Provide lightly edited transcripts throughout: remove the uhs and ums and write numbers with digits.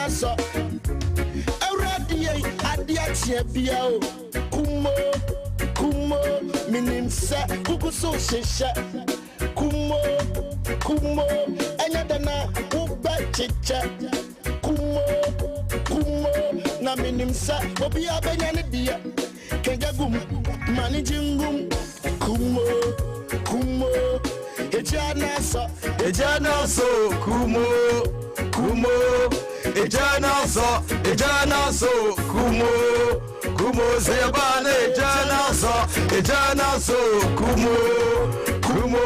na-asọ. Awurade yɛ adeɛ akyeɛ bia o. Kumo, kumo, menim sɛ kuku so hyehyɛ. Kumo, kumo, ɛnyɛ dɛ na wobɛkyekyɛ. Kumo, kumo, na menim sɛ obiara bɛnya ne deɛ. Kɛgya gum, ma ne gye ngum. Kumo, kumo, egya na-asọ. Egya na-asọ, kumo, kumo, egya na-asọ, egya na-asọ, kumo, kumo, sɛ yɛba na egya na-asọ, egya na-asọ, kumo, kumo.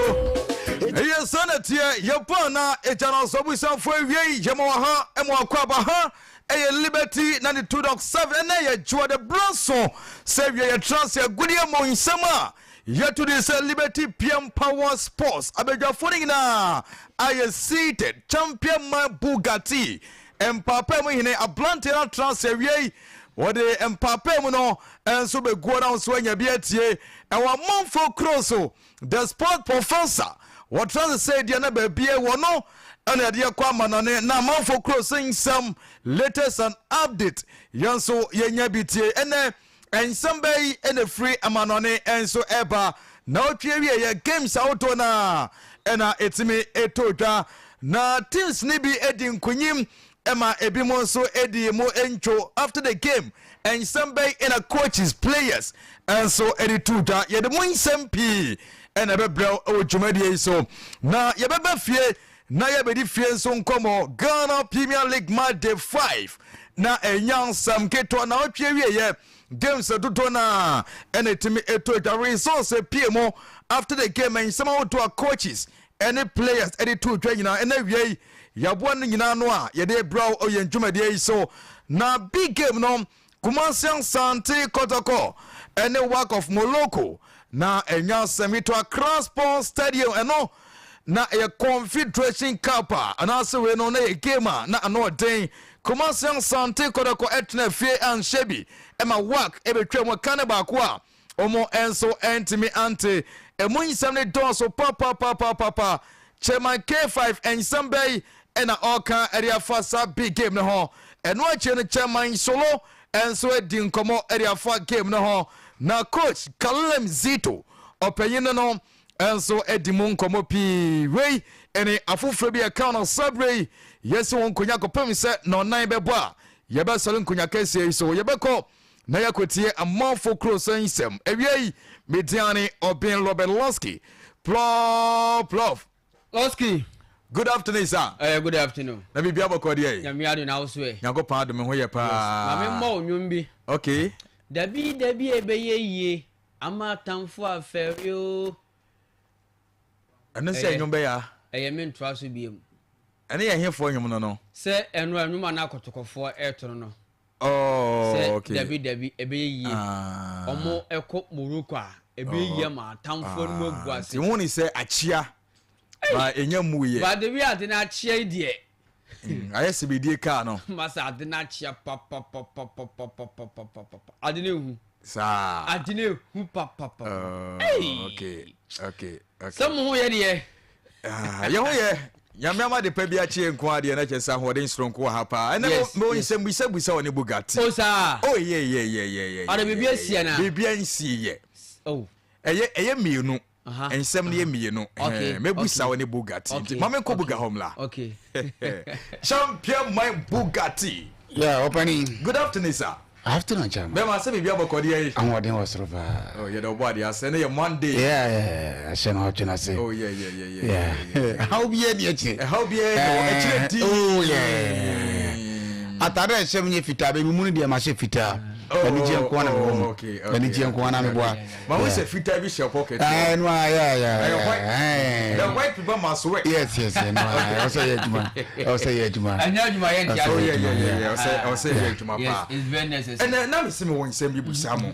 Ɛyɛ sɛ na teɛ yɛba na egya na-asọ. Abusuafoɔ, awie yi yɛma wɔ ha, ɛma wakɔ aba ha. Ɛyɛ Liberty 92.7. Ɛnɛ yɛ dwoɔ de berɛ so sɛ wie yɛtra se agudeɛ mu nsɛm a yɛto de sɛ Liberty PM Power Sports abadwafoɔ no nyinaa ayɛ seated. Champion man Bugatti mpaapa mu hene aberanteɛ no atena se awie yi, wɔde mpaapa mu no nso bɛguo no nso anya bi atie. Ɛwɔ amanfoɔ kuro so, the sport professor wɔtena se sɛ deɛ na baabie wɔ no ɛna yɛde yɛkɔ amanɔne na amanfoɔ kuro so nsɛm, latest and update, yɛn nso yɛnya bi tie. Ɛnɛ nsɛm bɛyi ɛna firi amanɔne nso ɛba na ɔtwe wie yɛ games ahodoɔ no a ɛna ɛtumi ɛtɔ dwa na teams ne bi adi nkunyim, ɛma ebi mo nso adi mu ntwo. After the game, nsɛm bɛyi ɛna coaches, players nso ɛde to dwa. Yɛde mu nsɛm pii ɛna ɛbɛbrɛw ɛwɔ dwumadie yi so na yɛbɛbɛ fie na yɛbɛdi fie nso nkɔmmɔ. Ghana Premier League match day 5 na ɛnya nsɛm ketewa na ɔtwe wieyɛ games dodoɔ no a ɛna ɛtumi ɛtɔ dwa, results pie mu, after the game nsɛm ahodoɔ a coaches ɛne players ɛde to dwa nyinaa, ɛna wie yi yɛaboa no nyinaa no a yɛde brɛ ɔyɛ dwumadie yi so. Na big game no, Kumasi Asante Kɔtɔkɔ ɛne WAC of Morocco na ɛnya asɛm yi to Accra Sports Stadium. Ɛno na ɛyɛ Confederation Cup a anaasɛ wei no na yɛ game a na ano ɔden. Kumasi Asante Kɔtɔkɔ ɛtena fie anhyɛ bi, ɛma WAC ɛbɛtwa mu ka ne baako a ɔmo nso ɛntumi ante. Ɛmu nsɛm ne dɔɔso papapapapapa. Chairman K5 nsɛm bɛyi ɛna ɔka ɛde afa saa big game no ho. Ɛno akyi no, Chairman Solo nso adi nkɔmmɔ ɛde afa game no ho, na coach Kalem Zito ɔpanyin no nso adi mu nkɔmmɔ pii. Wei ɛne afoforɔ bi ɛka no saberɛ yi yɛsi wɔn nkonnwa kɔpem sɛ na ɔnan bɛbɔ a yɛbɛsɔre nkonnwa kɛseɛ yi so, yɛbɛkɔ na yɛakɔtie amanfo kuro so nsɛm. Awia yi mediane Ɔben Robert Losky Plɔf Plɔf. Losky. Good afternoon, sir. Good afternoon. Na biribia bɔkɔ deɛ yi? Nyame ado, na wo so ɛ? Nyankopɔn adome ho yɛ paa. Maame, mmɔ wo nnwom bi. Okay. Dabi dabi, ɛbɛyɛ yie ama atamfo afɛre o. Ɛno sɛ nnwom bɛyɛ a? Ɛyɛ me ntoa so bio mu. Ɛne yɛ hefoɔ nnwom no? Sɛ ɛno a nnwom a na akɔtɔkɔfoɔ ɛɛto no. Oh, sɛ okay. Dabi dabi, ɛbɛyɛ yie. Ah. Ɔmo ɛkɔ Morocco a, ɛbɛyɛ yie ama atamfoɔ no mu agu ase. Nti wo ne sɛ akyea ba ɛnya mu yɛ. But the way ade no akyea yi deɛ. Ayɛ sɛ bɛdie kaa no. Masa, ade no akyea papapapapapapapapa, ade no ehu. Saa. Ade no ehu papapa. Oh, okay. Sɛ mo ho yɛ deɛ. Ah, yɛ ho yɛ. Nyame ama de pa bi akye nko adeɛ na kyerɛ sɛ ahoɔden soronko wɔ ha paa. Ɛnɛ mewɔ nsɛm busabusa wɔ ne Bugatti. O saa. Oh, yeah yeah yeah yeah yeah. Ɔde biribi asi ana? Biribi ansi yɛ. Oh. Ɛyɛ mmienu. Nsɛm no yɛ mmienu. Mɛbusa wɔ ne Bugatti. Nti ma menkɔ Buga hɔ mmla. Champion my Bugatti. Yeah, ɔpani. Good afternoon, sir. Afternoon, chairman. Bɛma sɛ biribi abɔkɔdeɛ yi? Ahoɔden wɔ soro paa. Oh, yɛde ɔbɔ adeɛ asɛ ne yɛ Monday. Yeah, ahyɛ no ɔtwe no ase. Oh, yeah. Ɛhaw biara ni akyire. Ɛhaw biara ni wɔ akyire di. Oh yeah. Atade a ɛhyɛ mu nyɛ fitaa, baabi mu no deɛ ma hyɛ fitaa. Anigye nko na mewɔ mu. Anigye nko na meboa. Ma wo sɛ fitaa bi hyɛ pocket. Ɛɛ no a yeah. Ɛyɛ white. The white people must work. Yes, no a ɔsɛ yɛ adwuma. Ɔsɛ yɛ adwuma. Ɛnyɛ adwuma yɛ ntia. Oh yeah. Ɔsɛ yɛ adwuma paa. Yes, it's very necessary. Ɛnɛ na mi si mi wɔ nsɛm bi busa mo.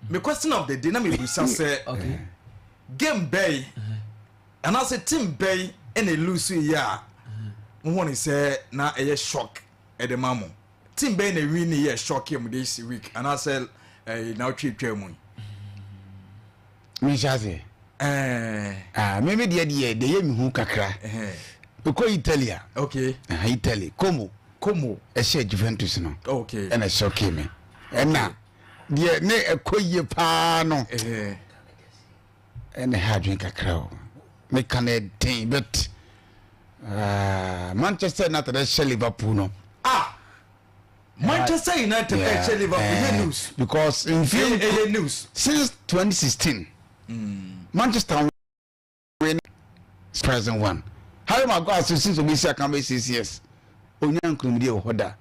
Me question of the day na mi busa sɛ game bɛyi anaasɛ team bɛyi ɛna lose yi a mo hɔ ne sɛ na ɛyɛ shock ɛde ma mo. Team bɛyi na win ne yɛ shock mu this week anaasɛ ɛɛ na ɔtwe twa mu yi? Menhyɛ aseɛ. Ɛɛ. Ah, me deɛ yɛ mi hu kakra. Mekɔ Italy a. Italy, Como. Como ɛhyɛ Juventus no. Okay. Ɛna ɛhyɔke me. Ɛna deɛ ne ɛkɔ yie paa no. Ɛna ɛha adwene kakra o. Meka no ɛden but uh, Manchester United ɛhyɛ Liverpool no. Ah! Manchester United ɛhyɛ Liverpool yɛ eh, news. Because mfie ɛyɛ news. Since 2016, mm. Manchester win present one. Harry Maguire so since obi si aka bɛ 6 years. Onya nkunimdie wɔ hɔ da.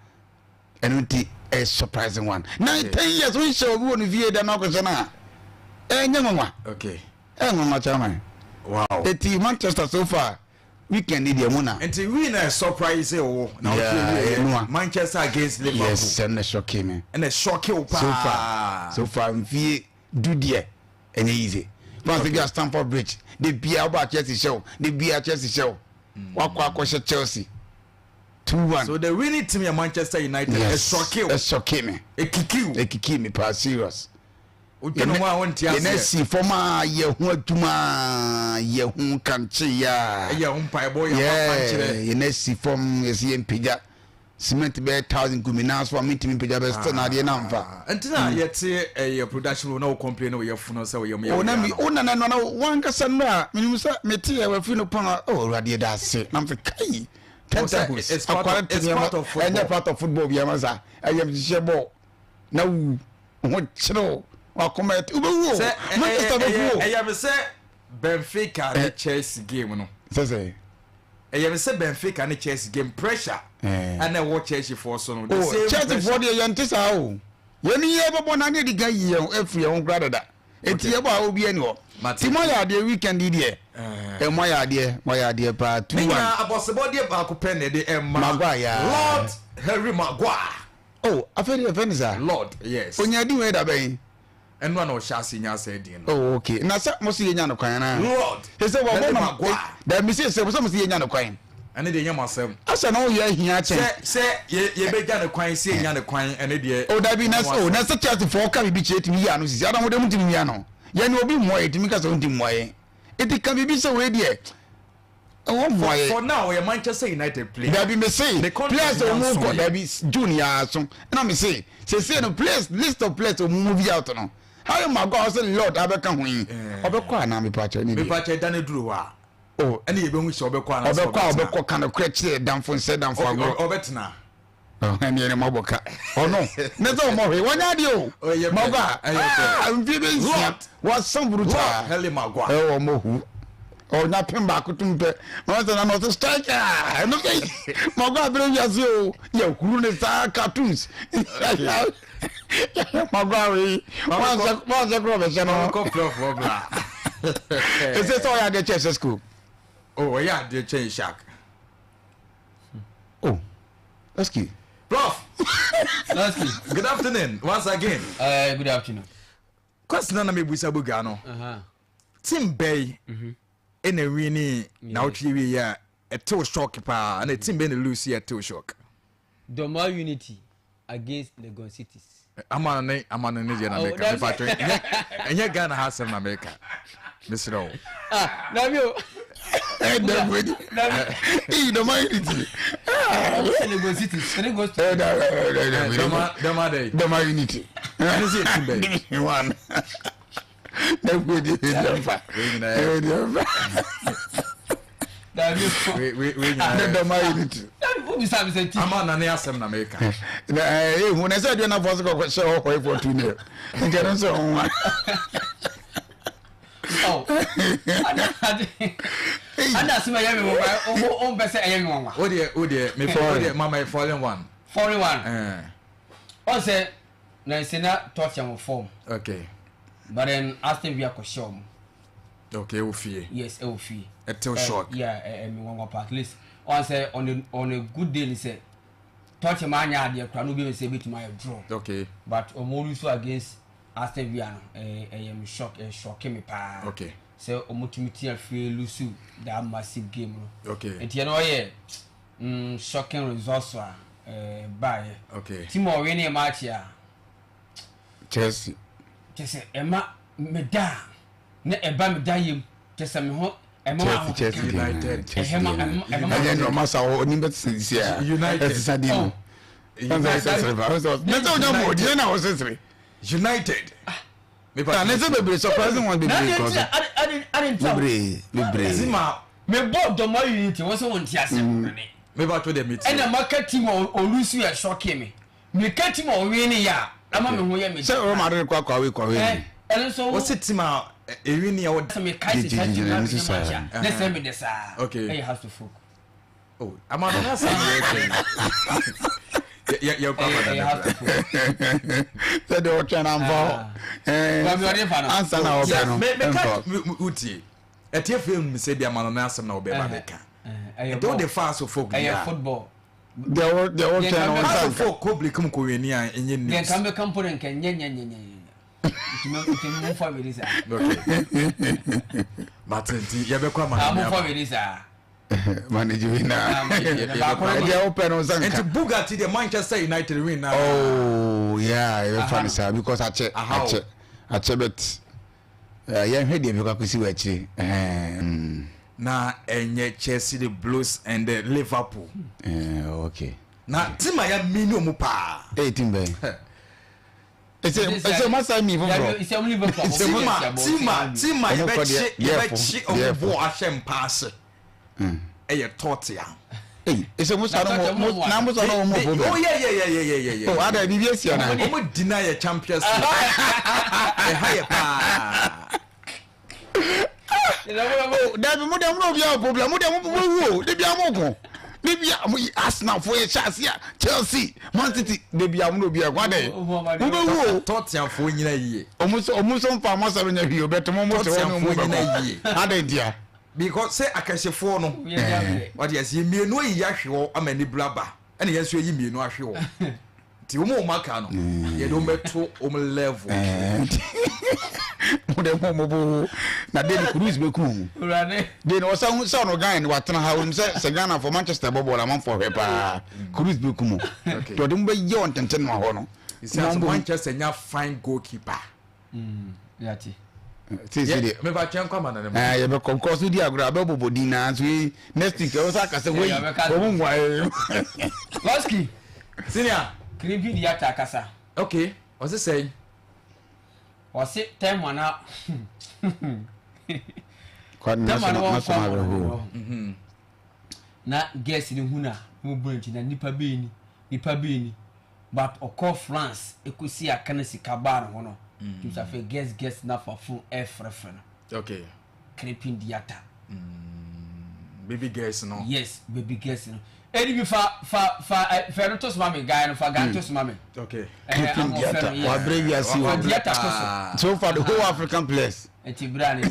Ɛno nti ɛyɛ surprising one. Na 10 years wonhyɛ obi wɔ ne fie da na akɔhyɛ no a ɛnyɛ nwanwa. Ɛyɛ nwanwa, chairman. Eti Manchester so far weekend ni deɛ mu na. Nti win na surprise wo na o ti Manchester against Liverpool. Yes, ɛna shock me. Ɛna shock wo paa. So far mfie du deɛ ɛnyɛ easy. Fans bi a Stamford Bridge de bia ɔba Chelsea hyɛ o, de bia Chelsea hyɛ o, wakɔ akɔhyɛ Chelsea 2-1. So the winning team yɛ Manchester United. Yes, ɛsɔke wo. Ɛsɔke me. Ekiki wo. Ekiki me paa, serious. Wotwe ho a wonte aseɛ. Yɛn asi fam a yɛ ho adwuma, yɛ ho kankye ya. Ɛyɛ ho mpaebɔ, yɛ ho akwankyerɛ. Yɛn asi fam, yɛsi yɛn mpagya cement bɛyɛ 1,000 gu mi nan so a mentumi mpagya bɛ still na adeɛ na nfa. Nti na yɛte ɛyɛ production room na wo complain na woyɛ funu sɛ woyɛ mu yɛ. O na mi o nana no na wankasa nnura menim sɛ mete yɛ wafiri no pɔn a, oh, Awurade yɛda ase na mfe kai tentacles akwara ntumi ɛnyɛ part of football bi ama sa ɛyɛ hyehyɛ ball na wu ho kyerɛw wakoma ɛte wobɛwu o, Manchester bɛfu o. Ɛyɛ me sɛ Benfica ne Chelsea game no. Sɛ Ɛyɛ me sɛ Benfica ne Chelsea game pressure ɛna ɛwɔ Chelsea foɔ so no. The same Chelsea foɔ deɛ yɛnte saa o. Yɛn yɛ bɛbɔ na ne yɛde ka yi yɛn afiri yɛn ho kora dada. Eti yɛ bɔ a obi ani hɔ. Ti mo ayɛ adeɛ weekend yi deɛ. Ɛ mo ayɛ adeɛ, mo ayɛ adeɛ paa, two Ne one. nyinaa abɔsebɔdeɛ baako pɛ na ɛde ɛma Maguire. Lord Harry Maguire. Oh, afei deɛ fɛn saa. Lord, yes. Onya di wei da bɛn? Ɛno a na ɔhyɛ ase nya asɛ din no. Oh, okay. Na sɛ mo so yɛ nya no kwan na. Lord Sɛ wɔbɔ Harry na Maguire. Dɛbi sɛ mo so yɛ nya no kwan. Ɛne deɛ nyɛ mo asɛm. Asɛ na ɔyɛ ahia kyɛn. Sɛ yɛ yɛbɛgya ne kwan sɛ yɛnya ne kwan, ɛne deɛ. O dabi, na o na sɛ Chelsea fɔ ka bibi kyerɛ tumi yi ano sisi adam de mu tumi yi ano yɛn ni obi mmoa yɛ tumi kasa o nti mmoa yɛn eti ka bibi sɛ wei deɛ ɛwɔ mmoa yɛ. For now ɔyɛ Manchester United player. Dabi, me se Ne contract players a wɔn nso kɔ yɛ. Dabi, June yaa so ɛna me se sese no players, list of players wɔn move out no, Harry Maguire ɔsɛ Lord abɛka ho yi, ɔbɛkɔ anaa mepa kyɛw ne deɛ? Mepa kyɛ da ne duru hɔ a o ɛne yɛbɛhu sɛ ɔbɛkɔ anaa sɛ ɔbɛkɔ a ɔbɛtena. Ɔbɛkɔ ka no korɛ kyerɛ damfo nsɛ damfo agorɔ. Ɔbɛtena. Ɛne ɛne mabɔ ka ɔno ne sɛ ɔmɔ hwee wɔnyɛ adeɛ o. Ɔyɛ pɛ. Maguire Ɛyɛ pɛ. Ah, mfie bɛ 6 Lord. wasan Lord burutaa Harry Maguire. Ɛwɔ ɔmɔ hu ɔnya pem baako tum pɛ na ɔsɛ na ɔsɛ striker ɛno sɛ Maguire abere wiase o, yɛ huru ne saa cartoons Maguire wei wansɛ korɔ bɛhyɛ no. Ɔkɔ plɔfoɔ bla. Ɛsɛ sɛ ɔyɛ adeɛ kyɛ sɛ school. Oh, ɔyɛ adeɛ kyɛn Shark. Oh, excuse. Prof, Lasky. good afternoon once again. Good afternoon. Question na mebusa buga no. Team bɛyi ɛna win na wotwe wie a ɛtew shock paa, ɛna team bɛyi na lose yɛ ɛtew shock? Dormaa Unity against Legon Cities. Ama ne ama no ne deɛ na Oh, meka mepa kyɛ ɛnyɛ Ghana ha asɛm na meka, mesrɛ wo. Ah, dabi o. Ɛdɛ wei iyi Dormaa Unity. Legon Cities. Legon Cities. Ɛdɛ. Dɔma dɔma dɛ. Dormaa Unity. Ɛne sɛ yɛ team bɛyi? One na wei di deɛ mfa. Wei nyinaa yɛ- Wei deɛ mfa. Dabi o. Wei nyinaa Ne yɛ- Dormaa Unity. Dabi o, bisa mi sɛ team. Ama na ne asɛm na meka. Na ɛɛ ehu na sɛ aduana fɔ so kɔkɔ hyɛ hɔ hɔ ifɔ 2-0 nti ɛno nso ɔho wa. Oh. Ada ada asɛm a ɛyɛ mi wɔn o o mpɛ sɛ ɛyɛ mi wɔn wa. O deɛ me o deɛ mama yɛ falling one. Foreign one. Ɛɛ. Ɔn sɛ na nse na Tottenham wɔ form. But then Aston Villa kɔ hyɛ ɔmo. Okay, ɛwɔ fie. Yes, ɛwɔ fie. Ɛtew shock. Yeah, ɛ mi wɔn wa pa at least ɔn sɛ on a good day ni sɛ Tottenham anya adeɛ kora na obi mi sɛ ebetumi ayɛ draw. But ɔmo lose against Aston Villa no, ɛyɛ mi shock, ɛ shock mi paa. Sɛ ɔmo tumi tia fie lose that massive game no. Nti ɛno ɔyɛ shocking results a baayɛ. Team a ɔwin ne match a. Chelsea. Kyɛ sɛ ɛma me da a na ɛba me da yam kyɛ sɛ me ho. Chelsea Chelsea United Chelsea ɛnyɛ ní ɔma sa ɔní bɛ sisi si a United ɛsisa di mu ɛsɛ sɛsɛrɛ ba ɛsɛ ne sɛ ɔnya mu ɔdi ɛna ɔsɛsɛrɛ. United. Na ne sɛ bebree surprising one bebree kɔ so bebree bebree. Zima. Me bɔ dɔmɔ unity wɔn sɛ wɔn ti ase mm. Me ba to de mi ti. Ɛna maka team a olusu yɛ sɔke mi. Meka team a ɔwin ne yɛ a ama me ho yɛ me. Sɛ Real Madrid kɔ akɔ away kɔ away. Ɛ ɛno nso. Wɔsi team a ewin yɛ wɔ. Sɛ meka sɛ saa team na mi match a ne sɛ mi de saa. Okay. Ɛyɛ house of folk. Oh, ama no na sɛ yɛ kɛ. Yɛ yɛ kɔ ama na. House of folk. Sɛ deɛ ɔtwɛn na nfa hɔ. Ɛɛ ansa na ɔpɛ no. Mɛ mɛ ka wutie. Ɛtiɛ fɛ mu sɛ bi ama no na asɛm na ɔbɛ ba bɛ ka. Ɛdɛw de fa house of folk. Ɛyɛ football. Deɛ wo deɛ wotwɛn no wo nsa nka. Asofo kɔ Berekum kɔ wɛni a ɛnyɛ news. Deɛ nka mbɛka mpo de nka nyɛ nyɛ nyɛ nyɛ nyɛ. Nti nti mo nfa wɛni saa. Okay. Mate nti yɛbɛkɔ ama. Ah mo nfa wɛni saa. Manage win na. Deɛ wopɛ no nsa nka. Nti Bugatti deɛ Manchester United win na. Oh yeah yɛbɛfa no saa because akyɛ akyɛ akyɛ bet. Yɛnhwɛ deɛ ɛbɛkɔ akɔsi wɔ akyire. Na ɛnyɛ Chelsea the Blues and the Liverpool. Okay. Na team a yɛ mi ni ɔmo paa. Ee team bɛn. Ɛsɛ ɛsɛ ɔmo asan mi foforɔ. Team a team a team a yɛbɛkye yɛbɛkye ɔmo bɔɔl ahyɛ mpaase. Ɛyɛ Tottenham. Ee ɛsɛ mo sa no mo na mo sa no mo problem. Oh yeah yeah yeah yeah yeah yeah. Oh ada bibi esi ana. Ɔmo deny yɛ Champions League. Ɛha yɛ paa. Oh dabi mo de mo na obi a problem mo de mo mo wu o de bi a mo ko de bi a mo Arsenal fo yɛ hyɛ ase a Chelsea Man City de bi a mo na obi a ko adɛ mo bɛ wu o. Tottenham fo nyina yie. Ɔmo so ɔmo so nfa mo asɛm nyɛ hwee o bɛtɛ mo mo te hɔ ne ɔmo bɛ ko adɛ ntia. Because sɛ akɛsefoɔ no wate aseɛ mmienu ayi ahwe hɔ ama anibere aba ɛna yɛn nso yɛyi mmienu ahwe hɔ nti wɔn a wɔn aka no yɛde wɔn bɛto wɔn level. mo de mo mo bo na de cruise bɛ kun de na ɔsɛ ho sɛ ɔno Ghana watena ha wɔn sɛ sɛ Ghana fo Manchester bɔ bɔɔl amanfo hwɛ paa cruise bɛ kun mo nti ɔde mo bɛ yɛ wɔn tenten no hɔ no. Manchester nya fine goalkeeper. Mm, yate. Sisi deɛ. Meba twɛn kɔ ama na ne mu. Ɛɛ yɛbɛ kɔ nkɔɔ so di agorɔ abɛ bɔbɔ din na nso yi next week ɛwɔ sɛ akasɛ wei wɔn mu nwa ɛɛ. Lɔski. Senior. Kiribi di yata akasa. Okay, ɔsi sɛn. Ɔsi tɛmu ana. Kwani Tɛmu ana wɔn nasɔn kɔ awerɛhoɔ. Mhm. Na girls ni hu na mo bu nti na nipa bɛyi ni nipa bɛyi ni. But ɔkɔɔ France ekosi aka na sika baa ne ho no. Mm. Nti afei guest guest na fa phone ɛfrɛfrɛ no. Okay. Crepin Diata. Mm, baby girls no. Yes, baby girls no. Edi bi fa fa fa eh, fɛ no to soma me guy no fa guy to soma me. Okay. Eh, Crepin Diata. Wabrɛ wiase o. Fa Diata to so. So far the whole African players. Nti bra ne ni.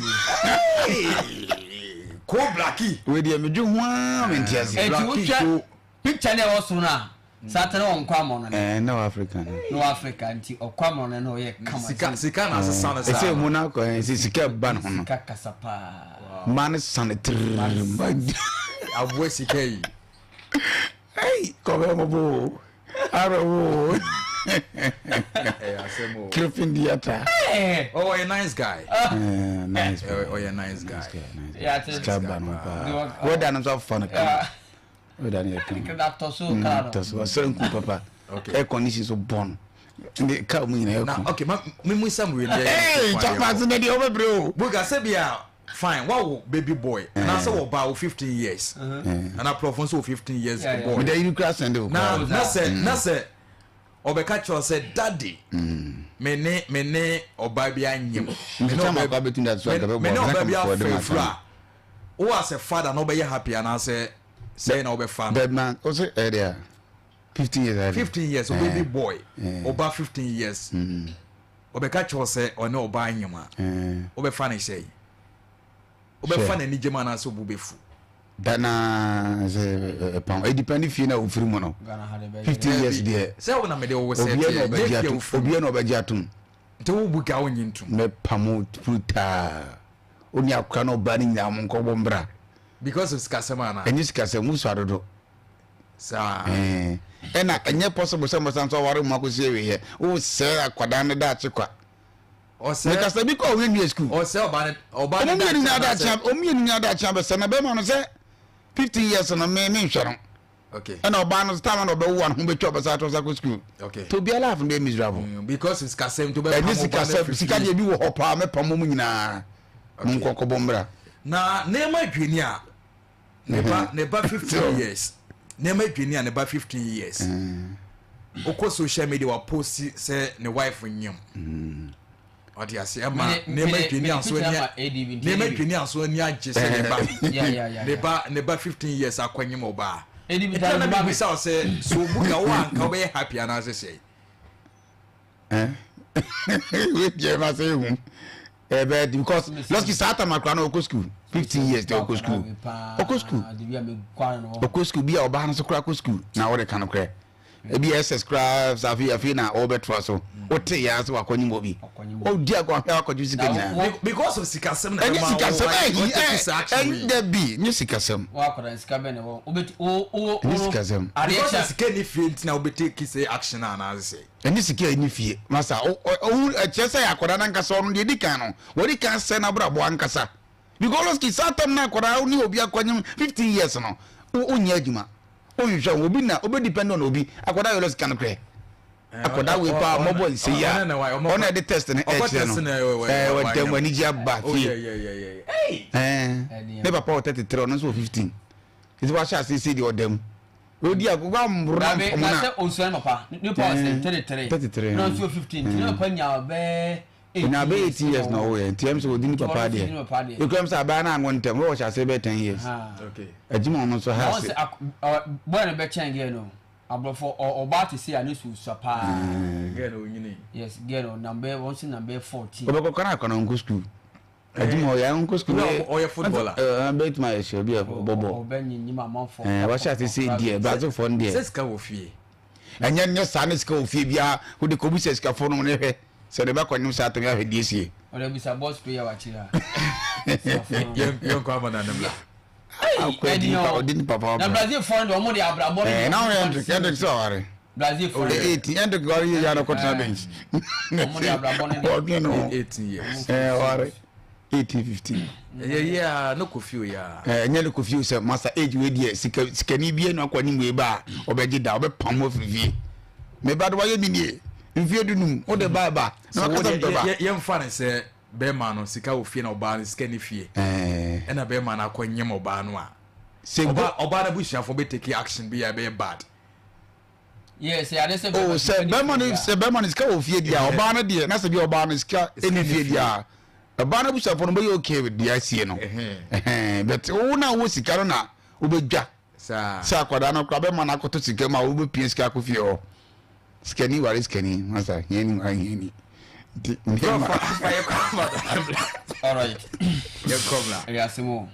Ko Blackie. Wei deɛ medwe ho ara mente ase. Eti wotwa picture na ɛwɔ so no a Saa tene wɔ nkɔ amɔ no ne. Ɛɛ na wɔ Africa no. Na wɔ Africa nti ɔkɔ amɔ no na ɔyɛ kama. Sika sika na asesa no saa. Ɛsɛ mu na akɔ ɛsɛ sika ba ne ho no. Sika kasa paa. Mmaa no sa no tirii. Aboa sika yi. Ɛyi kɔbɛ mo bo arɛ wo. Ɛyɛ asɛm o. Kirifin diata. Oh, ɔyɛ nice guy. Ɛɛ nice. Ɔyɛ nice guy. Sika ba no paa. Wɛda no nso afa no kama. Weda no yɛ kama. Tɔ so kaa no. Tɔ so ɔsrɛ nku papa. Okay. Air condition so bɔ no. Ndi kaa mu nyinaa Na ɛko. okay, ma me mu sam we deɛ. Hey, chapa se na deɛ ɔbɛbrɛ o. Buga sɛ bi a fine wawo baby boy. Na sɛ wɔ ba wo 15 years. Ana prɔfo nso wo 15 years boy. Meda yiri kura sɛnde o. Na na sɛ na sɛ ɔbɛka kyerɛ sɛ daddy me ne me ne ɔbaa bi anyem. Me ne ɔbaa bi afɛ fura. Wo as a father na wobɛyɛ happy anaasɛ sɛn na wobɛfa no. Bɛɛ man o se ɛyɛ deɛ 15 years ayɛ. 15 years o baby boy ɔba 15 years ɔbɛka kyerɛ sɛ ɔne ɔbaa anyem a wobɛfa ne sɛn wobɛfa n'ani gyem anaasɛ obu bɛfu. Dana sɛ ɛpam ɛdipɛndi fie na ofiri mu no 15 years deɛ. Sɛ wo na mede wo sɛ teɛ nyɛ fie ofiri. Obiara na ɔbɛgye atom. Nti wo bu ka wonye ntom. Mɛpamo brutaa. Wo ne akora ne ɔbaa no nyinaa mo nkɔbɔ mbra. Because of sikasɛm anaa? Ɛnyɛ sikasɛm, mo sua dodo. Saa. Ɛɛ ɛna ɛnyɛ possible sɛ mo san so aware mo akɔsi awieɛ. Wo sɛɛ akwadaa no daakye kwa. Mekasa bi kɔ ɔnyɛ nwie school. Ɔsɛ ɔbaa ne ɔbaa ne daakye anaasɛ. Ɔmo mmienu nyinaa daakye abɛsɛ na bɛrima no sɛ 15 years no me me nhwɛ no. Okay. Ɛna ɔbaa no time na ɔbɛwo ano ho bɛtwa ɔbɛsa ato sa kɔ school. Okay. To obiara life no bɛyɛ miserable. Because sikasɛm to bɛpam ɔbaa no sikasɛm sika deɛ bi wɔ hɔ paa mɛpam mo nyinaa. Mo nkɔ kɔbɔ mbra. Na nneɛma adwini a ne ba ne ba 15 years nneɛma adwini a ne ba 15 years. Okɔ social media wa post sɛ ne wife nyam. Ɔde ase ɛma nneɛma adwini aso ani nneɛma adwini aso ani agye sɛ ne ba ne ba ne ba 15 years akɔnyem ɔbaa. Ɛtɛ na mi bisa sɛ so obu ka wo anka wobɛyɛ happy anaasɛ sɛ. Wei deɛ ma sɛ ehu ɛbɛ because lɔski saa tam akora no ɔkɔ school 15 years de ɔkɔ school, ɔkɔ school, ɔkɔ school bi a ɔbaa no so kora kɔ school na ɔde ka no korɛ ebi ss koraa sɛ afei afei na ɔbɛtoa so wote yɛ ase wakɔnyim wɔ bi ɔdi akɔ ahwɛ akɔgye sika nyinaa. Because of sikasɛm na ɛnyɛ sikasɛm, ɛyi ɛ ɛnyɛ bi nyɛ sikasɛm. Wakɔda sika bɛn na ɛwɔ wobɛti wo wo ɛnyɛ sikasɛm. Because of sika ni fie nti na wobɛtake sɛ action anaasɛ sɛ. Ɛnyɛ sika a ɛni fie masa ɔhu ɛkyerɛ sɛ akwadaa n'ankasa ɔno deɛ edi kan no wɔde kan sɛ n'abrabɔ ankasa because lɔski saa tam na akwadaa ne obi akɔnyem 15 years no wonyɛ adwuma wonhwehwɛ obi na obi depend on obi. Akwadaa yɛ lɔski kan korɛ akwadaa wei paa mɔbɔ nse yi a ɔna ɛde test no ɛkyerɛ no ɛɛ wɔda mu anigye aba fie ɛɛ ne papa wɔ 33, ɔno nso wɔ 15 nti wahyɛ ase si deɛ ɔda mu odi agogo amoro na mpɔmu na sɛ osua ne papa ne papa sɛ 33 33 na nso 15 nti ne papa nya bɛɛ 18 bɛyɛ 18 years na ɔwɔ yɛ nti ɛm sɛ ɔdi ne papa deɛ ekura m sɛ abaa no anwo ntɛm wɔwɔ hyɛ ase bɛyɛ 10 years adwuma ɔno nso ha ase. Bɔyɛ no bɛkyɛn gɛɛ no aborɔfo ɔbaa te se a ne so sua paa. Gɛɛ no onyini. Yes, gɛɛ no nam bɛyɛ wɔn nso nam bɛyɛ 14. Ɔbɛkɔ kwan akɔ na ɔnkɔ sukuu adwuma ɔyɛ ɔnkɔ sukuu. Ɔyɛ footballer. Bɛtuma ayɛ sɛ obi a ɔbɔ bɔ ɔbɛ nyinyim amanfo. Wahyɛ ase sɛ deɛ Brazilfoɔ no deɛ sɛ sika wɔ fie. Ɛnyɛ nyɛ saa ne sika wɔ fie biara wode kɔbu sɛ sikafoɔ no ne hwɛ sɛ de bɛkɔ nwom saa atɛm ahwɛ deɛ sie. Ɔdɛ bisa boss player wɔ akyire a. Yɛnkɔ ama na ne bla. Ɔdi ni papa. Na Brazil fɔ no de ɔmo de abrabɔ no. Ɛɛ na wɔn yɛn Endrick sɛ ɔware. Brazil fɔ no. 18 Endrick ɔware yɛ yɛ anakɔtena bench. Ɔmo de abrabɔ no de. Ɔdwen no. 18 years. Ɛɛ ɔware 18 15. Ɛyɛ yie a ne kɔ fie ya. Ɛɛ nyɛ ne kɔ fie sɛ masa age wei deɛ sika sikani bi enu akɔ anim wei ba a ɔbɛgye da ɔbɛpam wɔ firi fie. Mɛ ba do wayɛ mi nie mfie 15 o de ba ba na wakasa mi tɔ ba. Yɛmfa ne sɛ bɛrima no sika wɔ fie na ɔbaa no sika ne fie ɛna bɛrima no akɔ nyem ɔbaa no a ɔbaa no abusuafoɔ bɛ take action bi a ɛbɛyɛ bad. Yes, ade sɛ oh sɛ bɛrima no sɛ bɛrima no sika wɔ fie deɛ a ɔbaa no deɛ na sɛ bi ɔbaa no sika ɛni fie deɛ a ɔbaa no abusuafoɔ no bɛyɛ okay with deɛ asie no, but wo na wo sika no na wobɛdwa sɛ akwadaa no koraa bɛma no akɔtɔ sika mu a wobɛpia sika akɔ fie hɔ. Sikani ware sikani masa hiani ware hiani nti nneɛma. Alright. Ɛyɛ asɛm o.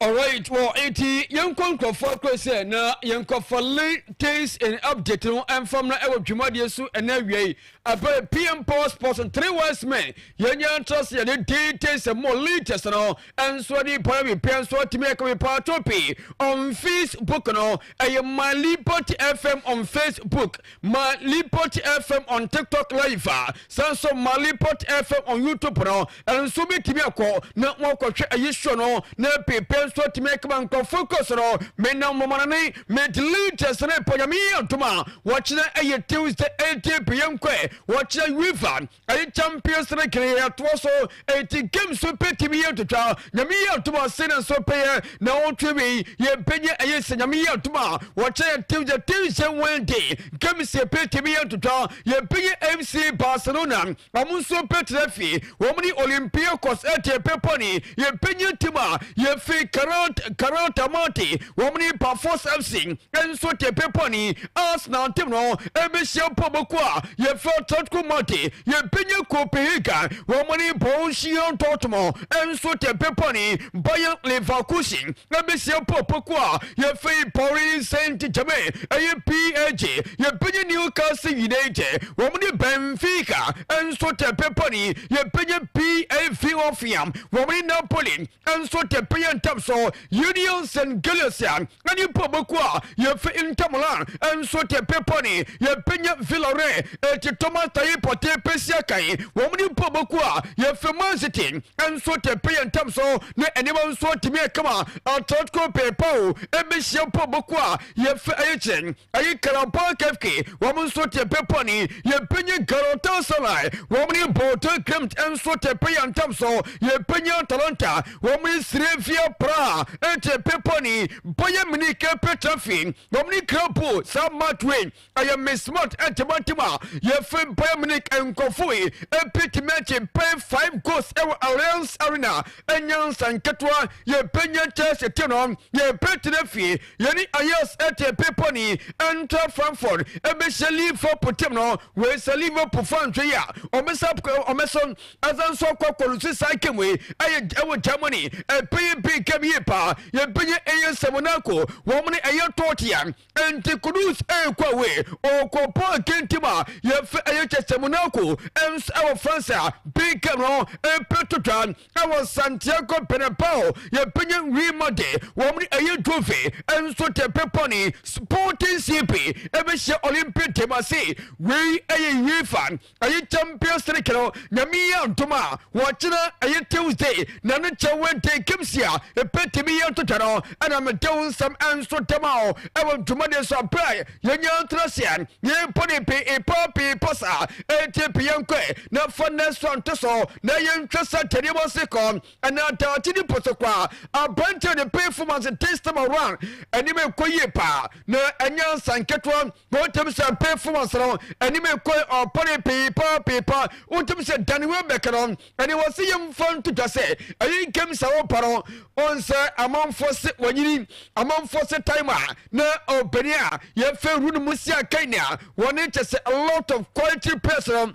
Alright, well, enti yɛnkɔ nkurɔfoɔ akɔ sɛ na yɛnkɔfa latest and update no ɛmfa mmra ɛwɔ dwumadie so ɛnɛ awia yi abere PM Power Sports and Three Wise Men yɛnyɛ ntra se yɛde details and more latest no ɛnso de para bi pɛ nso atumi ɛka bi paa to pii on Facebook no ɛyɛ My Liberty FM on Facebook, My Liberty FM on TikTok live a san so My Liberty FM on YouTube no ɛnso bɛtumi akɔ na wɔakɔhwɛ ayi show no na pepe nso atumi akama nkurɔfoɔ kɔ so no menam mɔmɔnane mede latest ne pɔnyame adom a wɔkyerɛ ɛyɛ Tuesday 8 pm kɔɛ wɔkyerɛ UEFA ɛyɛ Champions League no yɛtoa so eti game so pɛ tumi yɛ twitwa Nyame yɛ atom ase ne nso pɛyɛ na wɔtwe wei yɛbɛnyɛ ɛyɛ sɛ Nyame yɛ atom a wɔkyɛ yɛ Tuesday Tuesday Wednesday games yɛ pɛ tumi yɛ twitwa yɛbɛnyɛ FC Barcelona wɔn nso pɛ tena fie wɔn ne Olympiacos ɛte pɛpɔne yɛbɛnyɛ team a yɛfi Karat Karat Amate wɔn ne Pafos FC nso te pɛpɔne. Arsenal team no ɛbɛhyia pɔbɔko a yɛfrɛ Atletico Madrid. Yɛbɛnya Copenhagen wɔn ne Borussia Dortmund nso te pɛpɔne. Bayer Leverkusen ɛbɛhyia pɔbɔko a yɛfrɛ Paris Saint-Germain, ɛyɛ PSG. Yɛbɛnya Newcastle United wɔn ne Benfica nso te pɛpɔne. Yɛbɛnya PSV Hoffenheim wɔn ne Napoli nso te pɛyɛ ntam so. so Union St Gilloise ɛne Pɔbɔku a yɛfɛ Inter Milan nso te pepɔne yɛbɛnya Villarreal eti Thomas Taye Partey pɛsi akan wɔn ne Pɔbɔku a yɛfɛ Man City nso te pɛ yɛn ntam so na nneɛma nso atumi akama. Atletico Bilbao ɛbɛhyia Pɔbɔku a yɛfɛ ɛyɛ kyɛn ɛyɛ Karabakh FK, wɔn nso te pepɔne yɛbɛnya Galatasaray, wɔn ne Bodo Glimt nso te pɛ yɛn ntam so. Yɛbɛnya Atalanta, wɔn ne Slavia Praha ɛte pepɔne. Bayern Munich pɛtrafi wɔn ne Krapo. Saa match wei ɛyɛ mismatch ɛntɛmantɛm a yɛfɛ Bayern Munich nkɔfo yi ɛpɛtumi akye pɛ five goals ɛwɔ Allianz Arena. Ɛnya nsa nketewa. Yɛbɛnya Chelsea te no yɛbɛtena fie yɛne Ajax ɛte pepɔne. Eintracht Frankfurt ɛbɛhyɛ Liverpool team no. Wei sɛ Liverpool fan hwɛ yi a ɔmɛsa ɔmɛso ɛsan nso akɔ akɔlusi saa game wei ɛyɛ ɛwɔ Germany. Ɛbɛyɛ big game yie paa. Yɛbɛnya ɛyɛ sɛ Monaco, wɔn ne ɛyɛ Tottenham. Nti Kudus ɛrekɔ away ɔkɔpɔ akantim a yɛfɛ ɛyɛ kyɛ sɛ Monaco ɛnso ɛwɔ France a big game no ɛpɛ to twa ɛwɔ Santiago Bernabeu. Yɛbɛnya Real Madrid, wɔn ne ɛyɛ Juve ɛnso te pepɔne. Sporting CP ɛbɛhyɛ Olympic de Marseille. Wei ɛyɛ UEFA ɛyɛ Champions League no. Nyame yɛ ntom a wɔkyena ɛyɛ Tuesday na no kyɛ Wednesday games a ɛpɛtumi yɛ ntotwa no ɛna mede wo nsɛm ɛnso dɛm a ɛwɔ dwumadi so aberɛ a yɛnya ntena seɛ yɛmpo ne pii pa pii pa saa. Ɛnti pii yɛnkɔɛ na fa next one to so na yɛntwa sɛ tɛdeɛ bɔ se kɔ ɛna daakye ne po so koraa. Aberanteɛ ne performance this time around anim ɛkɔ yie paa na ɛnyɛ nsa nketewa. Wotim sɛ performance no anim ɛkɔ ɔpɔne pii pa pii pa. Wotim sɛ Danny Welbeck no ɛne wɔ se yɛmfa nto dwa sɛ ɛyɛ nkɛm sɛ wɔpa no ɔn sɛ amanfoɔ se wɔnyini, amanfoɔ se time a na ɔbɛni a yɛfɛ ru no mu si akan a wɔne kyɛ sɛ a lot of quality players no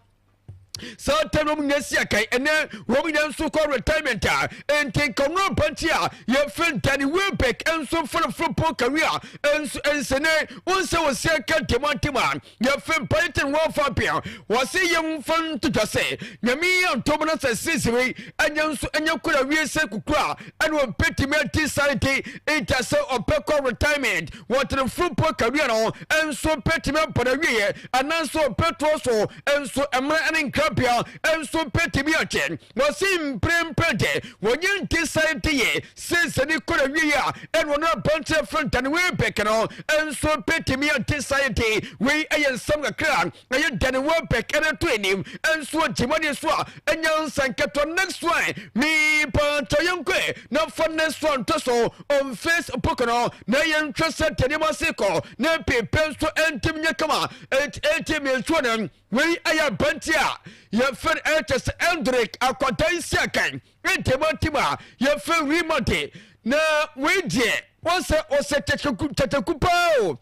saa tam no mu nyɛ si akan. Ɛnɛ wɔn nyinaa nso kɔ retirement a nti nkɔmɔ apanti a yɛfrɛ Danny Welbeck nso fɔlɔfɔlɔ po career nso nsɛnɛ wɔn sɛ wɔsi aka dɛm a yɛfrɛ Brighton wɔfa bea wɔsi yɛn mfa ntotwa sɛ Nyame yi antom no sɛ sisi wei ɛnyɛ nso ɛnyɛ kura wie sɛ kukura ɛna ɔbɛtumi ati sáré nta sɛ ɔpɛ kɔ retirement wɔtene football career no nso bɛtumi abɔ no awieɛ anaasɛ ɔbɛtoɔ so nso mmerɛ ne nkrabea nso bɛtumi akyɛ. Wɔsi mprempren de wɔnyɛ nti sáré de yɛ sese ne kɔ awieɛ a ɛna ɔno aberanteɛ fɛn Danny Welbeck no nso bɛtumi ati sáré de. Wei ɛyɛ nsɛm kakra ɛyɛ Danny Welbeck ɛde to anim nso gyimadi so a ɛnya nsa nketewa. Next one miipantɔ yɛnkɔ na fa next one to so on Facebook no na yɛntwɛ sɛ tɛnima se kɔ na pepe nso ɛntim nyɛ kama eti mmiɛnsuo no. Wei ɛyɛ aberanteɛ a yɛfɛ no ɛkyɛ sɛ Endrick akwadaa nsi akan ntɛm tim a yɛfɛ Real Madrid na wei deɛ wɔn sɛ ɔsɛ kyɛkyɛku paa o.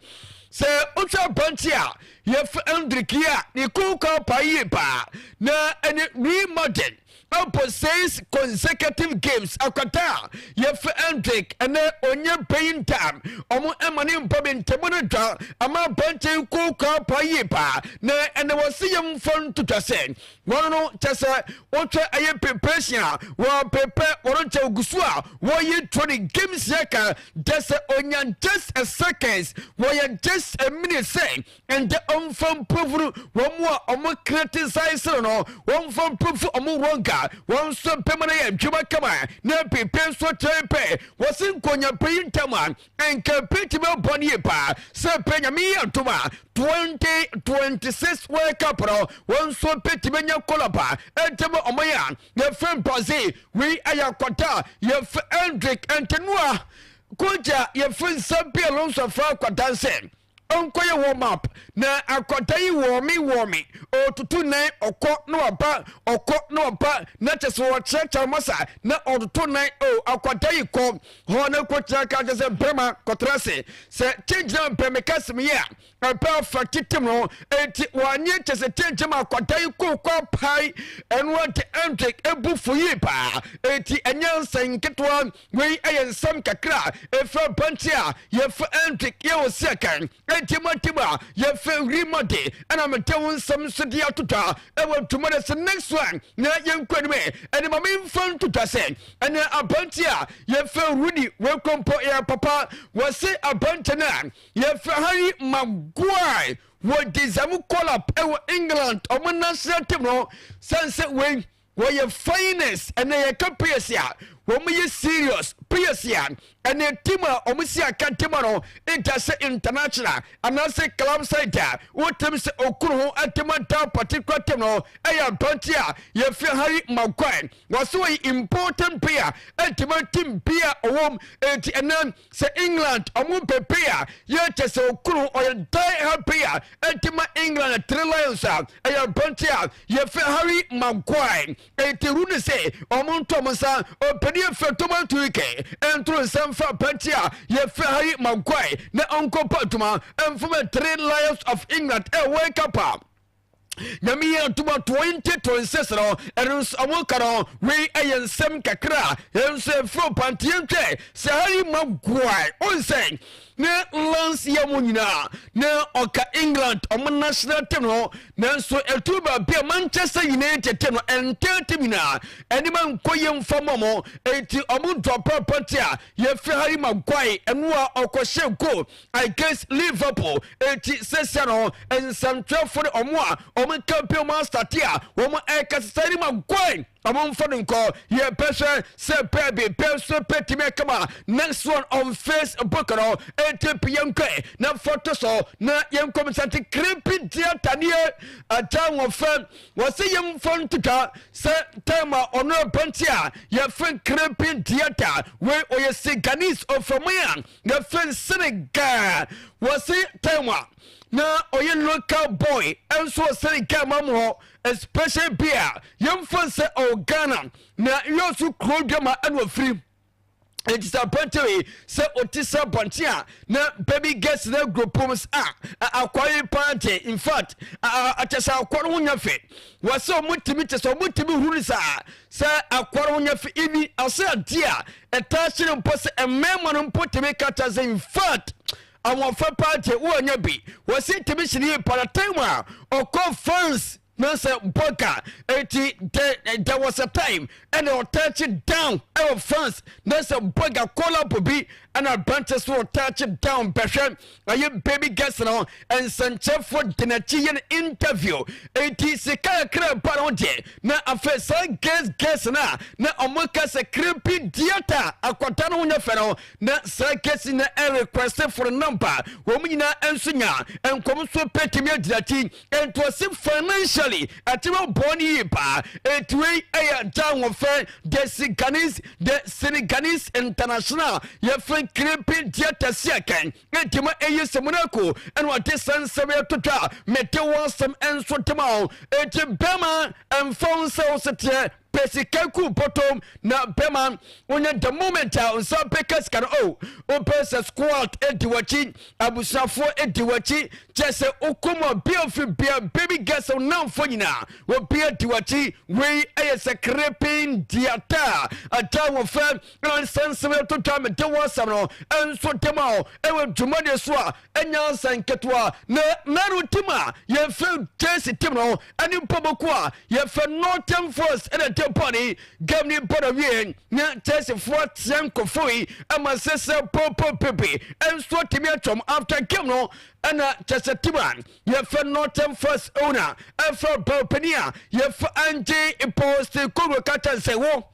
Sɛ wohwɛ aberanteɛ a yɛfɛ Endrick yi a ne kookoo paa yie paa na ɛne Real Madrid abɔ six consecutive games. Akwata a yɛfɛ Endrick ɛnɛ onye paying time ɔmo ɛma ne mpɔ bi ntɛmu no dwa ama aberanteɛ kookoo paa yie paa na ɛnɛ wɔsi yɛn mfa ntotwa sɛ wɔn no kyɛ sɛ wɔtwa ɛyɛ preparation a wɔpepɛ wɔn kyɛ ogu so a wɔyɛ training games yɛ ka kyɛ sɛ onya just a seconds, wɔyɛ just a minute sɛ ɛnde ɔmfa mprovuru wɔn mu a ɔmo criticize no, wɔmfa mprove ɔmo wrong a wɔn nso mpɛm no yɛ adwuma kama na pepe nso kyerɛ pɛ wɔsi nkonya pɛyi ntam a nka pɛtumi abɔ no yie paa sɛ pɛ Nyame yi atom a 2026 World Cup no wɔn nso pɛtumi anya kɔlɔba ɛntɛm ɔmo yɛ a yɛfrɛ Brazil. Wei ɛyɛ akwata a yɛfrɛ Endrick ntɛnua kogya yɛfrɛ Xabi Alonso fa akwata nsɛ ɔnkɔyɛ warm up na akwata yi wɔɔme wɔɔme ɔtutu nan ɔkɔ na waba, ɔkɔ na waba na kyɛ sɛ wɔkyerɛkyerɛ masa na ɔtoto nan o. Akwata yi kɔ hɔ na kɔkyerɛ ka kyɛ sɛ bɛrima kɔtena se sɛ kyɛngyina mpɛ meka sɛm yi a ɛpɛ afa titim no enti wɔanyɛ kyɛ sɛ kyɛnkyɛn mu akwata yi kɔ apae ɛno ante Endrick ebu fo yie paa enti ɛnyɛ nsɛn nketewa. Wei ɛyɛ nsɛm kakra a ɛfiri aberanteɛ a yɛfrɛ Endrick yɛ wɔ si akan. Enti ma team a yɛfɛ Real Madrid ɛna mede wo nsɛm nso de ato dwa ɛwɔ ntoma no sɛ next one na yɛnkɔ anim ɛne ma memfa nto dwa sɛ ɛne aberanteɛ a yɛfɛ Rooney wɔkɔ mpo yɛ papa wɔse aberanteɛ no a yɛfɛ Harry Maguire wɔ deserve call up ɛwɔ England ɔmo national team no sɛn sɛ wei wɔyɛ finest ɛnna yɛka players a wɔn yɛ serious players a ɛnna team a wɔn si aka team no nta sɛ international anaasɛ club side a wɔtɛm sɛ okunu ho atem ada particular team no ɛyɛ aberante a yɛfrɛ Harry Maguire. Wɔsɛ wɔyɛ important player ɛntɛm team bi a ɔwɔ eti ɛnna sɛ England ɔmo mpɛ player yɛ kyɛ sɛ okunu ɔyɛ die hard player ɛnti ma England Three Lions a ɛyɛ aberante a yɛfrɛ Harry Maguire. Enti Rooney sɛ ɔmo nto ɔmo nsa ɔpɛni yɛfrɛ Thomas Tuchel ɛnto nsa mfa aberante a yɛfrɛ Harry Maguire na ɔnkɔ pa adwuma ɛmfama Three Lions of England ɛ World Cup a Nyame yɛ adom a 2026 no ɛno nso ɔmo ka no. Wei ɛyɛ nsɛm kakra a ɛno nso ɛfiri ɔpanteɛ ntwɛ sɛ Harry Maguire ɔnsɛ ne lance yɛ mu nyinaa na ɔka England ɔmo national team no, nanso ɛtu baabi a Manchester United team no ɛntɛn team nyinaa ɛnim ankɔ yɛ mfa mɔ mo, eti ɔmo drop apɔnte a yɛfrɛ Harry Maguire ɛno a ɔkɔhyɛ goal against Liverpool. Eti sɛsɛ no nsɛmtwerɛfo ne ɔmo a ɔmo campaign ɔmo asate a wɔn ɛkasa Harry Maguire ɔmo nfa no nkɔ. Yɛpɛ sɛ sɛ pɛ bi pɛ nso pɛ tumi kama. Next one on Facebook no eti pi yɛn kɔ na foto so na yɛn kɔ misante Krepin Diatta nie agya wɔfɛ wɔsɛ yɛn mfa ntotwa sɛ time a ɔno aberante a yɛfɛ Krepin Diatta wei ɔyɛ Senegalese ɔfɛmo a yɛfɛ Senegal. Wɔsɛ time a na ɔyɛ local boy ɛnso Senegal ma mu hɔ, especially bi a yɛmfa sɛ ɔwɔ Ghana na yɛso kuro dwama ɛna ɔfiri. Nti sɛ aberante wei sɛ ɔte sɛ abɔnten a na baby girls na group mu a akwa yi paa nte, in fact akyɛ sɛ akwa no ho nya fɛ. Wɔ sɛ ɔmo tumi kyɛ sɛ ɔmo tumi huru saa sɛ akwa no ho nya fɛ ibi ase adeɛ a ɛtaa hyere mpo sɛ mmarima no mpo tumi kata sɛ in fact ahoɔfɛ paa nte wɔanya bi. Wɔsi tumi hyere yie paa time a ɔkɔ France na sɛ bɔga eti there was a time ɛna ɔtouch down ɛwɔ France na sɛ bɔga collab bi ɛna aberante so ɔtouch down bɛhwɛ ɛyɛ baby girls no nsɛnkyɛfoɔ de n'akyi yɛ no interview. Eti sika kakra ba no deɛ na afei saa girls girls no a na ɔmo ka sɛ Krepin Diatta akwata no ho nyɛ fɛ no na saa girls na ɛrequest for number wɔn nyinaa nso nya nkɔm so pɛtumi agyina akyi ntoɔsi financially ɛtumi bɔ ne yie paa. Etuwe ɛyɛ gya wɔfɛ the Senegalese international yɛfɛ Krepin Diatta siakɛn ɛntima ɛyɛ sɛ Monaco ɛna ɔde sa nsɛm yɛtotwa mete wɔ asɛm nso tema o. Enti bɛma ɛmfa wo sɛ wo seteɛ pɛ sika ku bɔtɔm na bɛma wonya the moment a nsa bɛka sika no o wopɛ sɛ squad edi w'akyi, abusuafoɔ edi w'akyi, kyɛ sɛ wokɔm a bia ofi bia baby girls namfo nyinaa obi adi w'akyi. Wei ɛyɛ sɛ Krepin Diatta agya wɔ fɛ ɛna nsɛnsɛm yɛtotwa mede wɔ asɛm no ɛnso dem a ɛwɔ dwumadie so a ɛnya nsa nketewa na nanu team a yɛfɛ Chelsea team no ɛne mpɔbɔku a yɛfɛ Nottingham Forest ɛna ɛde bɔne game ni bɔ na wie na Chelsea foɔ teɛ nkɔfo yi ɛma sɛsɛ popo pepe ɛnso tumi atwam after game no ɛna kyɛsɛ team a yɛfɛ Nottingham Forest owner ɛfɛ bɔɔpani a yɛfɛ Ange Postecoglou kata sɛ wo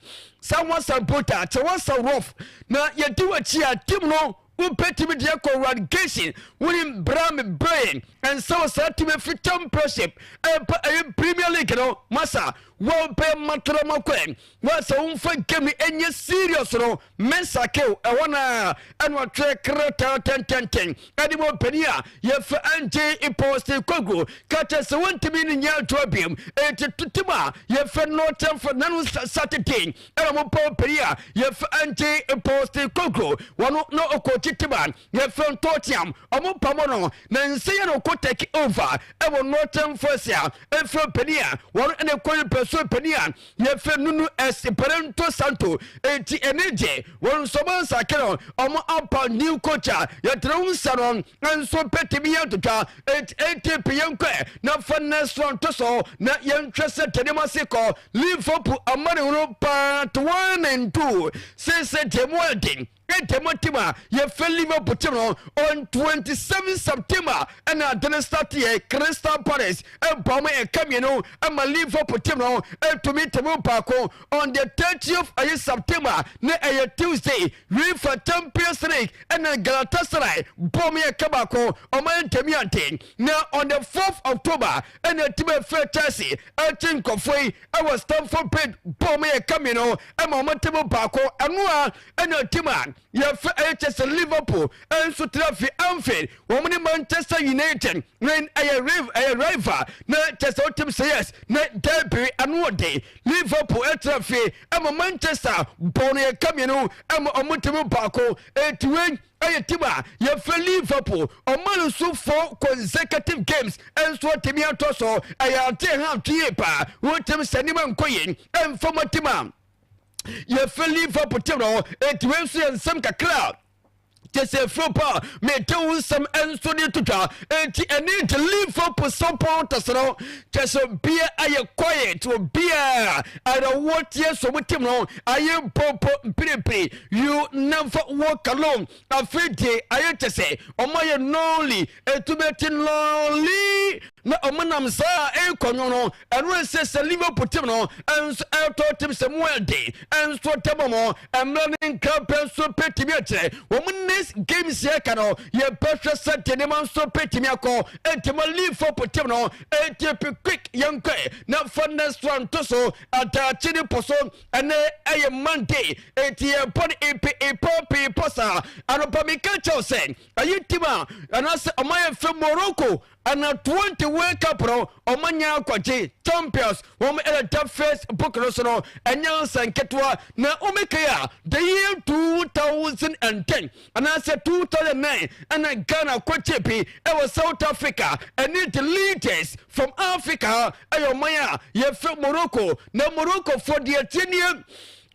sɛ wasa bota kyɛ wasa rough na yɛdi w'akyi a team no wobɛtumi deɛ kɔ relegation. Wonim bra me brain ɛnsɛ wɔ saa team afiri Championship ɛba ɛyɛ Premier League no masa wɔbɛ matrama kɔ wɔsɛ womfa game no ɛnyɛ serious no mensakeo ɛhɔ na ɛna ɔtwerɛ krataa tɛntɛntɛn ɛde ma ɔpani a yɛfɛ Ange Postecoglou ka kyerɛ sɛ wontumi no nyɛ adwoa biom. Ɛnti team a yɛfɛ Nottingham Forest nano Saturday ɛna mopɛ ɔpani a yɛfɛ Ange Postecoglou wɔno na ɔkɔkyi. coach team a yɛfrɛ no Tottenham, ɔmo pamo no na nsɛ yɛ no kɔ take over ɛwɔ Nottingham Forest a ɛfrɛ panin a wɔn ɛna kɔ mpɛso panin a yɛfrɛ Nuno Espirito Santo. Enti ɛne gye wɔn nso ɔmo nsake no, ɔmo apa new coach a yɛtena ho nsa no nso bɛtumi yɛ ntotwa. Enti ATP yɛnkɔ na fa next round to so na yɛntwɛ sɛ tɛnɛm ase kɔ. Liverpool amanehunu part 1 and 2 sese deɛ mu ɛden ɛdɛm team a yɛfɛ Liverpool team no on 27 September ɛna ade no start yɛ Crystal Palace ɛbɔ mo ɛka mmienu ɛma Liverpool team no ɛtumi tɛmu baako. On the 30th ɛyɛ September na ɛyɛ Tuesday, UEFA Champions League ɛna Galatasaray bɔ mo ɛka baako, ɔmo ntɛmi ante. Na on the 4th October ɛna team ɛfɛ Chelsea ɛkye nkɔfoɔ yi ɛwɔ Stamford Bridge bɔ mo ɛka mmienu ɛma ɔmo tɛmu baako. Ɛno a ɛna team a yɛfɛ ɛyɛ Chelsea Liverpool ɛnso tena fi Anfield, wɔn ne Manchester United na ɛyɛ riv ɛyɛ rival na Chelsea wotim sɛ yes na derby ano ɔden. Liverpool ɛtena fi ɛma Manchester bɔ no yɛka mmienu ɛma ɔmo tɛmu baako. Eti wei ɛyɛ team a yɛfrɛ Liverpool, ɔma no nso four consecutive games ɛnso atumi atɔ so. Ɛyɛ ate ha atwe paa, wotim sɛ nneɛma nkɔ yie ɛmfa team a yɛfrɛ Liverpool team no. Eti wei nso yɛ nsɛm kakra kyɛ sɛ furo pa mete wo nsɛm nso de to twa. Enti ɛne nti Liverpool supporters no kyɛ sɛ obia ayɛ quiet, obia awerɛhoɔ tie so mo team no ayɛ mpopo mpiripiri. You never walk alone. Afei de ayɛ kyɛ sɛ ɔmo ayɛ lonely, ɛtumi lonely na ɔmo nam saa ɛrekɔ no. Ɛno ɛsɛ sɛ Liverpool team no ɛnso ɛtɔ team sɛ mo ɛde ɛnso tɛbɔ mo mmerɛ ne nkra pɛ nso pɛtumi akyerɛ wɔn next games yɛ ka no. Yɛbɛhwɛ sɛ de nneɛma nso pɛtumi akɔ. Ɛntɛmɔ Liverpool team no ɛtp quick yɛnkɔ na fa next one to so. Ataakye ne pɔ so ɛnɛ ɛyɛ Monday, eti yɛbɔ no epe epo peepo saa. Anɔpa mi ka kyɛw sɛ ɛyɛ team a anaasɛ ɔmo ayɛ fɛ Morocco ana 20 World Cup no ɔmo anya akɔgye champions. Wɔn ɛda Facebook no so no ɛnyɛ nsa nketewa na wɔn a the year 2010 anaasɛ 2009 ɛna Ghana kɔgye bi ɛwɔ South Africa. Ɛne the leaders from Africa ɛyɛ ɔman a yɛfrɛ Morocco. Na Morocco fo deɛ tie nie,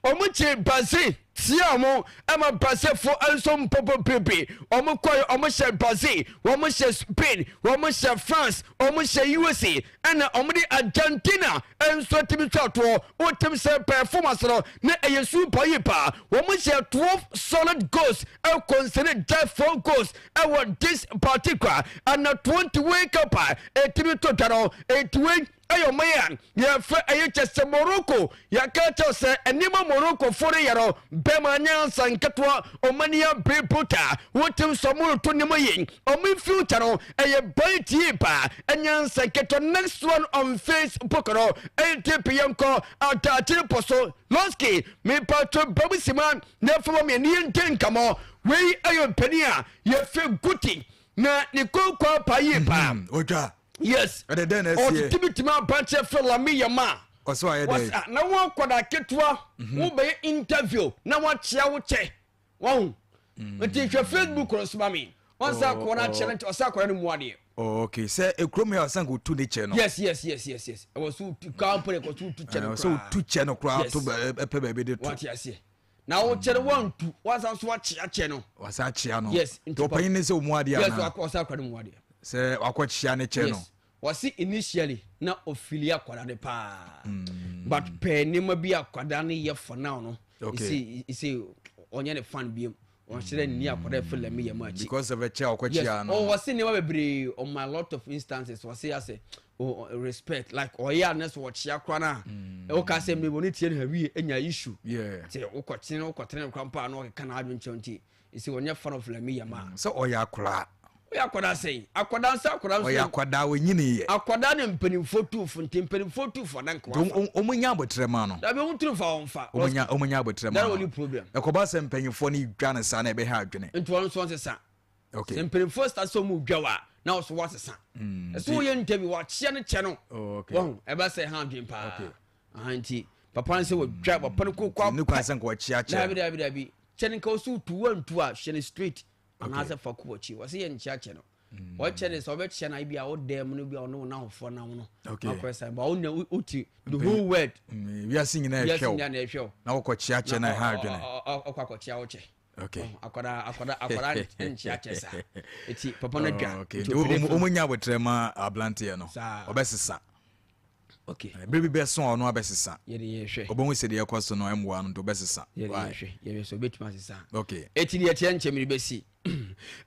ɔmo kye Brazil tia ɔmo ɛma Brazilfo nso mpɔpɔ bebree. Ɔmo kɔɛ, ɔmo hyɛ Brazil, ɔmo hyɛ Spain, ɔmo hyɛ France, ɔmo hyɛ USA, ɛna ɔmo de Argentina nso tumi twa toɔ. Wotim sɛ performance no na ɛyɛ super yi paa. Wɔn hyɛ 12 solid goals, ɛconcede just four goals ɛwɔ this particular ana 20 World Cup a ɛtumi to dwa no. Ɛtiwe ɛyɛ ɔman a yɛfrɛ ɛyɛ kyɛ sɛ Morocco. Yɛka kyɛw sɛ nneɛma Morocco fo no yɛ no bɛma nyansa nketewa. Ɔmani abere bruta, wotim sɛ ɔmo reto nneɛma yi, ɔmo future no ɛyɛ bright yie paa, ɛnyansa nketewa. Next one on Facebook no ɛyɛ tp yɛnkɔ ataakyere pɔ so. Lɔski mepatro bamu sima na ɛfama mmienu yɛnte nkɔmmɔ. Wei ɛyɛ mpanin a yɛfrɛ Guti na ne kookoo apa yie paa. Otwa. Yes. Ɛde dɛn na ɛsiɛ? Ɔtete bi tumi abankyɛ fɛ Lamine Yamal. Ɔsɛ wayɛ dɛ. Wɔsa na wɔn akwadaa ketewa wobɛyɛ interview na wɔakyea wo kyɛ wɔn nti hwɛ Facebook no soma mi wɔn sɛ akɔɔ no akyɛ no nti ɔsɛ akɔɔ no mu adeɛ. Oh, okay, sɛ ekurom yɛ ɔsan ko tu ne kyɛ no. Yes, ɛwɔ so tu kaa mpo de kɔ so tu kyɛ no koraa. Sɛ otu kyɛ no koraa to ɛpɛ baabi de to. Wate aseɛ na wo kyɛ no wantu wasan so akyea kyɛ no. Wasan akyea no. Yes. Nti ɔpanyin ne sɛ ɔmu adeɛ ana? Yes, ɔsɛ akɔɔ no mu adeɛ. Sɛ wakɔ kyea ne kyɛ no. Yes, wɔsi initially na ofili akwadaa no paa, but pɛɛ nneɛma bi akwadaa no yɛ for now no, isi ɔnyɛ ne fan biem, ɔnhyerɛ nni akwadaa fɛ Lamine Yamal akyi. Because of ɛkyɛ ɔkɔ kyea no. Yes, ɔwɔ se nneɛma bebree on a lot of instances wɔsi asɛ oh, respect like ɔyɛ a nɛsɛ ɔkyea kora no a ɛwɔ sɛ mmemme ne tie no hawie anya issue sɛ wokɔtene wokɔtene kora mpo a na ɔkeka n'adwenkyɛw nti ɛsɛ ɔnyɛ fan of Lamine Yamal. Sɛ ɔyɛ akwaraa. Woyɛ akwadaa sɛn? Akwadaa nsa akwadaa nso. Ɔyɛ akwadaa, onyini yɛ. Akwadaa ne mpanimfoɔ tuufo nti mpanimfoɔ tuufo adan nkawa fa. Ɔmo nya abotire ma no. Dabi, ɔmo turu fa wɔn fa. Ɔmo nya abotire ma no. That only problem. Ɛkɔba sɛ mpanyinfoɔ no dwa ne saa na ɛbɛha adwene. Nti wɔn nso nsesa. Sɛ mpanimfoɔ start sɛ ɔmo dwa wa na ɔso wasesa. Ɛsɛ wɔyɛ interview wakyea ne kyɛ no. Wɔn ɛbɛ sɛ ha adwene paa. Nti papa no sɛ wɔdwa papa no kɔ kɔ. Ne kwan sɛ nka ɔkyea kyɛ. Dabi dabi dabi, kyɛ ne nka ɔso tu wantu a hyɛ ne straight. Anaasɛ fa kɔ w'akyi. Wɔse yɛ nkyea kyɛ no. Wɔkyɛ ne sɛ wɔbɛkyɛ no bi a wo dan mu no bi a ɔne wo nahofoɔ nam no. Akɔyɛ saa. Ba wo na wote the whole world. Wiase nyinaa ɛhwɛ wo. Wiase nyinaa ɛhwɛ wo. Na wokɔkyea kyɛ na ɛha adwene. Ɔkɔ akɔkyea wo kyɛ. Okay. Akwadaa akwadaa akwadaa nkyea kyɛ saa. Eti papa no dwa. Okay. Ɔmo nya abotrɛ ma abranteɛ no. Ɔbɛsesa. Okay. Bere bi bɛso a ɔno abɛsesa. Yɛde yɛhwɛ. Ɔbɛhu sɛ deɛ ɛkɔ so no ɛmmoa no nti ɔbɛsesa. Yɛde yɛhwɛ. Yɛhwɛ sɛ ɔbɛtumi asesa. Okay. Eti deɛ ɛteɛ nkyɛn mi bɛsi.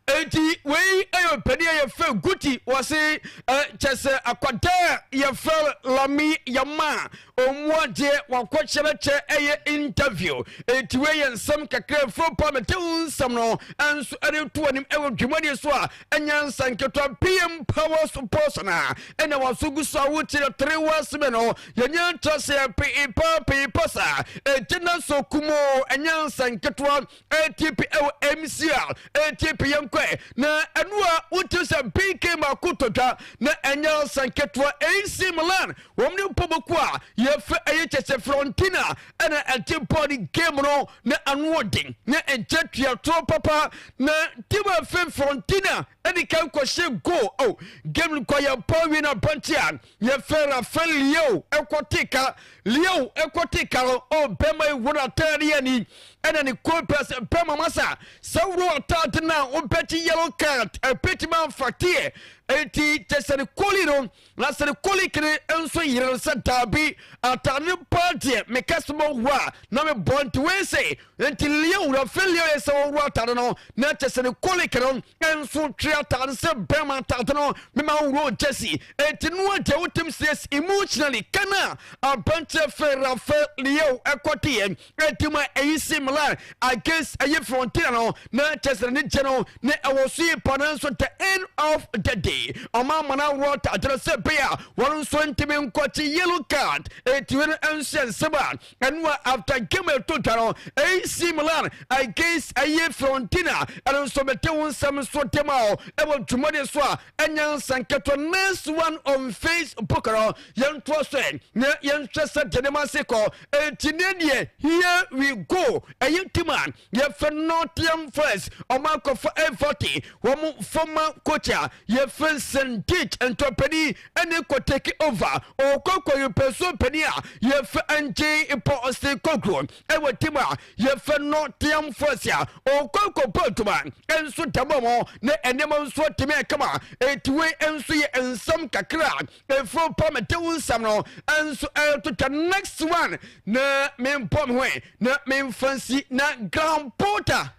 Eti wei ɛyɛ ɔpanin a yɛfrɛ Guti wɔse kyɛ sɛ akwadaa yɛfrɛ Lami Yama ɔmu adeɛ wakɔkyerɛkyɛ ɛyɛ interview. Eti wei yɛ nsɛm kakra furo pa mete wo nsɛm no ɛnso ɛde to anim ɛwɔ dwumadie so a Nyansa nketewa PM power support na ɛna waso gu so a wokyerɛ tere waseme no yɛnyɛ ntra sɛ pii pa pii pa sa ɛgyina so kumo nyansa nketewa ATP ɛwɔ MCL ATP yɛnkɔɛ na ɛno a wote sɛ BK mako tɔtwa na ɛnyansa nketewa AC Milan wɔn ne mpɔbɔku a yɛfɛ ɛyɛ kyɛsɛ Fiorentina ɛna ɛte bɔɔl game no na ano ɔden na ɛnkyɛ tuatoɔ papa na team a ɛfɛ Fiorentina ɛde kan kɔhyɛ goal oh game no kɔyɛ bɔɔl wie na aberante a yɛfɛ Rafael Leao ɛkɔ te ka Leao ɛkɔ te ka no oh bɛrima yi woro ataade yɛ ni ɛna ne goal pɛs bɛrima masa sɛ woro ataade no a wobɛgye yellow card ɛbɛtumi amfakteɛ enti kyɛ sɛ ne kɔli no Na Serikolikini nso yere no sɛ, Dabi, atade no paa deɛ, meka sɛ mɔwura a, na mebɔ nti wei se, nti Leo wura fɛ Leo yɛ sɛ wɔwura atade no, na kyɛ sɛ ne kolik no nso twe atade sɛ bɛrima atade no, mema wowura gyesi, enti no agya wotim sies emotionally, kana aberanteɛ fɛ Rafael Leo ɛkɔteɛ Ɛdi mu a ɛyi si Milan against ɛyi Fiorentina no na kyɛ sɛ ne gye no na ɛwɔ so yi pa nanso the end of the day ɔma amana aworɔ tagyere sɛ bɛyɛ a wɔn nso ntumi nkɔkye yellow card ɛtiwe no nso yɛ nsɛm a ɛno a after game ɛto dwa no AC Milan against ɛyi Fiorentina ɛno nso mete wo nsɛm nso dem a ɛwɔ dwumadi so a ɛnyɛ nsa nketewa next one on Facebook no yɛntoa so ɛ na yɛnhwɛ sɛ deɛ nneɛma ase kɔ enti ne deɛ here we go ɛyɛ team a yɛfɛ Nottingham Forest ɔmo akɔfa Everton wɔn former coach a yɛfɛ Sendich ntɔpani ɛne kɔ take over ɔkɔ kɔ yɛpɛ panin a yɛfɛ Ange Postecoglou ɛwɔ team a yɛfɛ Nottingham Forest a ɔkɔ kɔbɔ adwuma nso dɛm mo na nneɛma nso atumi akama eti wei nso yɛ nsɛm kakra efuro pa mete wo nsɛm no nso ɛretotwa next one na membɔ me ho na memfa nsi na Graham Potter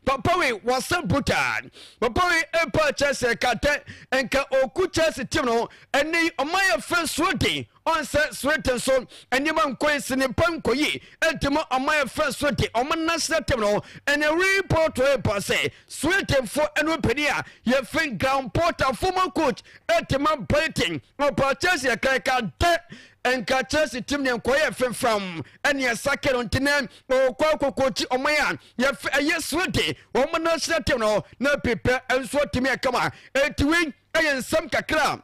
papa wei wɔsɛ brutal papa wei epa Chelsea katɛ nka oku Chelsea team no ɛne ɔman yɛ fɛ nsuo den Ɔnsɛ Sweden so nneɛma nkɔ yi sene mpa nkɔ yi enti ma ɔman ɛfɛ so de ɔmo national team no ɛne report ɛba sɛ Swedenfo ɛno panin a yɛfrɛ Graham Potter former coach ɛde ma Brighton ɔpa Chelsea ɛka ɛka dɛ nka Chelsea team ne nkɔyɛ fɛmfam ɛne ɛsake no nti nɛ ɔkɔ akɔkɔkyi ɔman a yɛfɛ ɛyɛ Sweden wɔn national team no na pepɛ nso atumi ɛkama enti wei ɛyɛ nsɛm kakra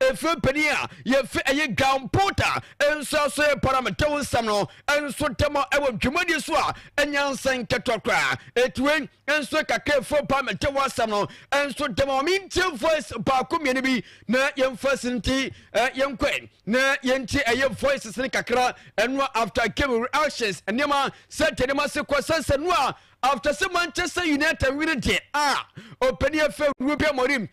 efie panin a yɛfɛ ɛyɛ gampota nso aso yɛ paramɛtɛw nsɛm no nso tɛm ɛwɔ dwumadie so a ɛnya nsɛn nketewa koraa etuwe nso kakra efo paramɛtɛw asɛm no nso tɛm a wɔn ntie voice baako mmienu bi na yɛnfa sinti ɛ yɛnkɔɛ na yɛntie ɛyɛ voices ne kakra ɛno after game reactions nneɛma sɛ nneɛma se kɔ sɛnsɛn no a after sɛ Manchester United wini deɛ a ɔpanin afɛ Ruben Amorim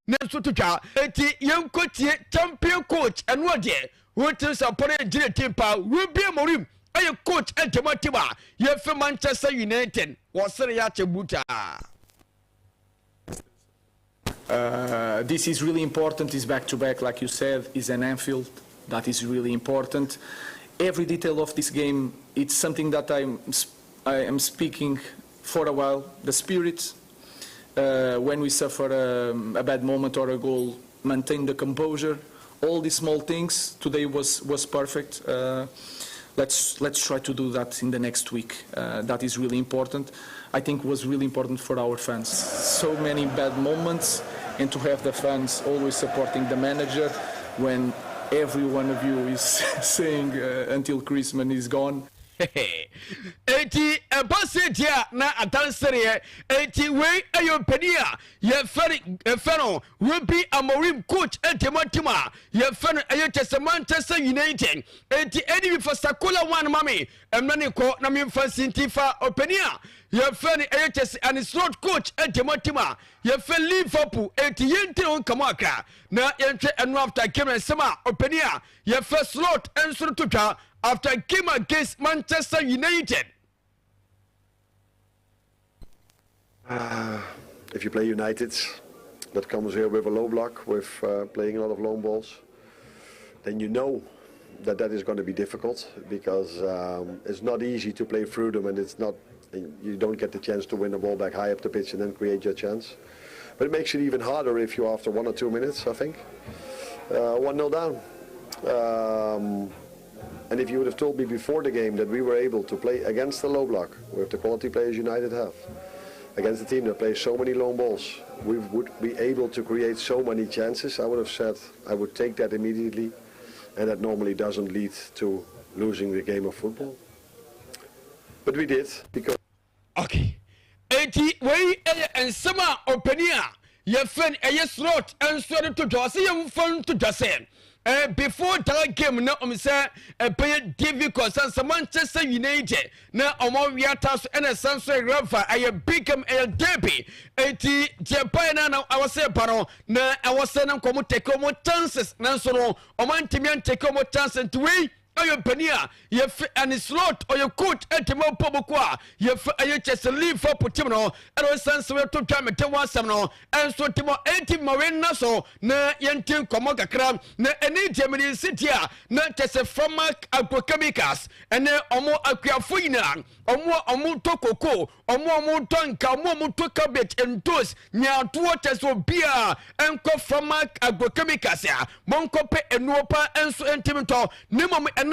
ne nso to twa. Enti yɛnkɔtie champion coach ɛno deɛ wotim sɛ pɔne gyina team paa Ruben Amorim ɛyɛ coach ɛntɛma team a yɛfɛ Manchester United wɔsere yɛ akyɛ butaa. This is really important. It's back to back, like you said, is an Anfield. That is really important. Every detail of this game, it's something that I am speaking for a while. The spirit, when we suffer a bad moment or a goal, maintain the composure. All these small things today was perfect. Let's try to do that in the next week. That is really important. I think was really important for our fans. So many bad moments, and to have the fans always supporting the manager when every one of you is saying until Christmas is gone. Enti ɛba sɛ deɛ a na adansereɛ. Enti wei ɛyɛ mpanin a yɛfɛ yɛfɛ no Ruby Amorim, coach ɛde team a yɛfɛ no ɛyɛ kyɛ sɛ Manchester United. Enti ɛde bi fa Sakola one ma me ɛmɛ ne kɔ na memfa nsinti fa ɔpanin a yɛfɛ no ɛyɛ kyɛ sɛ Arne Slot, coach ɛde team a yɛfɛ Liverpool. Enti yɛntene ho nkɔmɔ akra na yɛntwɛ ɛno after game, nsɛm a ɔpanin a yɛfɛ Slot nso to twa after game against Manchester United. If you play United, that comes here with a low block, with playing a lot of long balls, then you know that that is going to be difficult because it's not easy to play through them, and it's not you don't get the chance to win the ball back high up the pitch and then create your chance. But it makes it even harder if you, after 1 or 2 minutes, I think, 1-0 down. And if you would have told me before the game that we were able to play against the low block with the quality players United have, against a team that plays so many long balls, we would be able to create so many chances, I would have said I would take that immediately, and that normally doesn't lead to losing the game of football. But we did because. Okay. Eti wei ɛyɛ nsɛm a ɔpanin a yɛfrɛ no ɛyɛ Slot nso de to dwa. Ɔsɛ yɛmfa nto dwa sɛ before that game na ɔmo sɛ ɛbɛyɛ difficult sɛ Manchester United na ɔmo wiata so, ɛna ɛsan so ɛrɛfa ɛyɛ big game, ɛyɛ derby. Eti deɛ baeɛ na na ɛwɔ sɛ ɛba no na ɛwɔ sɛ na nkɔmɔ take ɔmo chances, nanso no ɔmo antumi antake ɔmo chances. Nti wei ɛyɛ mpanin a yɛfɛ Arne Slot, ɔyɛ coach ɛtɛmɛ pɔ boko a yɛfɛ ɛyɛ kyɛ sɛ Liverpool team no, ɛna ɔsan sɛ wɔto twa mɛtɛ wɔn asɛm no ɛnso team ɛnti ma wɔn nna so na yɛnti nkɔmɔ kakra. Na ɛne deɛ mɛ ne nsi a na kyɛ sɛ Farmak Agrochemicals ɛne ɔmo akuafo nyinaa, ɔmo a ɔmo tɔ koko, ɔmo a ɔmo tɔ nka, ɔmo a ɔmo tɔ cabbage, ntos, nyaadoɔ, kyɛ sɛ obiara ɛnkɔ Farmak Agrochemicals a monkɔpɛ enuo pa nso ntumi tɔ. Ne mmom ɛnɛ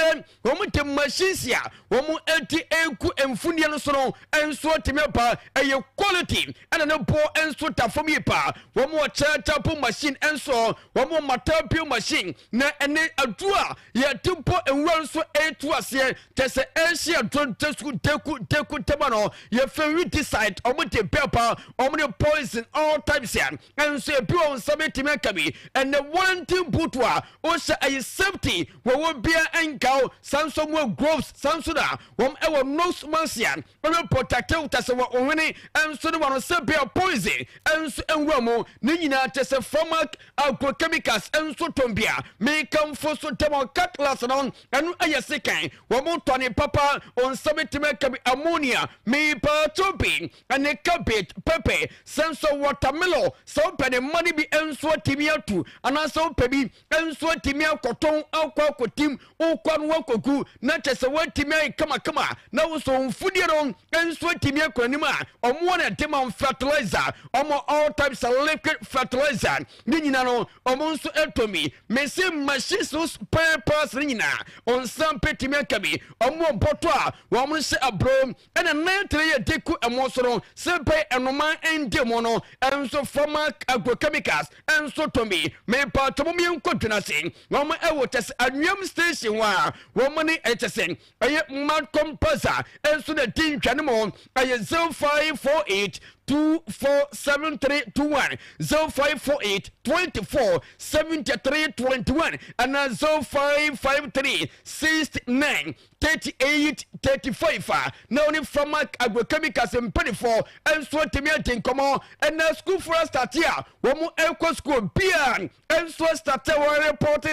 wɔn de machines a wɔn adi egu mfunie no so no nso atumi aba, ɛyɛ quality, ɛna ne boɔ nso da fam yie paa. Wɔn wɔ kyɛkyɛpo machine nso, wɔn wɔ matapio machine, na ɛne aduro a yɛde bɔ nwura nso ɛretu aseɛ kyɛ sɛ ɛnhyɛ aduro ntesu deku deku tɛma no yɛfɛ weedicide. Wɔn de pɛpa, wɔn de poison all types a nso ebi wɔ nsa bɛtumi aka bi. Ɛnɛ warranty boot a wohyɛ ɛyɛ safety wɔwɔ bia nkaw saa nso mu gloves, saa nso na wɔn ɛwɔ nose mask a wɔbɛ protect kyɛ sɛ wɔ ohwene nso ne wɔn sɛ bia poison nso nwura mu. Ne nyinaa kyɛ sɛ Farmak Agrochemicals nso tɔn bia mekamfo so tɛmɔ. Cutlass no ɛno ɛyɛ sekan, wɔn tɔ ne papa nsa bɛtumi aka bi. Ammonia meepaato bi ɛne cabbage, pepper, sɛ nso watermelon, sɛ wopɛ ne mma no bi nso atumi atu anaasɛ wopɛ bi nso atumi akɔtɔn akɔ akɔtim wokɔ no wakɔgu na kyɛ sɛ woatumi ayɛ kamakama na wo so mfudie no nso atumi akɔ anim a, ɔmo na ɛde ma fertilizer. Ɔmo all types of liquid fertilizer ne nyina no ɔmo nso ɛtɔ mi. Mesi machines no spare parts ne nyinaa ɔnsa mpɛtumi aka bi. Ɔmo bɔtɔ a wɔn hyɛ aburo ɛna nan tere yɛ de ku ɛmo so no sɛ bɛyɛ ɛnoma ndi mu no ɛnso Farmak Agrochemicals ɛnso tɔn bi. Mepatɔ mo miɛnkɔ dwena se wɔn ɛwɔ kyɛ sɛ Anwuam station hɔ a wɔn ne ɛkyɛ sɛ ɛyɛ Malcolm Plaza ɛnso na di ntwane mu. Ɛyɛ 0548 247321, 0548 24 73 21 ɛna 0553 69 38 35 a na wɔne Farmak Agrochemicals mpanimfoɔ nso atumi adi nkɔmmɔ. Ɛna sukuufoɔ astart a wɔn ɛkɔ sukuu bia nso astart a wɔn report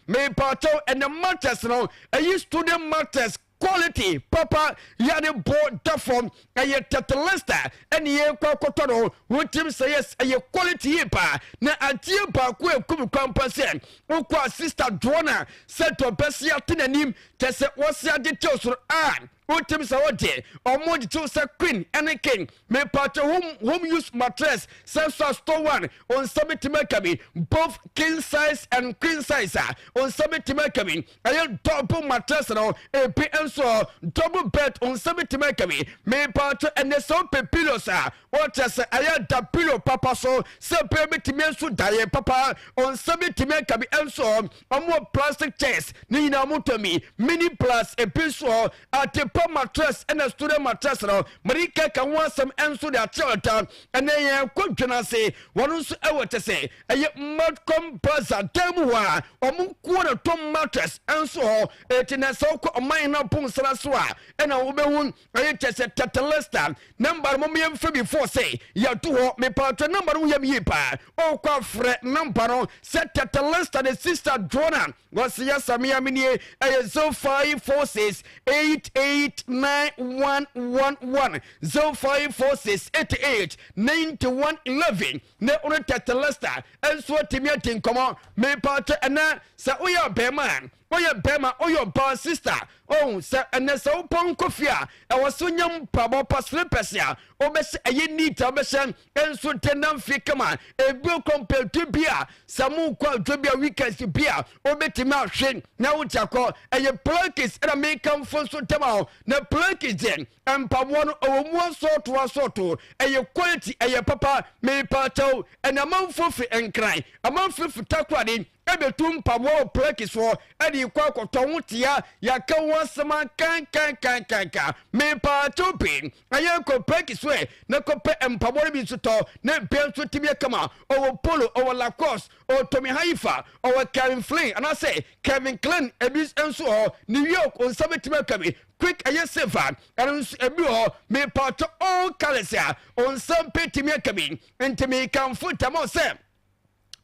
mepaakyɛw. Ɛnɛ matters no ɛyi student matters quality papa yɛde bɔ da fam, ɛyɛ tetelestai ɛne yɛn kɔ akɔtɔ no. Wotim sɛ yes, ɛyɛ quality yie paa. Na adeɛ baako a ɛkum kwampa sɛ wokɔ a sister doɔ na sɛ dɔbɛsi ate n'anim kyɛ sɛ wɔsi ade tew soro a. Wotim sɛ wode ɔmo gyekyew sɛ queen ɛne king. Mepatwo home home use mattress sɛ so a store one onsa betumi aka bi, both king size and queen size a onsa betumi aka bi. Ɛyɛ double mattress no ebi nso double bed onsa betumi aka bi. Mepatwo ɛnɛ sɛ wopɛ pillows a wɔkyɛ sɛ ɛyɛ da pillow papa so sɛ bɛɛ betumi nso daeɛ papa onsa betumi aka bi nso. Ɔmo wɔ plastic chairs ne nyinaa ɔmo tɔ mi mini plus ebi nso hɔ atepa mattress ɛna student mattress no mede kɛkɛ ho asɛm nso de akyerɛ ɔda ɛnɛ yɛn kɔ dwena ase wɔn nso ɛwɔ kyɛ sɛ ɛyɛ Malcolm Plaza dan mu hɔ a ɔmo nkoa na tɔ mattress nso hɔ eti na sɛ wokɔ ɔman na pon sra so a ɛna wobɛhu ɛyɛ kyɛ sɛ tetelesta namba no mom yɛmfrɛ before sɛ yɛto hɔ. Mepatwɛ namba no woyam yie paa, ɔkɔ afrɛ namba no sɛ tetelesta ne sister Joana wɔse yɛsamea menie ɛyɛ 0546 889111, 0546 88 9111 ne wone tetelesta nso atumi adi nkɔmmɔ. Mepatwɛ ɛnɛ sɛ woyɛ bɛrima a woyɛ bɛrima, woyɛ ɔbaa, sister, oh, sɛ ɛnɛ sɛ wopɔn kɔ fie a ɛwɔ so nya mpaboa pa, slippers a wobɛhyɛ ɛyɛ neat a wobɛhyɛ nso de nam fie kama. Ebi kɔmpɛtu bi a sɛ mokɔ adwo bi a weekends bi a wobɛtumi ahwe na wote akɔ ɛyɛ plakis ɛna mekamfo nso dɛm a na plakis deɛ mpaboa no ɛwɔ mu asɔɔto asɔɔto, ɛyɛ quality, ɛyɛ papa. Mepaakyɛw ɛna amanfo firi Nkran, amanfo firi Takoradi ɛbɛtu mpaboa wɔ plɛki soɔ ɛde kɔ akɔtɔ ho tea yɛaka ho asɛm akankankankanka. Mepaakyɛw pii ɛyɛ kɔ plɛki so ɛ na kɔpɛ mpaboa no bi nso tɔ na bia nso tumi kama. Ɔwɔ Polo, ɔwɔ Lacoste, ɔwɔ Tommy Hilfiger, ɔwɔ Kevin Flynn anaasɛ Kevin Klein ebi nso hɔ. New York nsa bɛtumi aka bi quick, ɛyɛ safe a ɛno nso ebi wɔ hɔ. Mepaakyɛw all colours a ɔnsa bɛtumi aka bi nti mekamfo tɛmɔ sɛ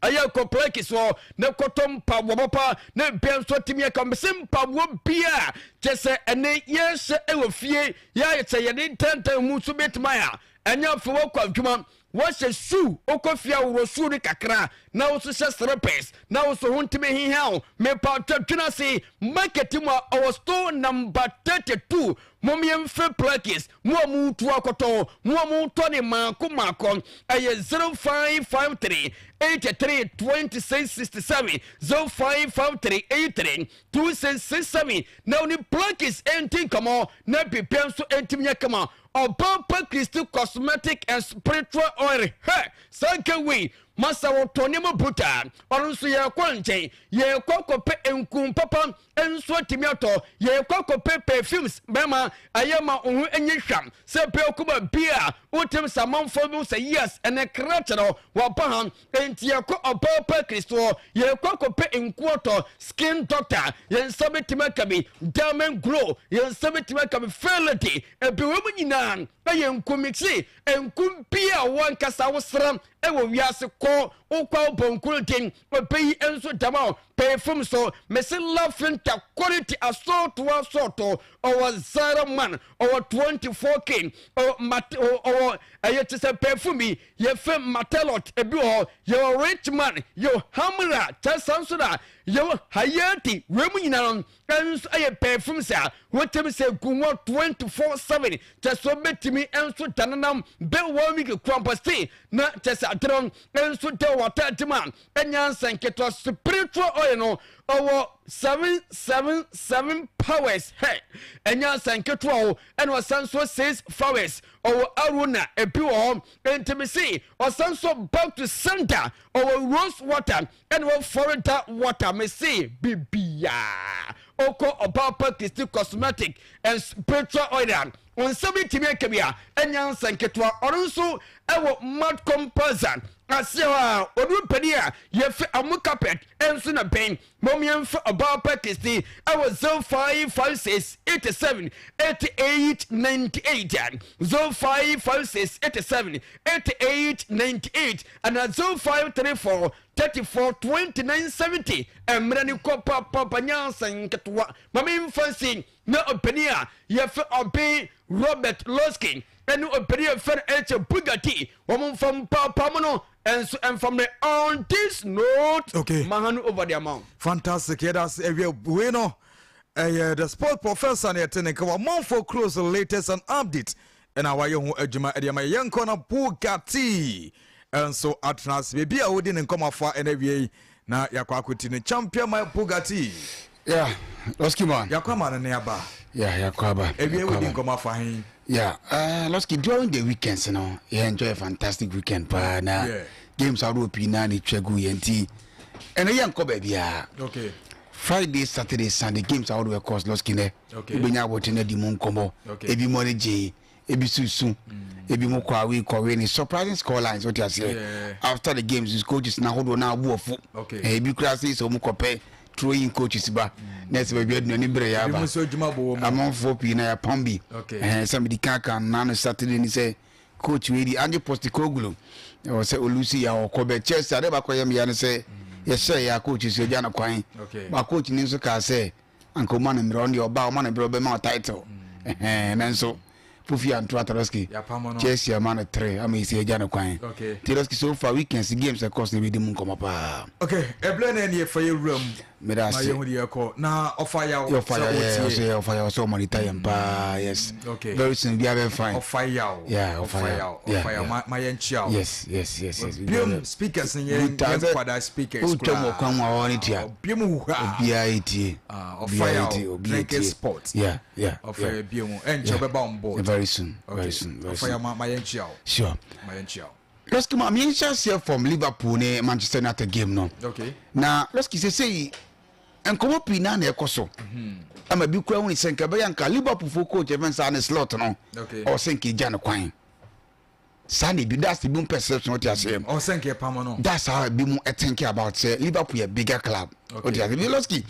ɛyɛ kɔ plɛki soɔ na kɔtɔ mpaboa papa na bia nso atumi aka mbese mpaboa bia kyɛ sɛ ɛne yɛhyɛ ɛwɔ fie yɛayɛ sɛ yɛde ntantan mu nso bɛtumi ayɛ a ɛnyɛ afei wɔkɔ adwuma wɔhyɛ shoe wokɔ fie aworɔ shoe no kakra na woso hyɛ slippers na woso ho ntumi heha wo. Mepa twatwena ase market mu a ɔwɔ store number 32. Mom yɛmfrɛ plakis mo a motu akɔtɔ mo a motɔ ne maako maako ɛyɛ 0553 83 26 67, 0553 83 2667 na wone plakis ɛnti nkɔmmɔ na bibia nso ɛntimi nyɛ kama. Ɔba pa Kristi cosmetic and spiritual oil hɛ saa nka wei masa wɔtɔ nneɛma buta ɔno nso yɛkɔ nkyɛn yɛkɔ kɔpɛ nkum papa nso atumi atɔ. Yɛkɔ akɔpɛ perfumes bɛma ɛyɛ ma wo ho enyi hwam sɛ pɛ okuba bi a wotem sɛ amanfoɔ bi sɛ yes ɛnɛ krakye no wɔba ha enti yɛkɔ ɔbaa pa Kristoɔ yɛkɔ akɔpɛ nkuɔtɔ skin doctor yɛn nsa bɛtumi aka bi, diamond glow yɛn nsa bɛtumi aka bi, fair lady ebi wɔ mu nyinaa ɛyɛ nkumikyi nkum bi a wɔnkasa wosra ɛwɔ wiase kɔ wokɔ wobɔ den ɔbɛyi nso dama o perfume so mesi lafinta quality asɔɔto asɔɔto ɔwɔ zara man ɔwɔ 24K ɔwɔ mat ɔwɔ ɛyɛ te sɛ perfume yi yɛfɛ matelot ebi wɔ hɔ yɛwɔ rich man yɛwɔ hamra kyɛ saa nso na yɛwɔ hayati wei mu nyinaa no ɛnso ɛyɛ perfume sɛ wotumi sɛ gu hɔ 24/7 kyɛ sɛ wobɛtumi nso dananam bɛ one week kura mpo se na kyɛ sɛ adere nso da wɔ atade mu a ɛnya nsɛnketewa. Spiritual oil no ɔwɔ 777 powers hɛ ɛnya nsɛnketewa o ɛna ɔsan so six flowers ɔwɔ arona ebi wɔ hɔ ntumi se ɔsan so back to center ɔwɔ rose water ɛna wɔ Florida water me se bibiaa ɔkɔ ɔbaa pa Kristi cosmetic and spiritual oil a nsɛm bi tumi aka bi a ɛnya nsɛnketewa. Ɔno nso ɛwɔ Matcom Plaza aseɛ hɔ a ɔno panin a yɛfɛ amo carpet nso na bɛn mom yɛmfa ɔbaa pa Kristi ɛwɔ 0556 87 88 98, 0556 87 88 98 ana 0534 34 29 70. Mmerɛ ne kɔ papapa nyansa nketewa ma memfa nsi na ɔpanin a yɛfɛ ɔben Robert Loskin ɛne ɔpanin a yɛfɛ no ɛkyɛ Bugatti wɔn mfa mpaapa mu no ɛnso ɛmfa mmerɛ. On this note, Okay. ma hand over the amount. Fantastic, yɛda ase. Awie wei no. Ɛyɛ The Sport Professor na yɛte ne nka wɔ amanfoɔ kuro so latest and update ɛna wayɛ ho adwuma ɛde ama yɛ. Yɛnkɔ na Bugatti nso atena ase baabi a ɔdi ne nkɔmɔ afa ɛna awie yi na yɛakɔ akɔti ne champion my Bugatti. Yeah, Losky man. Yɛakɔ ama no ne aba. Yeah, yɛakɔ aba. Awie wodi nkɔmɔ afa he. Yeah, Losky, during the weekends no, yɛ enjoy a fantastic weekend paa na yeah. Games ahodoɔ pii naa na ɛtwa gu yɛn nti ɛnɛ yɛnkɔ baabiara. Okay. Friday, Saturday, Sunday games ahodoɔ ɛkɔ Losky nɛ. Okay. Wobɛnya abɔten no adi mu nkɔmmɔ. Okay. Ebi mu ani gyee, ebi susu, ebi mu kɔ awe kɔwe ne surprising score lines wote aseɛ. Yeah. After the games, coaches na ahodoɔ na abu ɔfo. Okay. Ebi koraa sɛ sɛ wɔn kɔpɛ throwing coaches ba na ɛsɛ baabi aduane berɛ yɛ Ebi aba. mu nso adwuma bɔ wɔn mu. Amanfoɔ pii na yɛapam bi. Okay. Sɛ mede kan kan na no Saturday ni sɛ coach wei di Ange Postecoglou ɛwɔ sɛ olusi yɛ ɔkɔ bɛ Chelsea ade baakɔ yɛ mmea no sɛ yɛhyɛ yɛ a coach nso agya no kwan. Okay. Ba coach ni nso kaa sɛ anka ɔma no mmerɛ, ɔno deɛ ɔba ɔma no mmerɛ ɔbɛma title. Nanso Fofi Anto Ataroski Yɛapam no. Chelsea ama no 3 ama yɛsi agya no kwan. Okay. Taroski so far weekends games ɛkɔ so na ebi di mu nkɔmɔ paa. Okay, ɛbrɛ na ɛne yɛfa yɛ wura mu. Meda Na ase. yɛhu deɛ ɛkɔ. Na ɔfa yaw Yɛ ɔfa sɛ yaw yɛ ɔtie. ɔsɛ yɛ ɔfa yaw sɛ ɔmɔnita yɛn paa, yes. Okay. Very soon bi abɛ fine. Ɔfa yaw. Yeah, ɔfa Ɔfa yaw. yaw. Yeah, Ɔfa yaw. yeah. Ma ma yɛn kyia o. Yes. Biom speakers ni yɛn Brutal. yɛn kwada speakers Wotwa mu ɔkwan mu a ɔwɔ ne tua. Biom hu ha. Obiara etie. Ah, ɔfa Obiara yaw. etie. Obiara Drinking etie. sport. Yeah. Ɔfa yeah. yɛ biom. Ɛnkyɛ Yeah. ɔbɛba on board. Very soon. Okay. Very soon. Very Ɔfa yaw soon. ma ma yɛn kyia o. Sure. Ma yɛn kyia o. Losky ma mi nhyɛ aseɛ from Liverpool ne Manchester United game no. Okay. Na Losky sɛ sɛyi nkɔmɔ pii naa na ɛkɔ so. Ama bi kura hu sɛ nka bɛyɛ nka Liverpool fo coach ɛfɛn saa ne slot no. Okay. Ɔsɛ nka egya no kwan. Saa na ebi that's ebi mu perception ɔte aseɛ. Ɔsɛ nka ɛpam no. That's how ebi mu thinking about sɛ Liverpool yɛ bigger club. Okay. Ɔte aseɛ. Losky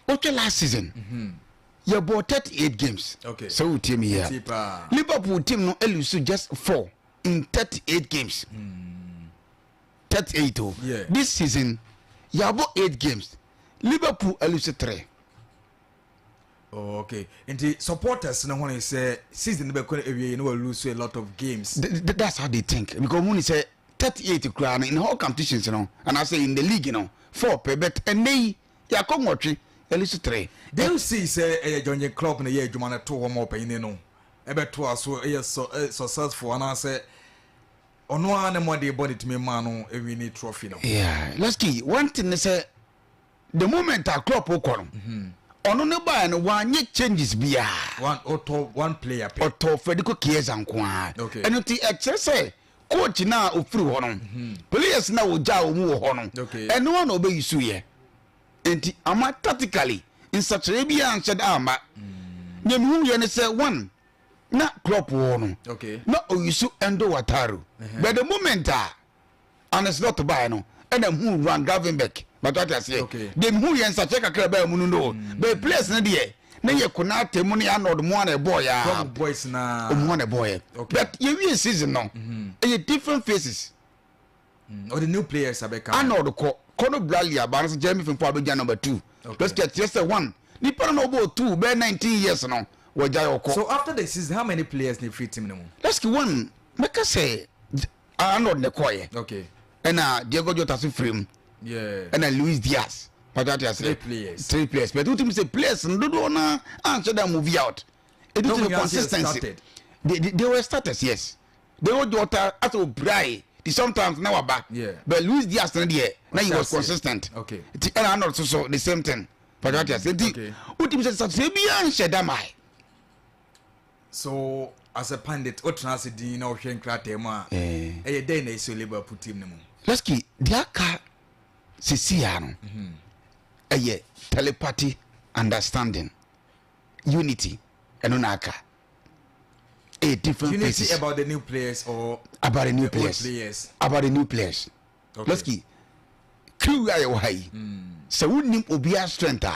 wotwe last season. Yɛ bɔ 38 games. Okay. Sɛ o tie mi Tie yɛ. paa. Liverpool team no elose just 4 in 38 games. 38 o. Yeah. This season yabɔ 8 games. Liverpool elose 3. Oh, okay. Nti supporters no ho ne sɛ season no bɛkɔ awie no wɔ lose a lot of games. That's how they think because wɔn ni sɛ 38 koraa no in all competitions no and I say in the league no 4 pɛ, but ɛnɛ yi yakɔ 8 elose 3. Do you see sɛ ɛyɛ Jurgen Klopp na ɛyɛ adwuma no to hɔ ma ɔpanyini no ɛbɛtoa so ɛyɛ successful anaasɛ ɔno ara ne mmɔden bɔ ne tumi maa no ɛwi ne trophy no? Yeah, let's see. One thing is sɛ the moment a Klopp kɔ no, ɔno ne baa no wanyɛ changes biara. One ɔtɔ one player pɛ. Ɔtɔ Federico Chiesa nko ara. Okay. Ɛno ti ɛkyerɛ sɛ coach na ofiri hɔ no, players na ogya wɔn mu wɔ hɔ no, Okay. ɛno na ɔbɛyi so yɛ. Nti ama tactically nsakyerɛ bi a nhyɛ da ama. Nea mihu yɛ ne sɛ one na Klopp wɔ hɔ no, Okay. na oyi so Endo Wataru, but the moment a Arne Slot baa no ɛna hu Ryan Gravenberch but wate aseɛ. Okay. Deɛ mihu yɛ nsakyerɛ kakra baa mu no no, but players no deɛ ne yɛ Konate mu ne Arnold mu a na ɛbɔɔ yɛ a Klopp boys na. ɔmu a na ɛbɔɔ yɛ. Okay. But yɛwie season no ɛyɛ different faces. Ɔde new players abɛka. Arnold kɔ Conor Bradley aba no sɛ Jeremy Frimpong abɛgya number 2. Okay. Lɔski kyerɛ sɛ one nipa no na ɔbɔɔ 2 bɛyɛ 19 years no wɔgya ɔkɔ. So after the season how many players na free team no mu? Lɔski one mɛka sɛ Arnold ne kɔɔyɛ. Okay. Ɛna Diego Jota so firi mu. Yeah. Ɛna Luis Diaz pàtó ati ase. Three players. Three players but wotumi sɛ players no dodoɔ na anhyɛ da move out. Edu No, to the we are still consistency. started. They were starters, yes. Diego Jota ase obirae ti sometimes na waba. Yeah. But Luis Diaz no deɛ na he was Ɔhyɛ aseɛ. consistent. Okay. Ti ɛna Arnold so so the same thing pàtó ati ase nti Okay. wotumi sɛ sase biara nhyɛ da maa. So as a pundit wotena ase din na wohwɛ nkrataa mu a Eh. ɛyɛ dɛn na ɛsɛ Liverpool team no mu? Lɔski deɛ aka sisi ya no ɛyɛ telepathy, understanding, unity, ɛno na aka ɛyɛ different Unity faces. about the new players or about the new the old players. players? About the new players. Okay. Lɔski crew a yɛwɔ ha yi sɛ wonim obiara strength a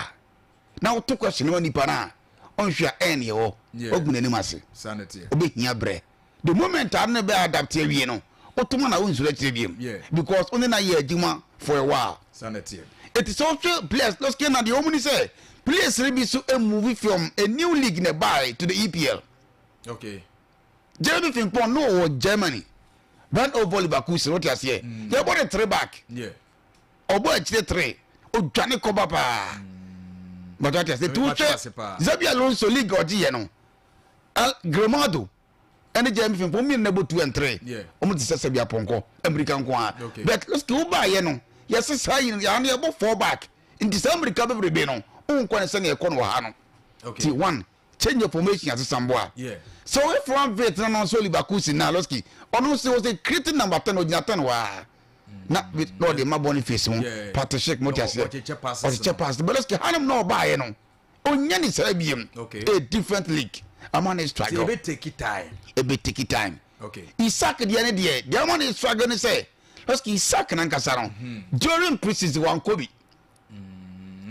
na woto question ma nipa no a ɔnhwɛ a ɛn yɛ hɔ Yeah. wagu n'anim ase. Sanity. Wobɛhia berɛ the moment a ne bɛ adapt awie no wotoma na wonsuro akyerɛ biom Yeah. because wone na yɛ adwuma for a while. Sanity. Ɛti sɛ wohwɛ players lɔski na deɛ ɔmu ni sɛ players no bi so move from a new league na ɛbae to the EPL. Okay. Jeremy Frimpong no wɔ Germany brand over Leverkusen wote aseɛ yɛbɔ ne 3 back. Yeah. Ɔbɔ akyire 3 odwane kɔba paa. But wate ase, tu hwɛ Xabi Alonso league ɔgye yɛ no, Grimaldo ɛne Jeremy Frimpong mmienu na ɛbɔ 2 and 3. Wɔn te sɛ sɛbi apɔnkɔ mmirika nko ara. But lɔski wo baayɛ no, yɛse saa yi no, yɛn yɛbɔ 4 back. Nti saa mmirika bebrebe no, wonkɔ ne sɛnea ɛkɔ no wɔ ha no. Ti one, change of formation asesa mboa. Sɛ ɔyɛ Florian Wirtz na no nso Leverkusen na Lɔski, ɔno nso ɔsɛ creating number 10 ogyina 10 hɔ ara. Na na ɔde ma Boniface ho, Patrick Schick mo te aseɛ. Ɔkyekyɛ pass. But Lɔski hanom na ɔbaayɛ no, ɔnya ne saa biem. A different league. Ama ne struggle. Ebe take time. Ebe take time. Isak deɛ ne deɛ, deɛ ama ne struggle ne sɛ, Lɔski Isak nankasa no, during pre-season wankɔ bi.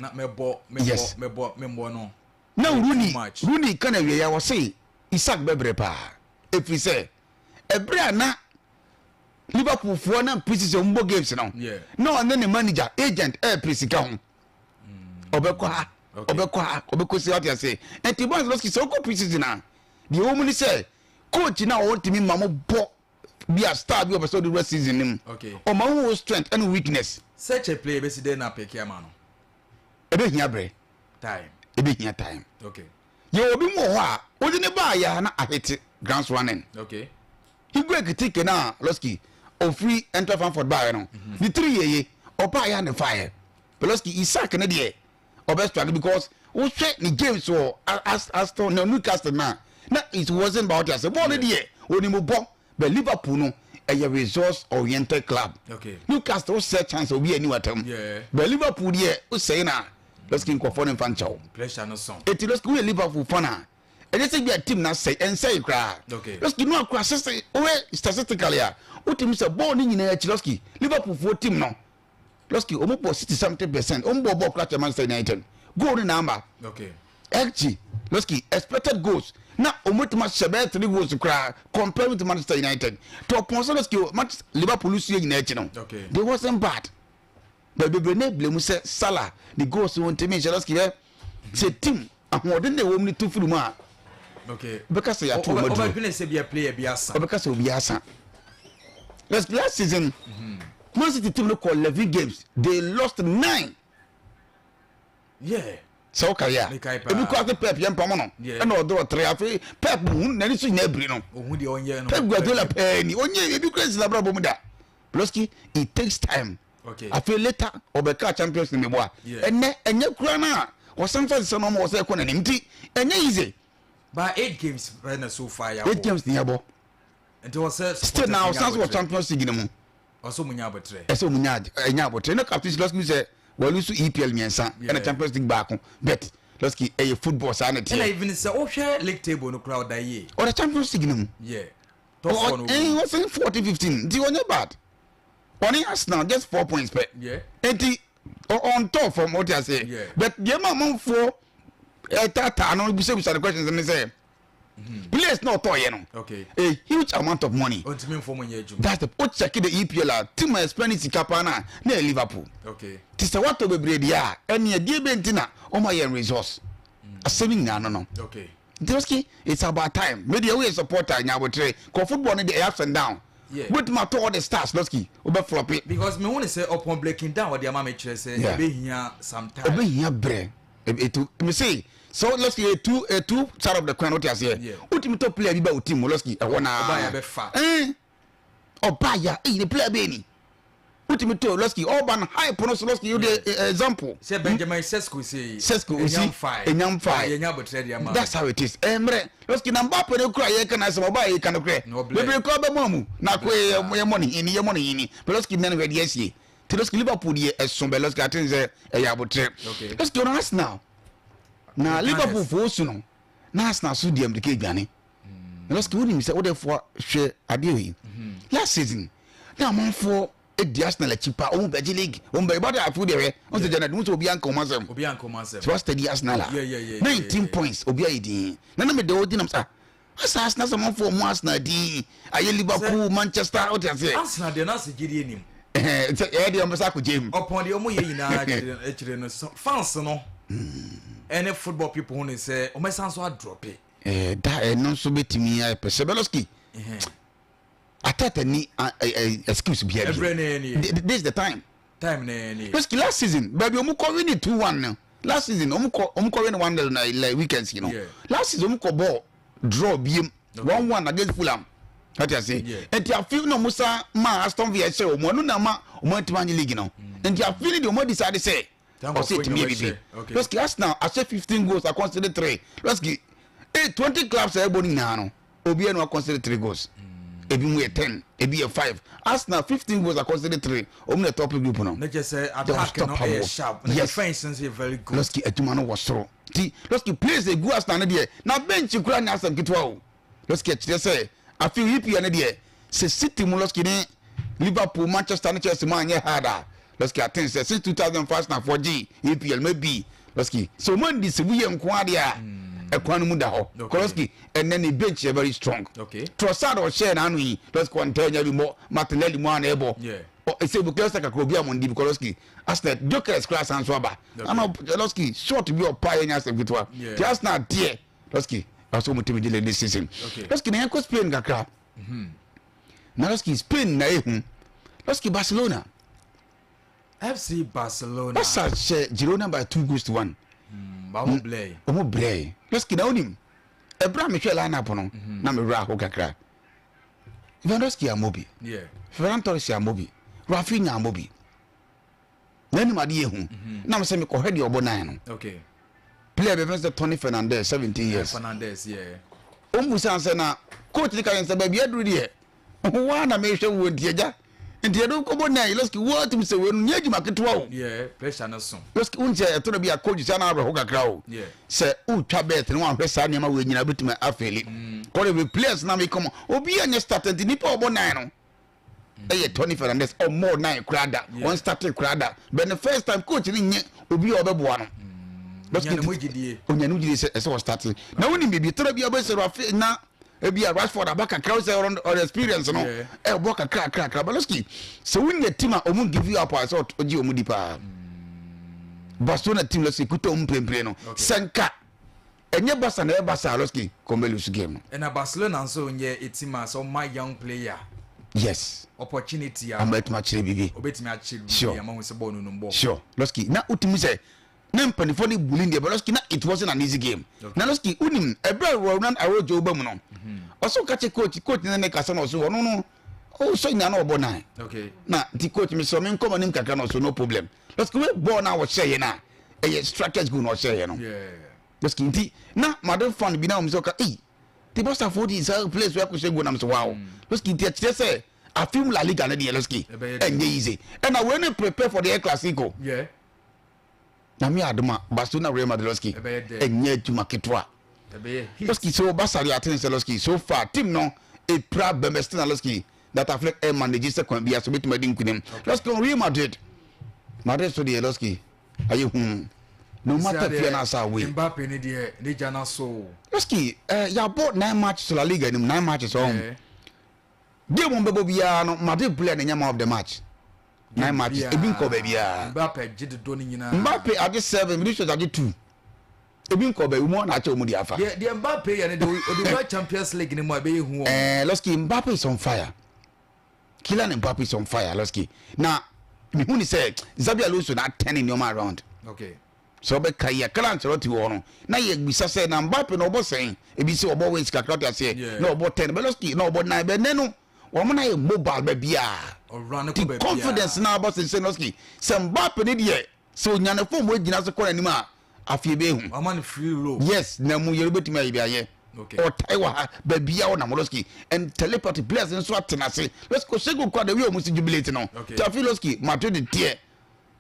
Na mɛbɔ, mɛbɔ, mɛbɔ, mɛbɔ no. Na Rooney, Rooney ka no awieɛ a, ɔse Isak bɛbrɛ paa, ɛfiri sɛ ɛberɛ a na Liverpool foɔ na pre-season wɔn bɔ games no, na ɔne ne manager, agent ɛɛpere sika ho. Ɔbɛkɔ ha, ɔbɛkɔ ha, ɔbɛkɔ si, wate aseɛ. Nti Barnes Losky sɛ ɔkɔ pre-season a, deɛ ɛwɔ mu ne sɛ coach no a ɔntumi ma mo bɔ bi a star bi ɔpɛ sɛ ɔde wura season no mu, ɔma wo wo strength ɛne weakness. Such a player bɛsi dɛn na apɛki ama no? Ɛbɛhia berɛ. Time. Ɛbɛhia time. Okay. Yɛwɔ obi mu wɔ hɔ a wode ne baa yɛ a na ahete grounds running. Okay. Hugo Ekitike na Losky ofiri Eintracht Frankfurt baeɛ no, ne tiri yɛye, ɔbaa yɛ a ne faeɛ. But Losky Isak ne deɛ ɔbɛ struggle because wohwɛ ne games wɔ Aston na Newcastle na na it wasn't about ase bɔɔl ne deɛ onim bɔ. But Liverpool no ɛyɛ results oriented club. Okay. Newcastle wosɛ chance obi ani watam. Yeah. But Liverpool deɛ wosɛe na Losky nkurɔfoɔ no mfa nkyɛw. Pressure no sɔn. Eti Losky woyɛ Liverpool fan a ɛnyɛ sɛ bi a team na sɛe ɛnsɛe koraa. Okay. Losky no akora sese wohwɛ statistically a wotumi sɛ bɔɔl no nyinaa akyi Losky Liverpool foɔ team no Losky wɔn bɔ 60 something percent wɔn bɔ bɔɔl koraa kyɛ Manchester United goal no na ama. Okay. XG, Losky expected goals na wɔn tuma hyɛ bɛyɛ three goals koraa compare with Manchester United to ɔpɔn sɛ Losky Manchester Liverpool sue nyinaa akyi no okay. They wasn't bad but bebree na ebile mu sɛ Salah the goals wɔn ntumi nhyɛ. Losky yɛ sɛ team ahoɔden na ɛwɔ mu ne tu firi mu a okay. Bɛka sɛ yɛato wɔn aduro. Ɔbɛdwene sɛ bia player bi asa. Ɔbɛka sɛ obi asa. Losky last season Man City team no kɔ 11 games, they lost 9. Yeah. Sɛ wokae a, ebi koraa sɛ Pep yɛ mpam no ɛna ɔdorɔ tere. Afei Pep hu n'ani so nyinaa abiri no. Pep Guardiola pɛɛ ni ɔnyɛ ebi koraa nsi n'abrabɔ mu da. Bloski, it takes time. Afei later ɔbɛka Champions League meboa. Ɛnɛ ɛnyɛ koraa no a ɔsan fa sisa no ɔma ɔsɛ ɛkɔ n'anim nti ɛnyɛ easy. Ba eight games pɛ na so far yɛabɔ. Eight games ni yɛabɔ. Nti ɔsɛ still na ɔsan so wɔ Champions League no mu. Ɔsɛ ɔmo nya abotrɛ. Ɛsɛ ɔmo nya ɛnya abotrɛ. Ne captain Lɔski sɛ wɔlu so EPL mmiɛnsa ɛna Champions League baako but Lɔski ɛyɛ football saa na teɛ. Ɛna even sɛ wohwɛ league table no koraa ɔda yie. Ɔda Champions League no mu. Yeah. Top four no. Ɛn ɔsɛn 14 15 nti ɔnyɛ bad. Ɔne Arsenal just 4 points pɛ. Nti ɔntɔ fam ɔte aseɛ. But deɛ ma amanfoɔ ɛtaataa no bisabisa the questions ne sɛ players na ɔtɔ yɛ no a huge amount of money. Ɔntumi nfɔm nyɛ adwuma. That's the o check the EPL a team a spend sika paa na na yɛ Liverpool. Ti sɛ watɔ bebree deɛ a ɛne ɛdeɛ bɛ nti na ɔma yɛn resource asɛm nyinaa no. Nti it's about time. Me deɛ woyɛ supporter nyabotere kɔ football no deɛ ɛyɛ ups and down. Wotumi atɔ all the stars, Lɔski wobɛ flop. Because me hu ne sɛ upon breaking down ɔde ama me kyerɛ sɛ ɛbɛhia some time. Ɛbɛhia brɛ etu me say so Lɔski etu side of the coin, wote aseɛ, wotumi tɔ player bi ba o team mu, Lɔski ɛhɔ naa ɔbaa yɛ bɛfa. Ɔbaa ya eyi ne player bɛyɛ ni wotumi tɔ Lɔski ɔba no hype no so. Lɔski you de example. Sɛ Benjamin Sesko se. Sesko osi enyam fae. Yɛnya abotire de ama. That's how it is. Ɛmrɛ Lɔski na Mbappe ne kura yɛ kana sɛ ɔbaa yɛ kana korɛ bebree kura bɛ mɔ mu na ko yɛ yɛ mɔ ne hini yɛ mɔ ne hini, but Lɔski nane hwɛ deɛ ɛsie ti. Lɔski Liverpool deɛ ɛso bɛ Lɔski ati sɛ ɛyɛ abotire. Lɔski ɔno Arsenal na Liverpool fo osu no na Arsenal so deɛ mmirika edwane. Lɔski wonim sɛ wode fo hwɛ adeɛ yi last season na amanfoɔ edi Arsenal akyi pa, ɔmo bɛgye league, ɔmo bɛ bɔde afu deɛ hwɛ ɔmo sɛ gyana dum sɛ obi anka ɔmo asɛm. Obi anka ɔmo asɛm. Sɛ wa steady Arsenal a 19 points obi ayɛ din na mi de o di nam sa asa Arsenal sɛ ɔmanfoɔ ɔmo Arsenal din ayɛ Liverpool, Manchester, ɔte aseɛ. Arsenal deɛ n'asɛ gyidie nim. Ɛhɛn sɛ ɛyɛ deɛ ɔmo sɛ akɔ gye mu. Ɔpɔn deɛ ɔmo yɛ nyinaa akyire no fans no ɛne football people ho ne sɛ ɔmo ɛsan so adrop. Ɛɛ da ɛno nso bɛtumi ayɛ pɛ sɛ Bɛlɔski Arteta ni excuse bia bi. This is the time. Time na ɛni. Lɔski last season baabi ɔmo kɔ win 2-1 no. Last season ɔmo kɔ ɔmo kɔ win 1-0 na like weekends you know. Last season ɔmo kɔ ball draw biem 1-1 against Fulham. Ɔte ase. Nti afi na ɔmo sa ma Aston Villa hyɛ ɔmo, ɛno na ma ɔmo antumi anye league no. Nti afi ne deɛ ɔmo decide sɛ ɔsɛ etumi yɛ bibi. Lɔski, Arsenal ahyɛ 15 goals, a concede three. Lɔski, 20 clubs a ɛbɔ no nyinaa no, obiara no a concede three goals. Ebi mu yɛ 10, ebi yɛ 5. Arsenal 15 goals, a concede three. Ɔmo na top group no. Ne kyɛ sɛ attack no ɛyɛ sharp. Yes. Defence nso yɛ very good. Lɔski, adwuma no wɔ soro. Ti lɔski, players egu Arsenal no deɛ, na bench kura ne asɛm ketewa o. Lɔski, ɛkyerɛ sɛ afi EPL no deɛ, sɛ City mu, lɔski, ne Liverpool, Manchester ne Chelsea mu anyɛ hard a, lɔski, aten sɛ since 2005 Arsenal foɔ gye EPL, maybe lɔski sɛ ɔmo andi sɛ wuyɛ nko adeɛ a, ɛkwan no mu da hɔ. Lɔski, ɛnɛ ne bench yɛ very strong. Trossard ɔhyɛ n'ano yi, lɔski, ɔntɛ nya bi mɔ. Martinelli mu ana ɛbɔ ɛsɛ Bukayo Saka kuro bi a mo ndi because lɔski, Arsenal Gyökeres kura asan so aba ana. Lɔski, short bi ɔpa yɛ nya asɛm ketewa. Ti Arsenal deɛ, lɔski, ɔsɛ ɔmo tɛmɛ gye this season. Lɔski, na yɛn kɔ Spain kakra na lɔski, Spain na ehu. Lɔski, Barcelona. FC Barcelona. Barca hyɛ Girona by 2 goals to 1. Ɔmo blɛ. Ɔmo brɛ. Lɔski, na onim ɛbrɛ a mehwɛ line up no na mewura aho kakra. Lewandowski amɔ bi, Ferran Torres amɔ bi, Raphinha amɔ bi. N'anim ade yɛ hu na sɛ mekɔhwɛ deɛ ɔbɔ nine no, player bɛfɛ sɛ Tony Fernandez, 17 years. Fernandez, yeah. Ɔmmu san sɛ na coach ne ka yɛn sɛ baabi aduru deɛ waa na mehwɛ wo nti agya nti yɛde kɔbɔ nine. Lɔski, wɔatumi sɛ wei no nyɛ adwuma ketewa o. Yeah, pressure no so. Lɔski, wohu sɛ ɛtɔ da bi a coach sɛ na awerɛho kakra o sɛ wotwa bet no wanhwɛ saa nneɛma wei nyina wobɛtumi afail. Kɔde with players na mekɔmɔ obi a nyɛ start nti nipa a ɔbɔ nine no ɛyɛ Tony Fernandez. Ɔmmɔɔ nine koraa da, ɔn start koraa da, but the first time coach ne nyɛ obi a ɔbɛboa no. Onya ne mu gyidie. Onya ne mu gyidie sɛ ɛsɛ ɔstart. Na wonim biribi tɔrɔ bi a wobɛsɛ Rafi na ebi a Rashford aba kakra sɛ ɔde experience no ɛbɔ kakra kakra kakra. But lɔski, sɛ wonya team a ɔmo give you up a, sɛ ɔgye ɔmo di paa. Barcelona team, lɔski, kuta ɔmo mprempren no, sɛ nka ɛnyɛ Barca na ɛyɛ Barca, lɔski, kɔmbɛ lose game no. Ɛna Barcelona nso nyɛ a team a sɛ ɔma young player opportunity a ama atumi akyerɛ biribi. Obetumi akyerɛ biribi ama ho sɛ bɔɔl no no bɔ. Sure. Lɔski, na wotumi sɛ ne mpanimfoɔ ne bullying deɛ, but lɔski, na it wasn't an easy game. Na lɔski, wonim ɛberɛ a Ronald Araujo ba mu no, ɔsɛ ɔka kyɛ coach, coach ne ne kasa na ɔso ɔno no ɔsɔ nyina na ɔbɔ nine na nti coach mi sɔ mi nkɔmɔ nim kakra na ɔso no problem. Lɔski, wei bɔɔl na wɔhyɛ yɛ na ɛyɛ strikers goal na ɔhyɛ yɛ no. Lɔski, nti na Madrid fan bi na wɔn sɛ ɔka eyi ti Barca fo di saa place wei akɔhyɛ goal nam sɛ wow. Lɔski, nti ɛkyerɛ sɛ afim La Liga ne deɛ, lɔski, ɛnyɛ easy. Ɛna wei ne prepare for the El Clasico. Na mi adoma Barcelona, Real Madrid, lɔski, ɛnyɛ adwuma ketewa. Lɔski, so Barca de aten sɛ, lɔski, so far team no epira bɛmɛstina. Lɔski, data Flick ɛ manage sɛ kwan bi aso betuma di nkunim. Lɔski, Real Madrid, Madrid so deɛ, lɔski, ayɛ hu no matter fia na asa away. Mbappe ne deɛ ne gya na so. Lɔski, yabɔ nine matches La Liga nim, nine matches ɔn game wɔn bɛbɔ biara no, Madrid player na nya man of the match. Nine matches, ebi nkɔ baabiara. Mbappe gye dodo ne nyinaa. Mbappe agye seven, Vinicius agye two, ebi nkɔ baabi mu na akyɛ wɔn di afa. Deɛ Mbappe yɛ no de ɔde wura Champions League ne mu a, ɛbɛyɛ hu wɔn. Lɔski, Mbappe is on fire. Kylian Mbappe is on fire. Lɔski, na mihu ni sɛ Xabi Alonso na turn nneɛma around. Sɛ ɔbɛka yi a, Carlo Ancelotti wɔ hɔ no, na yɛ bisa sɛ na Mbappe na ɔbɔ sɛn, ebi sɛ ɔbɔ wings kakra te aseɛ na ɔbɔ 10 bɛ, Lɔski, na ɔbɔ nine bɛ. Nɛ no wɔn na yɛ mobile baabiara ti confidence na abɔ sensɛn. Lɔski, sɛ Mbappe ne deɛ sɛ onya ne fɔm gyina so kɔ n'anim a, afei bɛ ehu. Wama no free role. Yes, na mu yɛrɛ bɛtumi ayɛ bi ayɛ. Ɔtae wɔ ha baabi a ɔnam, Lɔski, and telepathy players nso atena ase. Lɔski, ɔhyɛ goal kɔ a, the way ɔmo si jubilate no. Tafi, Lɔski, Madrid deɛ,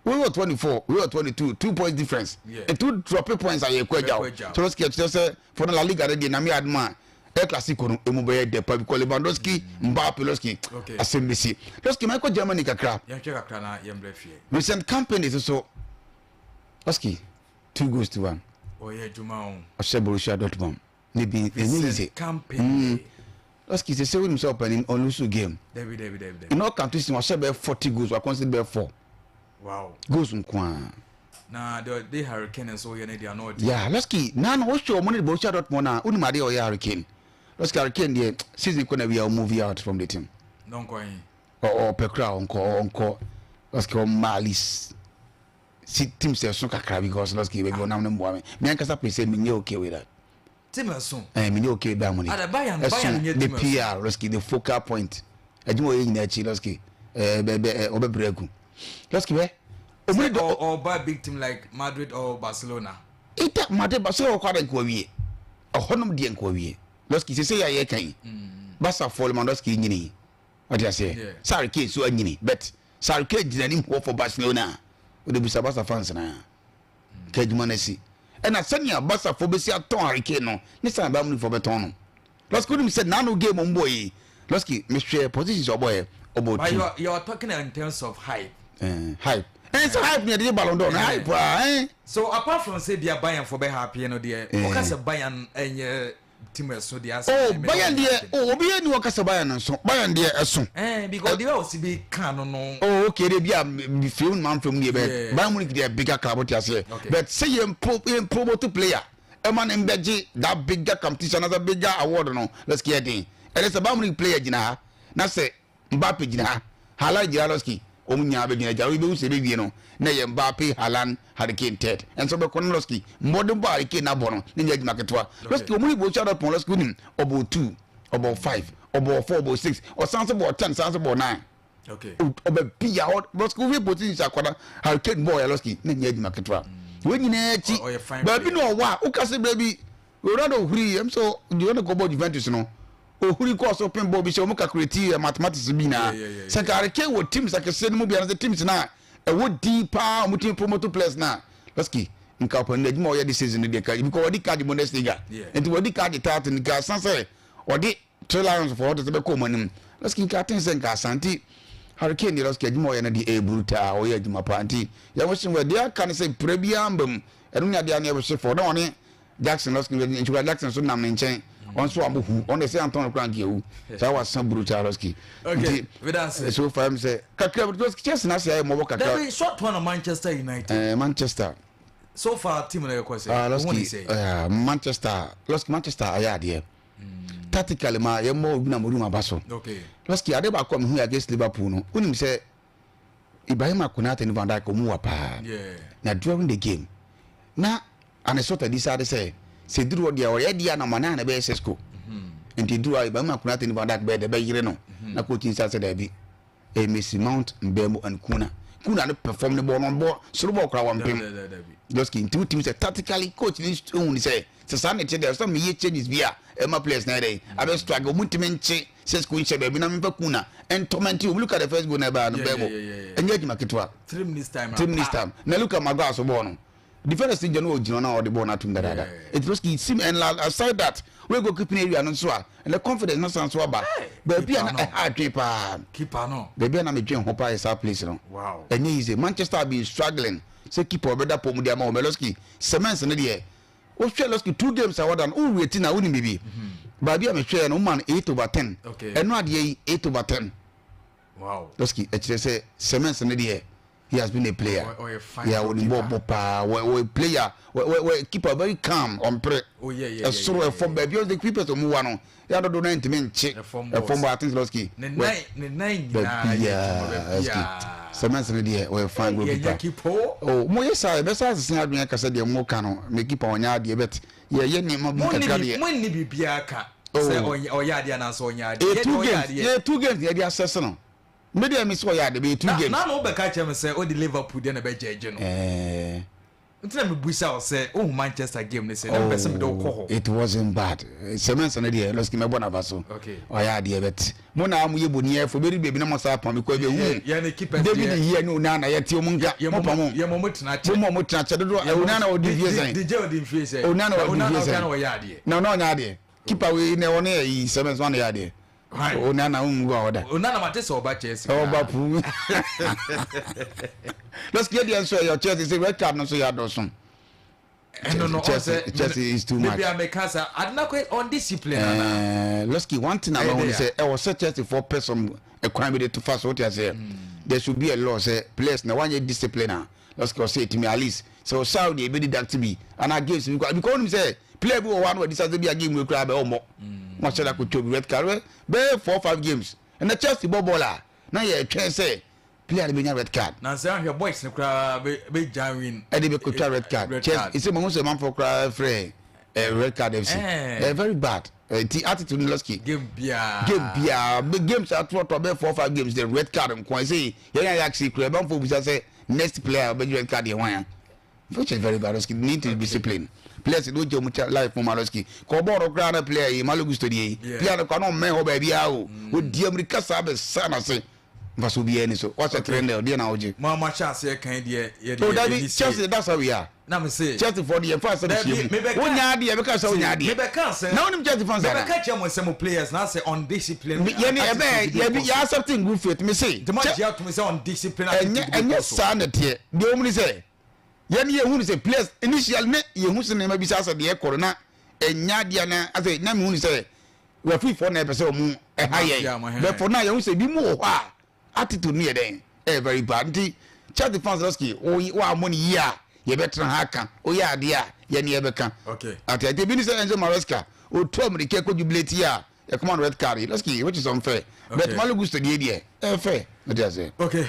we were 24, we were 22, 2 points difference. Nti drop points a, yɛ kɔ agya o. So Lɔski, ɛkyerɛ sɛ for the La Liga de deɛ, na mi adum a, El Clasico no emu bɛyɛ dɛ pa because Lewandowski, Mbappe, Lɔski, asɛm bi si. Lɔski, mɛ kɔ Germany kakra. Yɛnhwɛ kakra na yɛmbrɛ fie. Vincent Kompany soso, Lɔski, 2 goals to 1. Ɔyɛ adwuma o. Ɔhyɛ Borussia Dortmund ne bi ɛnyɛ easy. Kompany. Lɔski, sɛ wonim sɛ ɔpanin ɔlose game. Dabi, dabi, dabi, dabi. In all competition, ɔhyɛ bɛyɛ 40 goals, wakɔnsi bɛyɛ four goals nkoaa. Na de Harry Kane nso yɛ ne deɛ ano ɔde. Yeah, Lɔski, na na wohwɛ ɔmo ne Borussia Dortmund a, wonim adeɛ a ɔyɛ Harry Kane. Lɔski, Harry Kane deɛ, season kɔ na wia ɔmove out from the team. Dɔnkɔ yi. Ɔpɛ kora ɔnkɔ. Lɔski, ɔmma at least. Si team sɛ ɛso kakra because lɔski baabi ɔnam no mmoa me. Me ankasa pɛ sɛ menyɛ okay with that. Team ɛso. Ɛɛ menyɛ okay with Bayern Munich. Ada Bayern Bayern Ɛso nyɛ the team ɛso. PR lɔski the focal point. Adwuma ɔyɛ nyinaa akyi lɔski ɛɛ bɛ bɛ ɔbɛbrɛ agu. Lɔski bɛ. Ɔmo ne Sɛ dɔ. ɔ ɔba big team like Madrid or Barcelona. Ita Madrid Barcelona ɔkɔ ada nka wawie. Ɛhɔnom deɛ nka wawie. Lɔski sese yɛ a yɛka yi. Barca fɔ Lewandowski nyini. Wate aseɛ? Sɛ Harry Kane so anyini but sɛ Harry Kane gyina anim hɔ for Barcelona a, wode bisa Barca fans no a, nka adwuma no asi. Ɛna sɛnea Barca foɔ bɛsi atɔn Harry Kane no ne sɛnea Bayern Munich foɔ bɛtɔn no. Lɔski wonim sɛ naano game ɔmo bɔɔ yi, Lɔski mehwɛ positions ɔbɔɛ, ɔbɔɔ But two. you are, you are talking in terms of hype. Eh, hype. Eh, sɛ hype ne yɛde gye Ballon d'Or no, hype a, eh. So apart from sɛ bia Bayern foɔ bɛ hype no deɛ, Eh. woka sɛ Bayern ɛnyɛ team ɛso deɛ asɛ Oh, me me Bayern ne deɛ, wɔn oh, obi yɛ ni wɔn kasa Bayern nso. Bayern deɛ ɛso. Eh, because the way ɔsi bi kan no no. Oh, okay, de bi a firi mu manfam deɛ bɛ Bayern Munich deɛ bigger club te aseɛ. But sɛ yɛn pro yɛn promote player ɛma ne mbɛgye that bigger competition another bigger award no, let's get den. Ɛnɛ sɛ Bayern Munich player gyina ha na sɛ Mbappe gyina ha, Haaland gyina ha Lewandowski, wɔn nyinaa bɛgyina agya. Wobɛhu sɛ ɛbɛwie no, na ɛyɛ Mbappe, Haaland, Harry Kane third. Ɛnso bɛkɔ no Lewandowski, mmɔdenbɔ a Harry Kane abɔ no, na ɛnyɛ adwuma ketewa. Lewandowski, wɔn ne Borussia Dortmund, Lewandowski wonim, ɔbɔɔ two, ɔbɔɔ five, ɔbɔɔ four, ɔbɔɔ six, ɔsan nso bɔɔ ten, san nso bɔɔ nine. Okay. Ɔbɛ pia, Lewandowski wohwɛ positions akwadaa Harry Kane bɔɔ yɛ Lewandowski, na ɛnyɛ adwuma ketewa. Wɔn nyinaa akyi, baabi na ɔwɔ a, woka sɛ baabi Ronaldo huri, ɛm sɛ Ronaldo kɔbɔɔ Juventus no, ohuri kɔɔ so pem bɔɔl bi sɛ wɔn calculate eh, mathematics bi nyinaa. Sɛ nka Harry Kane wɔ teams akɛseɛ no mu bi anaasɛ teams no a ɛwɔ din paa a wɔtumi promote players no a, Lewandowski nka ɔpanin adwuma a ɔyɛ this season no deɛ nka because wɔde ka gye Bundesliga nti wɔde ka gye title nka asan sɛ ɔde Three Lions fo ɔde sɛ bɛkɔ wɔn anim. Lewandowski nka aten sɛ nka asan nti Harry Kane deɛ Lewandowski adwuma a ɔyɛ no deɛ ɛyɛ brutal ɔyɛ adwuma paa nti yɛn ho hyɛ deɛ aka no sɛ pira biara mba mu ɛno ne adeɛ a ne yɛbɛhyɛ fɔ na ɔne Jackson lɔski nti Jackson so nam ne nkyɛn ɔn so amo hu ɔn sɛ antɔn no kora nka ewu saa wasa brutal lɔski nti so far mi sɛ kakra lɔski Chelsea na ase ayɛ mɔbɔ kakra. Dabi short one on Manchester United. Ɛɛ eh, Manchester. So far team na yɛ kɔ sɛ. Ah lɔski ɛɛ Manchester lɔski Manchester ayɛ adeɛ. Mm. Tactically ma yɛ mɔ obi na mo room aba so. Lɔski ade baako a mi hu yɛ against Liverpool no wonim sɛ. Ibrahima Konate ne Van Dijk wɔn wa paa. Na during the game na Anesota decide sɛ sɛ duru hɔ deɛ ɔyɛ deɛ na ɔma na ɛbɛyɛ Sesko. Mhm. Nti duru hɔ Ibrahima Konate ne Van Dijk bɛyɛ dɛ bɛyere no. Mhm. Na coach nsa sɛ daabi. Ɛyɛ Messi Mount Mbeumo and Kuna. Kuna no perform ne bɔɔl no bɔ soro bɔɔl koraa wɔmpem. Losky nti wotumi sɛ tactically coach ne hu ne sɛ sɛ saa na ɛte deɛ sɛ meyɛ changes bi a ɛma players na yɛ dɛ abɛ struggle wɔn ntumi nkye Sesko nhyɛ baabi na memfa Kuna ntɔmɛnti wɔn. Look at the first goal na ɛbaa no bɛɛbɔ ɛnyɛ adwuma ketewa. 3 minutes time. 3 minutes time na look at Maguire so bɔɔl no defenders ti gyina no ɔgyina na ɔde bɔɔl no atum dadaada. It was sim and aside that wey go keeping area no nso a and the confidence na san so aba baabi a na ɛha adwene paa baabi a na medwen ho paa yɛ saa place no. Ɛnyɛ easy. Manchester have been struggling sɛ keeper ɔbɛda pɔ mu de ama wɔn. Losky Semens no deɛ wohwɛ Losky two games a wɔda no wo rate na wonim biribi baabi a mehwɛɛ no woma no 8 over 10. Ɛno adeɛ yi 8 over 10. Losky ɛkyerɛ sɛ Semens no deɛ he has been a player. Yeah, wɔn bɔ bɔ paa wɔ wɔ player wɔ wɔ wɔ keeper very calm ɔmpere ɛsoro ɛfɔm baabi ɔsɛ keepers ɔmu wa no yɛ adodo na ntumi nkye ɛfɔm bɔ aten Losky baabi yaa Losky Semens no deɛ ɔyɛ fine goalkeeper. Oh, mo yɛ saa yɛbɛsa asese adwene kasa deɛ mo ka no me keeper ɔnyɛ adeɛ but yɛyɛ nneɛma bi kakra deɛ. Mo nni biribiara ka sɛ ɔyɛ adeɛ anaasɛ ɔnyɛ adeɛ. Yɛ two games yɛ two games yɛde asɛse no. Me deɛ me sɛ ɔyɛ ade bɛyɛ two games. Na na wobɛka kyerɛ me sɛ wode Liverpool deɛ na ɛbɛgyɛgye no. Ɛɛ. Nti na mebusa wo sɛ wohu Manchester game no sɛ na mepɛ sɛ mede wo kɔ hɔ. It wasn't bad. Sɛmɛnsa no deɛ Lɔski mɛbɔ n'aba so. Okay. Ɔyɛ adeɛ but mo na mo yɛ boniɛfo bɛdu baabi na mo sa apam because bɛhu Yɛn ne keepers David deɛ. Yie ne Onana yɛte ɔmo nka Yɛ mo mo pa mo. yɛ mo mo tena kyɛ. Mo mo mo tena kyɛ dodoɔ Yɛ mo Onana ɔdi mfie sɛn. DJ ɔdi mfie sɛn. Onana Na ɔdi Onana mfie ɔka sɛn. na ɔyɛ adeɛ. Na ɔna ɔnyɛ adeɛ. Keeper wei na ɔne ɛyi Sɛmɛnsa ɔna yɛ adeɛ. Hwan? Onana wo ngu a ɔda. Onana mate sɛ ɔba Chelsea Ɔba puu. Lɔski deɛ nso ɛyɛ Chelsea sɛ red card no nso yɛ adɔso. Ɛno no Chelsea ɔsɛ Chelsea is too much. Baabi a meka sa Adena kɔ undiscipline ana. Eh, Lɔski one thing a mahu ne sɛ ɛwɔ sɛ Chelsea foɔ pɛ some ɛkwan bi de to fa so wote aseɛ. There should be a law sɛ players na wanyɛ discipline a Lɔski ɔsɛ etumi at least sɛ ɔhyɛ a deɛ ebi deduct bi anaa games bi kɔ because onim sɛ player bi wɔ hɔ a na wadi sase bi a game wei koraa bɛ ɔmmɔ na wahyɛ da kɔtwa obi red card bɛyɛ four five games. Ɛnɛ Chelsea bɔ bɔɔl a na yɛtwɛn sɛ Player no bɛnya red card. Na sɛ ahwɛ boys no koraa bɛ bɛ gya win. Ɛde bɛ kotwa red card. Chelsea ɛsɛ mo ho sɛ manfo koraa frɛ eh, red card FC. Eh. Very bad. Ti attitude no lɔski. Game biara. Game biara. Games atoɔtoɔ bɛ 4, 5 games de red card nko. Ɛsɛ yɛn a yɛ koraa manfo bisa sɛ next player ɔbɛgye red card yɛ hwan ya. Which is very bad. Lɔski need to be disciplined. Players no gye ɔmo life mu ma lɔski. Kɔ bɔɔl koraa na player yi Malo Gusto deɛ yi. Player no kɔ ano ɔmmɛn hɔ baabi a o. Odi amirika saa bɛ sa n'ase. Nfaso biara ni so. Wahyɛ 3-0 deɛ na wogye. Mo a mo ahyɛ aseɛ kan deɛ yɛ deɛ. O dabi, Chelsea, that's how we are. Na me se. Chelsea fɔ deɛ nfa asɛm hyɛ mu. Wonya adeɛ bɛka sɛ wonya adeɛ. Mebɛka asɛm. Na wonim Chelsea fans ana? Mebɛka kyerɛ mo sɛ mo players na asɛ undisciplined. Yɛne ɛbɛ yɛbi yɛ accepting good faith me se. Nti mo agye atum sɛ undisciplined attitude bi kɔ so. Ɛnyɛ saa na ɛteɛ. Deɛ wɔn ni sɛ yɛne yɛhu no sɛ players initially ne yɛhu sɛ nneɛma bi sɛ asɛ deɛ ɛkɔ no na ɛnya adeɛ na asɛ na mehu no sɛ referee foɔ na ɛpɛ sɛ ɔmo ɛha yɛn, but for now yɛn ho sɛ ebi mu wɔ hɔ a attitude no yɛ dɛn, ɛyɛ very bad. Nti Chelsea fans lɔski wo ammɔ ne yie a, yɛbɛtena ha aka woyɛ adeɛ a yɛne yɛbɛka ate. Ate ebi ne sɛ Enzo Maresca otu amirika kɔ jubilate a yɛkɔma no red card lɔski, which is unfair, but Malo Gusto deɛ ɛyɛ fair mete aseɛ. Okay,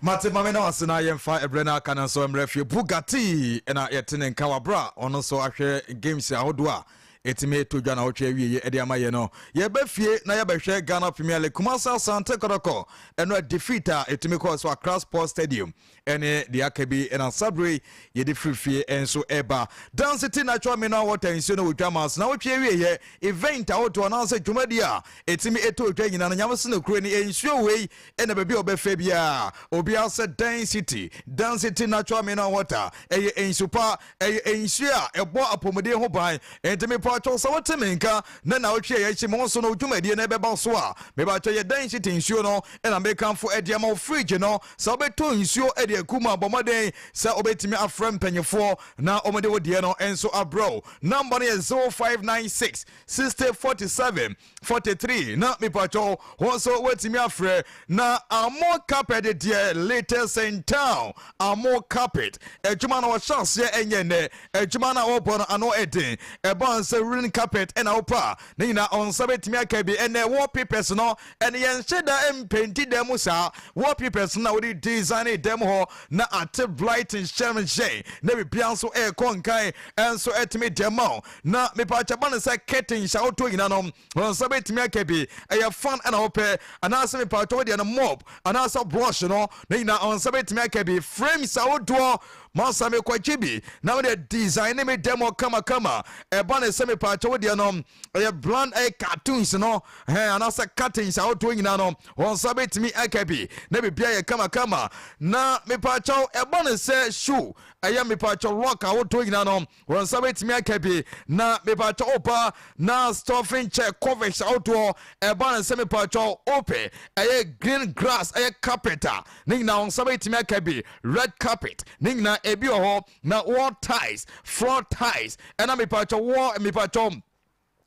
mate. Mame na wase na yɛmfa ɛberɛ no aka no nso mmerɛ fie. Bugatti ɛna yɛte ne nka waberɛ a ɔno nso ahwɛ games ahodoɔ a ɛtumi ɛtɔ dwa na wɔtwe awieɛ ɛde ama yɛ no. Yɛbɛ fie na yɛbɛhwɛ Ghana Premier League. Kumasi Asante Kɔtɔkɔ ɛno a defeat a ɛtumi kɔɔ so Accra Sports Stadium ɛne deɛ aka bi ɛna sabere yɛde firi fie ɛnso ɛba. Dan City Natural Mineral Water nsuo no wɔtwa ma so na wɔtwe awieɛ event ahodoɔ anaasɛ dwumadi a ɛtumi ɛtɔ dwa nyinaa no nyame so no kuro ni nsuo wei ɛna baabi a wɔbɛfɛ biara obiara sɛ Dan City, Dan City Natural Mineral Water ɛyɛ nsu pa, ɛyɛ nsuo a ɛbɔ apɔmuden ho ban. Enti mepatwɔ sɛ wote me nka na nawotwe a yɛakyi mo so no dwumadie no ɛbɛba so a, mepatwɔ yɛ Dan City nsuo no ɛna mekamfo ɛde ama wo. Fridge no sɛ wobɛtɔ nsuo ɛde aku mu a, bɔ mmɔden sɛ wobɛtumi afrɛ mpanyinfoɔ na wɔde wo deɛ no nso abrɛ wo. Number no yɛ 0596 60 47 43 na mepatwɔ wɔn nso wɔatumi afrɛ. Na Amo Carpet deɛ, latest in town. Amo Carpet adwuma no wɔhyɛ aseɛ ɛnyɛ nnɛ. Adwuma no a wɔbɔ no ano ɛden. Ɛba sɛ woolen carpet ɛna wopɛ a, ne nyinaa ɔnsa bɛtumi aka bi. Ɛnɛ wallpapers no ɛne yɛnhyɛ da mpenti dan mu saa. Wallpapers no na wode design dan mu hɔ na ate bright nhyɛnhyɛn na biribiara nso ɛrekɔ nkan ɛnso ɛtumi deɛ ma wo. Na mepaakyɛ ba no sɛ curtains a wotɔ nyina no wɔn nsa bɛtumi aka bi. Ɛyɛ fan ɛna wopɛ anaasɛ mepaakyɛ wodeɛ no mop anaasɛ brush no ne nyinaa wɔn nsa bɛtumi aka bi. Frames ahodoɔ masa mekɔgye bi na wode design ne me dɛm kamakama. Ɛba ne sɛ mepaakyɛ wodeɛ no ɛyɛ brand, ɛyɛ cartoons no ɛn anaasɛ curtains ahodoɔ nyinaa no wɔn nsa bɛtumi aka bi na biribiara yɛ kamakama. Na mepaakyɛw ɛba ne sɛ shoe, ɛyɛ mepaakyɛw lock ahodoɔ nyinaa no wɔn nsa bɛtumi aka bi. Na mepatwɔ woba na stuffing chair covers ahodoɔ, ɛba ne sɛ mepatwɔ wopɛ ɛyɛ green grass, ɛyɛ carpet a, ne nyinaa wɔn nsa bɛtumi aka bi. Red carpet ne nyinaa ebi wɔ hɔ. Na wall tiles, floor tiles, ɛna mepatwɔ wall, mepatwɔ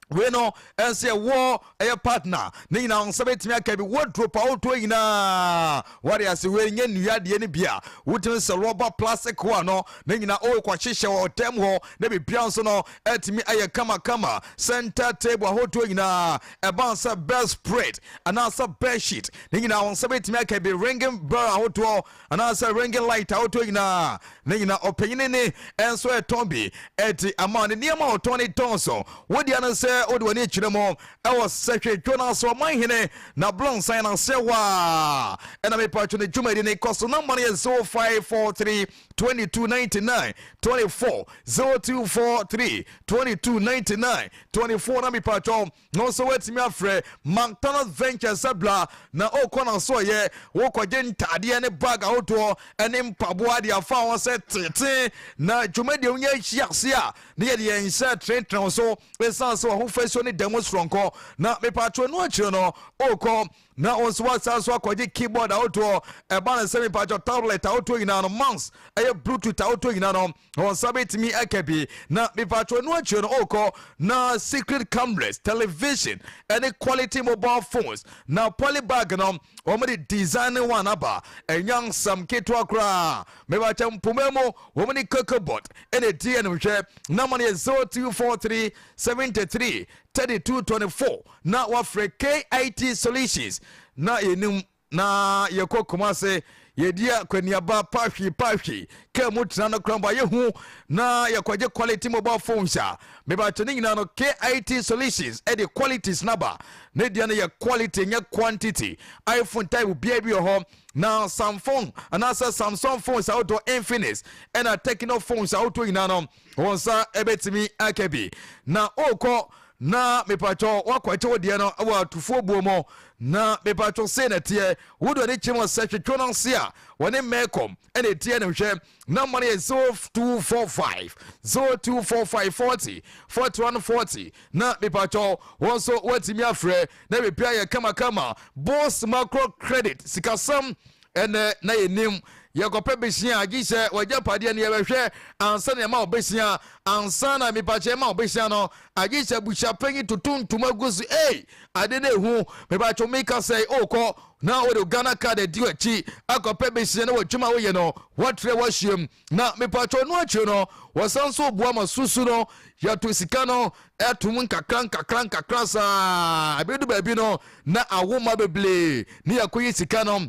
wei no ɛnso yɛ wɔ ɛyɛ partner ne nyinaa nsa bɛtumi aka bi. Wardrobe ahodoɔ nyinaa wɔde ase wei nyɛ nnua deɛ no bi a wotumi sɛ rɔba plastic hɔ no ne nyinaa ɔrekɔhyehyɛ wɔ ɔdɛm hɔ na biribia nso no ɛtumi ayɛ kamakama. Center table ahodoɔ nyinaa, ɛban sɛ bed spread anaasɛ bed sheet ne nyinaa wɔn nsa bɛtumi aka bi. Ringing bell ahodoɔ anaasɛ ringing light ahodoɔ nyinaa ne nyinaa ɔpanyini ne ɛnso ɛtɔn bi ɛde ama ne nneɛma a ɔtɔn ne tɔn so. Wodeɛ no sɛ wode w'ani kyerɛ mu ɛwɔ sɛhwɛ dwo no so ɔman hene na blɔnsan no aseɛ hɔ a ɛna mepatwo ne dwumadi ne kɔ so. Number no yɛ 0543 22 99 24, 0243 22 99 24 na mepatwo na nso woatumi afrɛ McDonald's Ventures sɛ bla na ɔkɔ na so ɔyɛ wokɔgye ntadeɛ ne bag ahodoɔ ne mpaboa de afa ho sɛ tete na dwumadie wonya ahyia ase a ne yɛde yɛn nhyɛ tenetene so ɛsiane sɛ wahofasuo ne da mu soronko. Na mepatwo no akyire no ɔkɔ na wɔn nso wasan so akɔgye keyboard ahodoɔ, ɛba ne sɛ mepatwo tablet ahodoɔ nyinaa no, mouse, ɛyɛ Bluetooth ahodoɔ nyinaa no wɔn nsa bɛtumi aka bi. Na mepatwo no akyire no ɔkɔ na secret cameras, television ɛne quality mobile phones. Na polybag no wɔn de design one aba, ɛnya nsɛm ketewa koraa. Mepatwo mpoma mu wɔn de cocobot ɛna edi ɛnum hwɛ. Nama no yɛ 0243 73 32 24 na wafrɛ KIT Solutions. Na yɛnim na yɛkɔ Kumase. Yɛdi akwaniaba pahwe pahwe kaa mu tena no koraa mpo ayɛ hu na yɛkɔgye quality mobile phones a mebakyɛ ne nyinaa no KIT Solutions ɛde qualities naba ne deɛ no yɛ quality nyɛ quantity. iPhone type biara bi wɔ hɔ na Samsung anaasɛ Samsung phones ahodoɔ, Infinix ɛna Tecno phones ahodoɔ nyinaa no wɔn nsa ɛbɛtumi aka bi na ɔrekɔ na mepatwɔ wakɔgye wo deɛ no wɔ atufoɔ buo mu. Na mepatwɔ sei na teɛ wode ɔne kyerɛ mu sɛ twetwe no ase a wɔne mɛkɔm ɛna ɛtiɛ no hwɛ. Number no yɛ 0245 0245 40 41 40 na mepatwɔ wɔn nso wɔatumi afrɛ na biribi ayɛ kamakama. Boss Macro Credit sikasɛm ɛnɛ na yɛnim yɛkɔpɛ besia agye sɛ wɔagya padeɛ no yɛbɛhwɛ ansa na ɛma wɔbɛsia ansa na mepakyɛ ma wɔbɛsia no agye sɛ abusuapanyin toto ntoma gu so. Ei, ade no ehu. Mepakyɛ meka sɛ ɔrekɔ na wode Ghana Card adi akyi akɔpɛ besia na wɔadwuma woyɛ no wɔatrɛ wɔahyiam na mepakyɛ no akyire no wɔsan so boa ma susu no yɛto sika no ɛtom nkakra nkakra nkakra saa ebi baabi no na awoma bebree ne yɛkɔyi sika no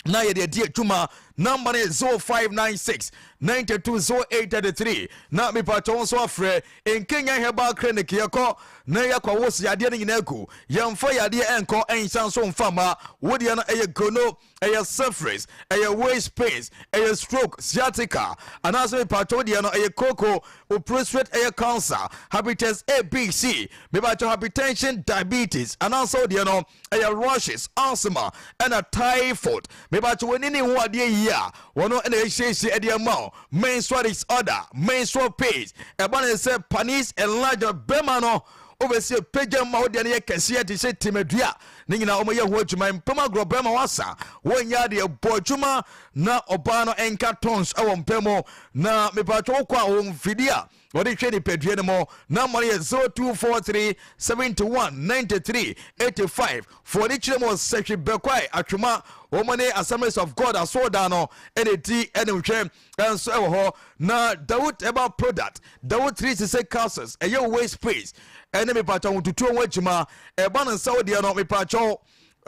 na yɛde adi adwuma. Number no yɛ 0596 92 0833 na mepatɔ wo nso afrɛ Nkenya Herbal Clinic. Yɛkɔ na yɛkɔ wo so yadeɛ no nyinaa gu yɛmfa yadeɛ ɛnkɔ ɛnhyɛ nso mfa ma wodeɛ no. Ɛyɛ gono, ɛyɛ syphilis, ɛyɛ waist pains, ɛyɛ stroke, sciatica, anaasɛ mepatɔ wodeɛ no ɛyɛ koko o prostate, ɛyɛ cancer, hepatitis A, B, C, mepatɔ hypertension, diabetes, anaasɛ wodeɛ no ɛyɛ rashes, asthma ɛna typhoid. Mebakyɛ w'ani ne ho adeɛ yie a wɔno ɛna ɛhyehyɛ ɛde ama wo. Menstrual disorder, menstrual pains, ɛba ne sɛ penis enlargement, bɛrima no wobɛsi pagya ma wodeɛ no yɛ kɛseɛ te sɛ timadua ne nyinaa wɔyɛ ho adwuma. Mpam agorɔ bɛrima wasa wɔnyɛ adeɛ bɔ adwuma na ɔbaa no ɛnka tons ɛwɔ mpɛ mu. Na mepatwɛ wokɔ a wɔn mfidie a wɔde hwɛ nipadua no mu. Number no yɛ 0243 71 93 85. Fɔde kyerɛ mu Sɛhwe Bɛkwae Atwoma wɔn ne Assemblies of God asɔɔdan no ɛna di ɛne hwɛ ɛnso ɛwɔ hɔ. Na Dawud herbal product Dawud 360 capsules ɛyɛ waist pains ɛne mepatwa ho tutuo ho adwuma. Ɛba no nsa wodeɛ no mepatwa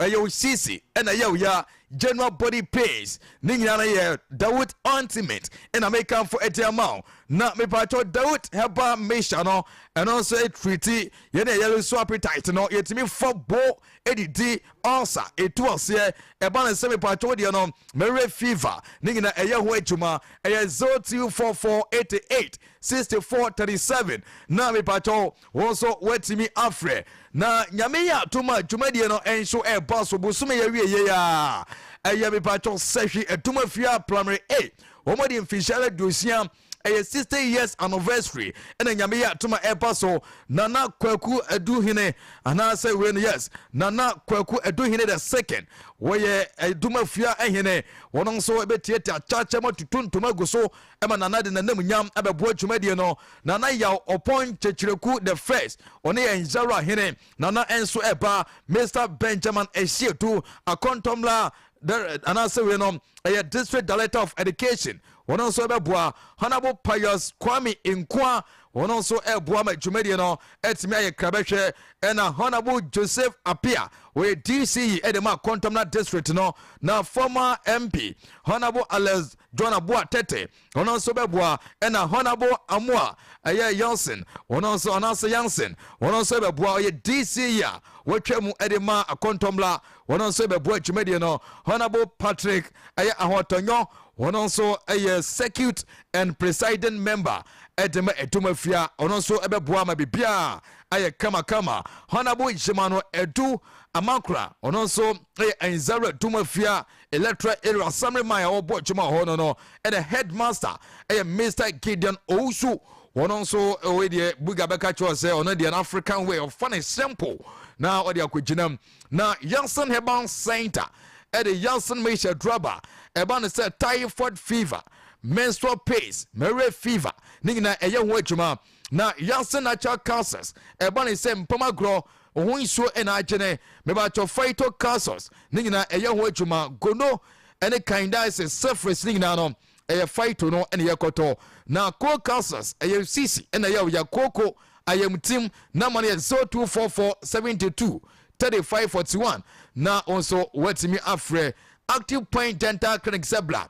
ɛyɛ wo sisi ɛna ɛyɛ wo ya, general body pains ne nyinaa no yɛ Dawud ointment ɛna mekamfo ɛde ama wo. Na mepatwɔ Dawud herbal mixture no ɛno nso ɛtreat yɛne ɛyɛ so appetite no yɛtumi fa bo ɛdidi ulcer ɛtu aseɛ. Ɛba ne sɛ mepatwɔ deɛ no mɛwerɛ fever ne nyinaa ɛyɛ ho adwuma. Ɛyɛ 0244 88 64 37 na mepatwɔ wɔn nso wɔatumi afrɛ. Na Nyame yɛ atom a dwumadie no nso ɛba so bosome yɛwie yie a ɛyɛ mepatwɔ Sɛhwe Adum Afia Primary A wɔn de mfinhyia 60, ɛyɛ 60 years anniversary ɛna Nyame yɛ atom a ɛba so. Nana Kwaku Aduhene anaasɛ wei no, yes, Nana Kwaku Aduhene the second, wɔyɛ Adum Afia hene. Wɔn nso bɛtiatia kyakyɛ mu atutu ntoma gu so ɛma Nana de nanam nyam ɛbɛboa dwumadie no. Nana Yaw Ɔpɔn Kyekyerɛku the first, ɔne yɛ Nzara hene. Nana nso ɛba Mr Benjamin Asiedu Akɔntɔmla anaasɛ wei no ɛyɛ District Director of Education, wɔn nso ɛbɛboa. Honorable Pius Kwame Nkoa, wɔn nso ɛboa ma dwumadie no ɛtumi ayɛ krabɛhwɛ. Ɛna Honorable Joseph Apia, wɔyɛ DCE ɛde ma Akɔntɔmla district no. Na former MP Honorable Alex John Aboa Tete, ɔno nso bɛboa. Ɛna Honorable Amoa ɛyɛ Yansen, ɔno nso anaasɛ Yansen, ɔno nso bɛboa. Ɔyɛ DCE a wɔatwa mu ɛde ma Akɔntɔmla, wɔn nso bɛboa dwumadie no. Honorable Patrick ɛyɛ Ahotɔnyɔ, wɔn nso ɛyɛ circuit and presiding member ɛde ma Ɛdum Afia, ɔno nso ɛbɛboa ma biribiara ayɛ kamakama. Honorable Yemano Edu Amankora, ɔno nso ɛyɛ Nzara Dum Afia electoral area assembly man a wɔbɔ adwuma hɔ no ɛna headmaster ɛyɛ Mr Gideon Owusu. Wɔn nso ɛwɔ deɛ buga bɛka kyerɛ sɛ ɔno deɛ no African way ɔfa ne simple na ɔde akɔgyina mu. Na Yansen Herbal Center ɛde Yansen Mehyɛ draba ɛba no sɛ typhoid fever, menstrual pains, malaria fever ne nyinaa ɛyɛ ho adwuma. Na Yansen Natural Capsules ɛba ne sɛ mpam agorɔ ho nsuo ɛna agyene mebatɔ phyto capsules ne nyinaa ɛyɛ ho adwuma. Gono ɛne candidiasis, syphilis ne nyinaa no ɛyɛ phyto no ɛna yɛkɔtɔ. Na co capsules ɛyɛ sisi ɛna ɛyɛ ɔyɛ koko ayamtim. Nama no yɛ 0244 72 35 41 na nso watumi afrɛ. Active Point Dental Clinic sɛ bla.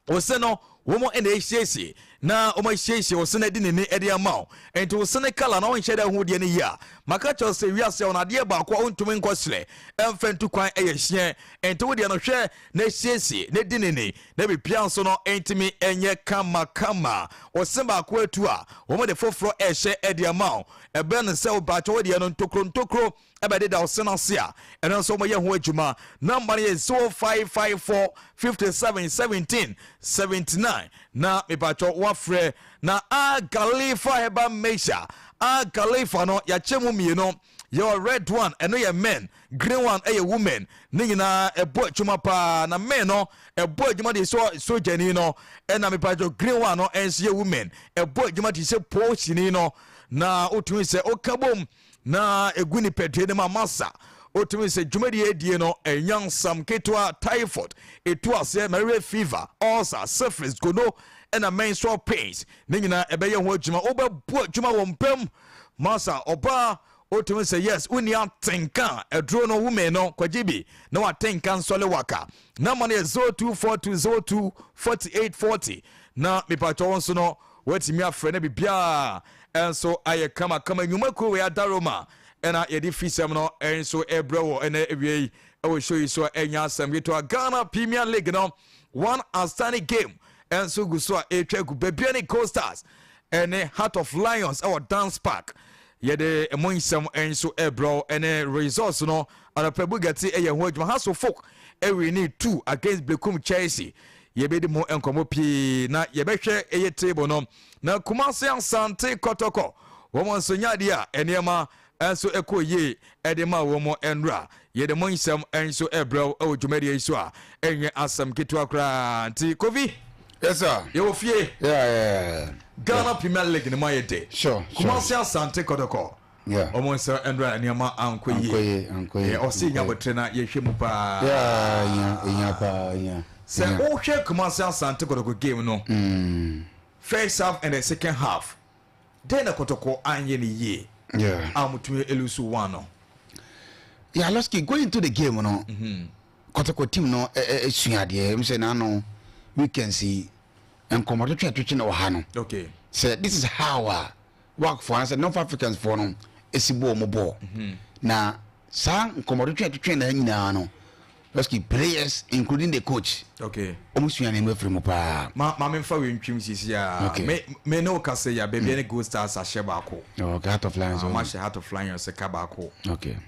Wo se no wɔn na ɛresiesie na wɔn asiesie wo se no adi n'ani de ama wo. Nti wo se no kala na wonhyɛ da hu deɛ no yie a, maka kyerɛ wo sɛ wiase a wɔn adeɛ baako a wontumi nkɔ serɛ ɛmfa ntu kwan ɛyɛ hyeɛ. Nti wo deɛ no hwɛ na siesie na di n'ani na biribiara nso no ntumi nyɛ kama kama. Wo se baako atu a, wɔn de foforɔ ɛrehyɛ de ama wo. Ɛbɛn no sɛ wo baakyɛ wo deɛ no ntokuro ntokuro ɛbɛdeda wo se no ase a, ɛno nso wɔyɛ ho adwuma. Namba no yɛ 0554 57 17 79 na mepatwɔ woafrɛ. Na Agalifa Herbal Mixture, Agalifa no yɛakyɛ mu mmienu, yɛwɔ red one ɛno yɛ men, green one ɛyɛ women. Ne nyinaa ɛbɔ adwuma paa, na men no ɛbɔ adwuma de sɛ sogyani no, ɛna mepatwɔ green one no ɛnso yɛ women, ɛbɔ adwuma te sɛ poosini no, na wotumi sɛ woka bom na egu nipadua no mu a masa otumi sɛ dwumadie adie no ɛnya nsam ketewa, typhoid etu aseɛ, malaria fever, ulcer, syphilis, gono ɛna menstrual pains ne nyinaa ɛbɛyɛ ho adwuma. Wobɛbo adwuma wɔ mpam masa. Ɔbaa otumi sɛ yes, wonni atenka aduro no, women no kwagye bi na watenka nsɔle waka. Namba no yɛ 0242 02 48 40 na mepatwɔ wo nso no watumi afrɛ no, biribiaa ɛnso ayɛ kamakama. Nnwuma kuo wei adaroma ɛna yɛde fisɛm no ɛnso ɛbrɛ wɔ ɛnɛ awie yi ɛwɔ show yi so a ɛnya asɛm ketewa. Ghana Premier League no, one outstanding game ɛnso gu so a ɛretwa gu. Bibiani Gold Stars ɛne Heart of Lions ɛwɔ Dance Park, yɛde ɛmo nsɛm ɛnso ɛbrɛ ɛne results no. Anɔpɛ Bugatti ɛyɛ ho adwuma. Hearts of Oak ɛwin ne 2 against Berekum Chelsea. Yɛbɛdi mu nkɔmmɔ pii na yɛbɛhwɛ ɛyɛ table no. Na Kumase Asante Kɔtɔkɔ wɔn nso nyɛ adeɛ a nneɛma nso ɛkɔ yie ɛde ma wɔn nwura. Yɛde mo nsɛm nso ɛbrɛw ɛwɔ dwumadie yi so a ɛnyɛ asɛm ketewa koraa. Nti Kofi. Yes sir. Yɛwɔ fie. Ghana Premier League ne mu ayɛ de. Kumase Asante Kɔtɔkɔ wɔn nso nwura nneɛma ankɔ yie. Ɔsi nya bɔtire na yɛhwɛ mu paa. Sɛ wohwɛ Kumase Asante Kɔtɔkɔ game no, first half and the second half, den na Kɔtɔkɔ anyɛ ne yie a wɔtumi elose one no? Yeah, Losky, going into the game no, Kɔtɔkɔ team no esua adeɛ m sɛ n'ano weekends yi nkɔmɔtwetwe atwetwe na wɔ ha no sɛ this is how a WAC foɔ anasɛ North Africans foɔ no esi bɔ wɔn bɔɔl. Na saa nkɔmɔtwetwe atwetwe na nyinaa no, Losky, players including the coach, wɔn sua nneɛma firi mu paa. Ma maame nfa wei ntwim sisi a me ne wo kasa yi a, baabi ne Gold Stars ahyɛ baako. Okay, Heart of Lions. Wɔn ahyɛ Heart of Lions ka baako.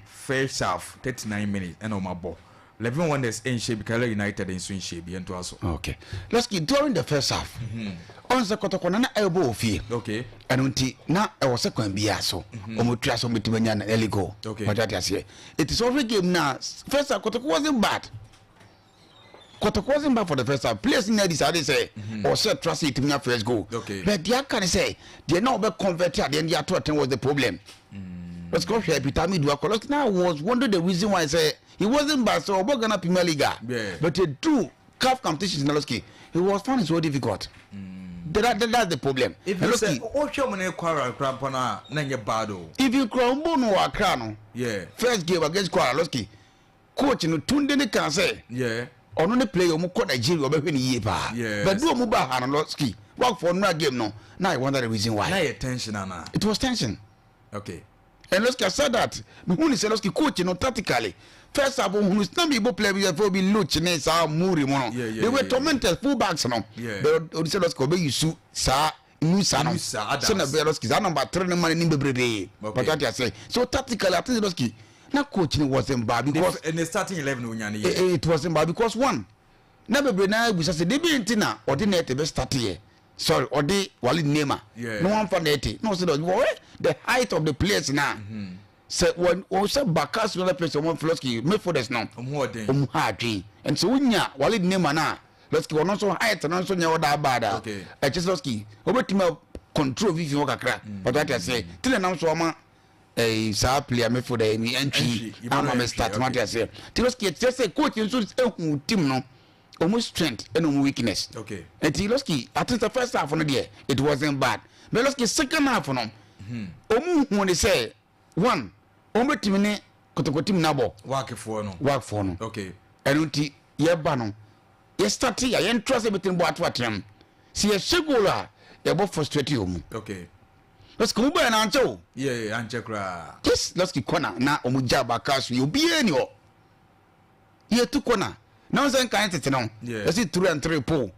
First half 39 minutes ɛna wɔn abɔ. 11 Wonders nhyɛ bi, Karela United nso nhyɛ bi. Ɛntoa so. Okay, let's get during the first half, ɔn sɛ Kɔtɔkɔ na ɛbɔ wɔ fie. Ɛno nti na ɛwɔ sɛ kwan biara so ɔmo tua so ɔmo tumi anya na early goal. Wɔde ate aseɛ eti sɛ ɔhwɛ game na first half, Kɔtɔkɔ wasn't bad. Kɔtɔkɔ wasn't bad for the first half. Players nyinaa decide sɛ ɔsɛ trust etumi nya first goal. But deɛ aka ne sɛ deɛ na ɔbɛ convert adeɛ no de ato ɛtɛn was the problem. Let's go hwɛ Peter Amidu akɔ. Now I was wondering the reason why say he wasn't bad sɛ ɔbɔ Ghana Premier League a, but edu CAF competitions na Losky, he was finding so difficult. That's the problem. If you say wohwɛ mu ne Kwara kora mpo no a, na nyɛ bad o. Even kura mbɔ no wɔ Accra no, first game against Kwara, Losky, coach no Tunde ne kan sɛ ɔno ne player ɔmo kɔ Nigeria ɔbɛhwɛ ne yie paa. But do ɔmo ba ha no, Losky, work for nura game no na I wonder the reason why. Na yɛ tension ana? It was tension. And Losky said that mehu ne sɛ Losky, coach no tactically, first half ohunu na mi bɔ player bi yɛ fɛ obi Luch ne saa Muri mu no, they were tormented full backs no. But odi sɛ Losky ɔbɛ yusu saa Musa no sɛ na bɛyɛ Losky saa number three no ma ne nim bebrebe. But ati ase so tactically, I think Losky na coach no wasn't bad because in the starting 11 onya ne yɛ. It wasn't bad because one na bebree na ebusa sɛ debi nti na ɔde net bɛ start yɛ, sorry, ɔde Walid Neema na wɔn fa net na ɔsɛ dɛ wɔyɛ the height of the players na sɛ wɔn wɔn sɛ Bakas no other players wɔn Losky midfielders no wɔn ha adwene. And sɛ wonya Walid Neema na Losky ɔno nso height no nso nyɛ ɔda bad a, ɛkyɛ sɛ Losky wɔbɛtumi control fifi hɔ kakra. But wate aseɛ ti na nam so ɔma ɛyi saa player midfielder yi ɛntwi ama me start. Wate aseɛ ti Losky ɛkyɛ sɛ coach nso ehu team no ɔmo strength ɛna ɔmo weakness. Nti Losky, at least the first half no deɛ, it wasn't bad, but Losky, second half no, ɔmo hu ne sɛ one ɔmo bɛtumi ne Kotoko team nabɔ. WAC foɔ no. WAC foɔ no. Ɛno nti. yɛba no yɛ start a yɛntra sɛ bɛtumi bɔ ato atenam sɛ yɛhyɛ goal a yɛbɔ frustrate wɔ mu. Okay. Lɔski mu bɛyɛ na ankyɛ o. Yeah, ankyɛ koraa. Yes, Lɔski kɔna na wɔn gya abaka so yɛ obiara ni hɔ. Yɛtu kɔna na wɔn sɛ nkan tete no. Yɛsi three and three pole.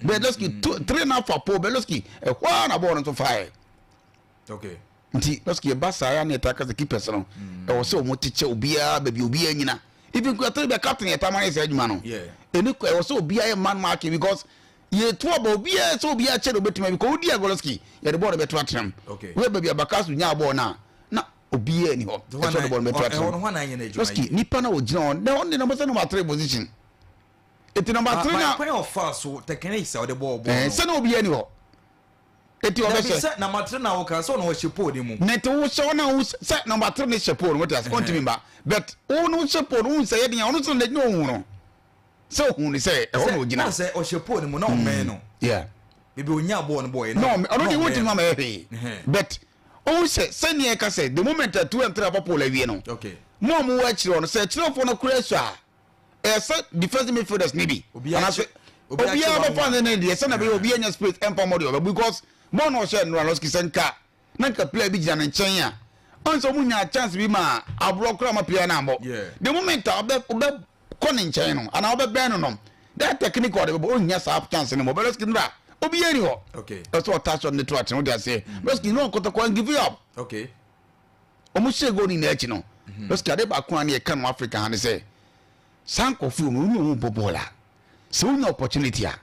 Bɛ Lɔski two three na afa pole bɛ Lɔski ɛhɔ ara na bɔɔl no nso faɛ. Okay. Nti Lɔski ɛba saa ya na yɛta kasa keepers no. Ɛwɔ sɛ wɔn te kyɛ obiara baabi obiara nyina. Even kura three bɛ captain yɛ taama yɛ sɛ adwuma no. Ɛni ɛwɔ sɛ obiara yɛ man marking because Yɛtu aba obiara sɛ obiara kyɛ deɛ ɔbɛtumi ayɛ because wodi agorɔ yɛde bɔɔl no bɛto atenam. Woyɛ baabi a Bakasu nyaa bɔɔl no a na obiara ni hɔ ɛsɛ ɔde bɔɔl no bɛto atenam. Lɔski nipa na ɔgyina hɔ na ɔne number sɛ number three position. Eti number three na. Kwan a ɔfaa so techniques a ɔde bɔɔl bɔɔl no. Sɛ na obiara ni hɔ. Eti ɔbɛhyɛ. Dabi sɛ number three na ɔka sɛ ɔna ɔhyɛ pole no mu. Ne ti wohyɛ ɔna wo sɛ number three ne hyɛ pole no wote ase ɔntumi mba but wo no hyɛ pole no wo nsɛ yɛ den a ɔno nso na n'agyina ohun no. Sɛ ohun no sɛ ɛhɔ na ogyina. Sɛ ɔhyɛ pole no mu na ɔmmɛn no. Yeah. Baabi onyaa bɔɔl no bɔɔyɛ no. No, ɔno deɛ wontumi ama yɛ hwee. But ohun sɛ sɛnea ɛka sɛ the moment a two and three afa pole awie no. Okay. Mo a mo wɔ akyire hɔ no sɛ akyirɛfoɔ no kura su a ɛyɛ sɛ defensive midfielders ne bi. Anaasɛ obiara bɛfa ne ne deɛ sɛnea ɛbɛyɛ obiara nya space ɛmfa mmɔ deɛ ɔbɛ because bɔɔl no ɔhyɛ no Lewandowski sɛ nka na nka player bi gyina ne nkyɛn a ɔn sɛ ɔmo nya chance bi ma aborɔ koraa ma player no ambɔ the moment a ɔbɛ ɔbɛ kɔ ne nkyɛn no anaa ɔbɛ bɛn no no that technique ɔde bɛbɔ ɔnya saa chance no mɔ bɛ lɔski nra obi yɛ ni hɔ ɛsɛ ɔta shot ne to atene ɔde aseɛ lɔski no ɔkɔtɔkɔ and give it up ɔmo hyɛ goal ne nyinaa akyi no lɔski ade baako a ne yɛ ka no Africa ha ne sɛ saa nkɔfo mu ɔmo ɔmo bɔ bɔɔl a sɛ wonya opportunity a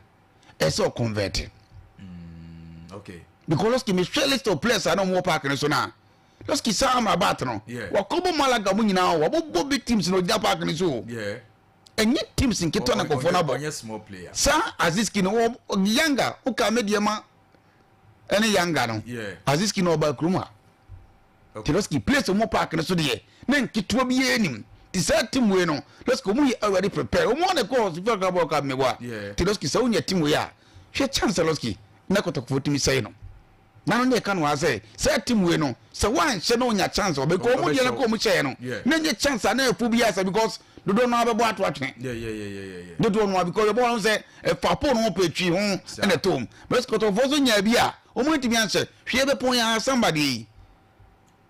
ɛsɛ ɔ convert mm, okay. Because lɔski mehwɛ list of players a na ɔmo wɔ park no so na lɔski saa Amrabat no wakɔbɔ Malaga mu nyinaa wɔbɔbɔ big teams na ɔgyina park no so ɛnyɛ teams nketewa na nkɔfoɔ no abɔ saa Aziski no wɔ Yanga woka medeɛ ma ɛne Yanga no Aziski no ɔba kurom ha. Teroski place ɔmo park no so deɛ na nketewa biara nim ti saa team wei no lɔski ɔmo yɛ already prepare ɔmo ana kɔ fifa club world cup meboa Teroski sɛ wonya team wei a hwɛ chance lɔski na kɔtɔkɔfo tumi sɛe no na no ne ɛka no ha sɛ saa team wei no sɛ woanhyɛ na onya chance ɔbɛkɔ ɔmo deɛ no kɔ ɔmo hyɛɛ no na nyɛ chance a na ɛfo biara sɛ because dodoɔ no abɛbɔ ato atwene dodoɔ no because yɛbɔ wɔn sɛ ɛfa pole no ho pɛ twi ho ɛna ɛtɔ mu bɛsɛ kɔtɔkɔfo nso nyaa bi a wɔn ntumi anhyɛ hwɛ bɛpɔn yɛn asamba deɛ yi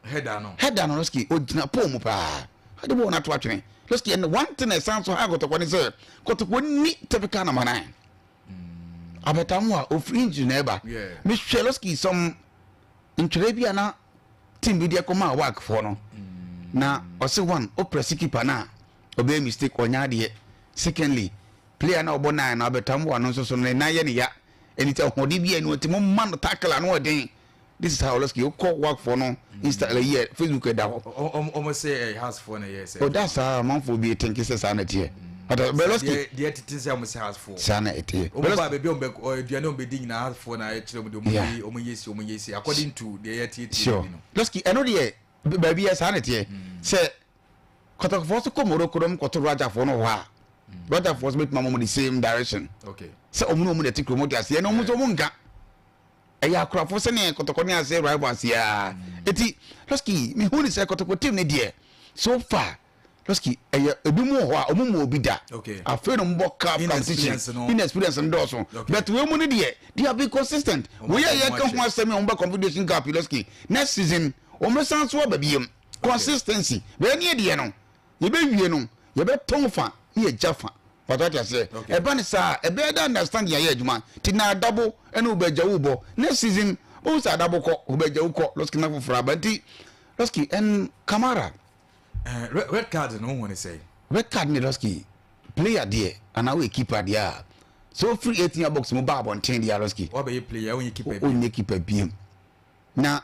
Header no. Header no Losky ogyina pole mu paa. Ɔde bɔɔl no ato atwene. Losky and one thing ɛsan so ha Kotoko ne sɛ Kotoko ni typical number nine. Abɛtamu a ofiri injury na ɛba. Mehwɛ Losky some ntwerɛ bi a na team bi de ɛkɔma WAC foɔ no. Na ɔse one o press keeper na ɔbɛyɛ mistake ɔnya adeɛ. Secondly player na ɔbɔ nine na abɛtamu a no nso so no ne nan yɛ ne ya. Ɛni sɛ ɔhoɔden bi a ɛni ɔti mo ma no tackle ano ɔden. This is how Losky wokɔ work for no insta mm. yɛ Facebook ɛda hɔ. Ɔmo sɛ ɛyɛ house for na yɛ sɛ. O da saa amanfoɔ bi tenke sɛ saa na ɛteɛ. But bɛ Losky. Deɛ tete sɛ ɔmo sɛ house for. Saa na ɛteɛ. Ɔmo ba baabi ɔmo bɛ aduane ɔmo bɛ di nyinaa house for na ɛkyerɛ ɔmo de ɔmo yɛ ɔmo yɛ si ɔmo yɛ si according to deɛ yɛ tie tie bi no. Losky ɛno deɛ baabi yɛ saa na ɛteɛ sɛ kɔtɔkɔfoɔ so kɔ Morocco dɔm kɔto Rajafoɔ no hɔ a Rajafoɔ so bɛtuma ɔmo the same direction. Sɛ ɔmo na ɔmo na ɛte kurom te aseɛ na ɔmo nso ɔmo nka. Ɛyɛ akorafo sɛnea kɔtɔkɔ ne ase rivals yi ara. Eti Losky mehu ne sɛ kɔtɔkɔ team ne deɛ so far Losky ɛyɛ ebi mu wɔ hɔ a ɔmo mu obi da. Afei na ɔmo bɔ cup competition inexperience no dɔɔso. But wei mu ne deɛ they have been consistent. Wei a yɛka ho asɛm yi ɔmo bɛ confederation cup yi Losky next season ɔmo san so aba biem. Consistency bɛyɛ ne deɛ no Yɛbɛwie no, yɛbɛtɔn fa ne yɛgya fa. Pata wate aseɛ? Ɛba ne saa a, ɛbɛyɛ dɛ understand yɛayɛ adwuma. Nti na adabo ne wobɛgya wo bɔ. Next season, wohu sɛ adabo kɔ, wobɛgya wo kɔ, Losky na foforɔ aba. Nti, Losky and Kamara. Eh, red card no wohu ne sɛn? Red card ne Losky, player deɛ, anaa woyɛ keeper deɛ a, sɛ wofiri 18 yard box mu ba abɔnten deɛ a, Losky. Wabɛyɛ player, wonyɛ keeper bio. Wonyɛ keeper bio. Na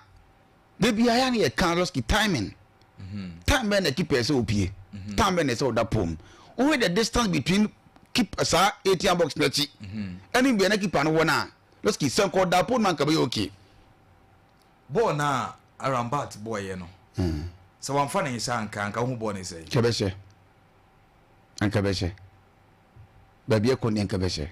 da biara yɛ a na yɛka lɔski timing time bɛn na keeper sɛ opie time bɛn na ɛsɛ ɔda pom wohwɛ the distance between keep saa atm box n'akyi ɛne bea na keeper no wɔ no a lɔski sɛ nka ɔda pom no anka bɛyɛ okay bɔɔl no a arambat bɔɔyɛ no sɛ wamfa ne nsa anka anka wohu bɔɔl no sɛ nka bɛhyɛ anka bɛhyɛ baabi ɛkɔ ne anka bɛhyɛ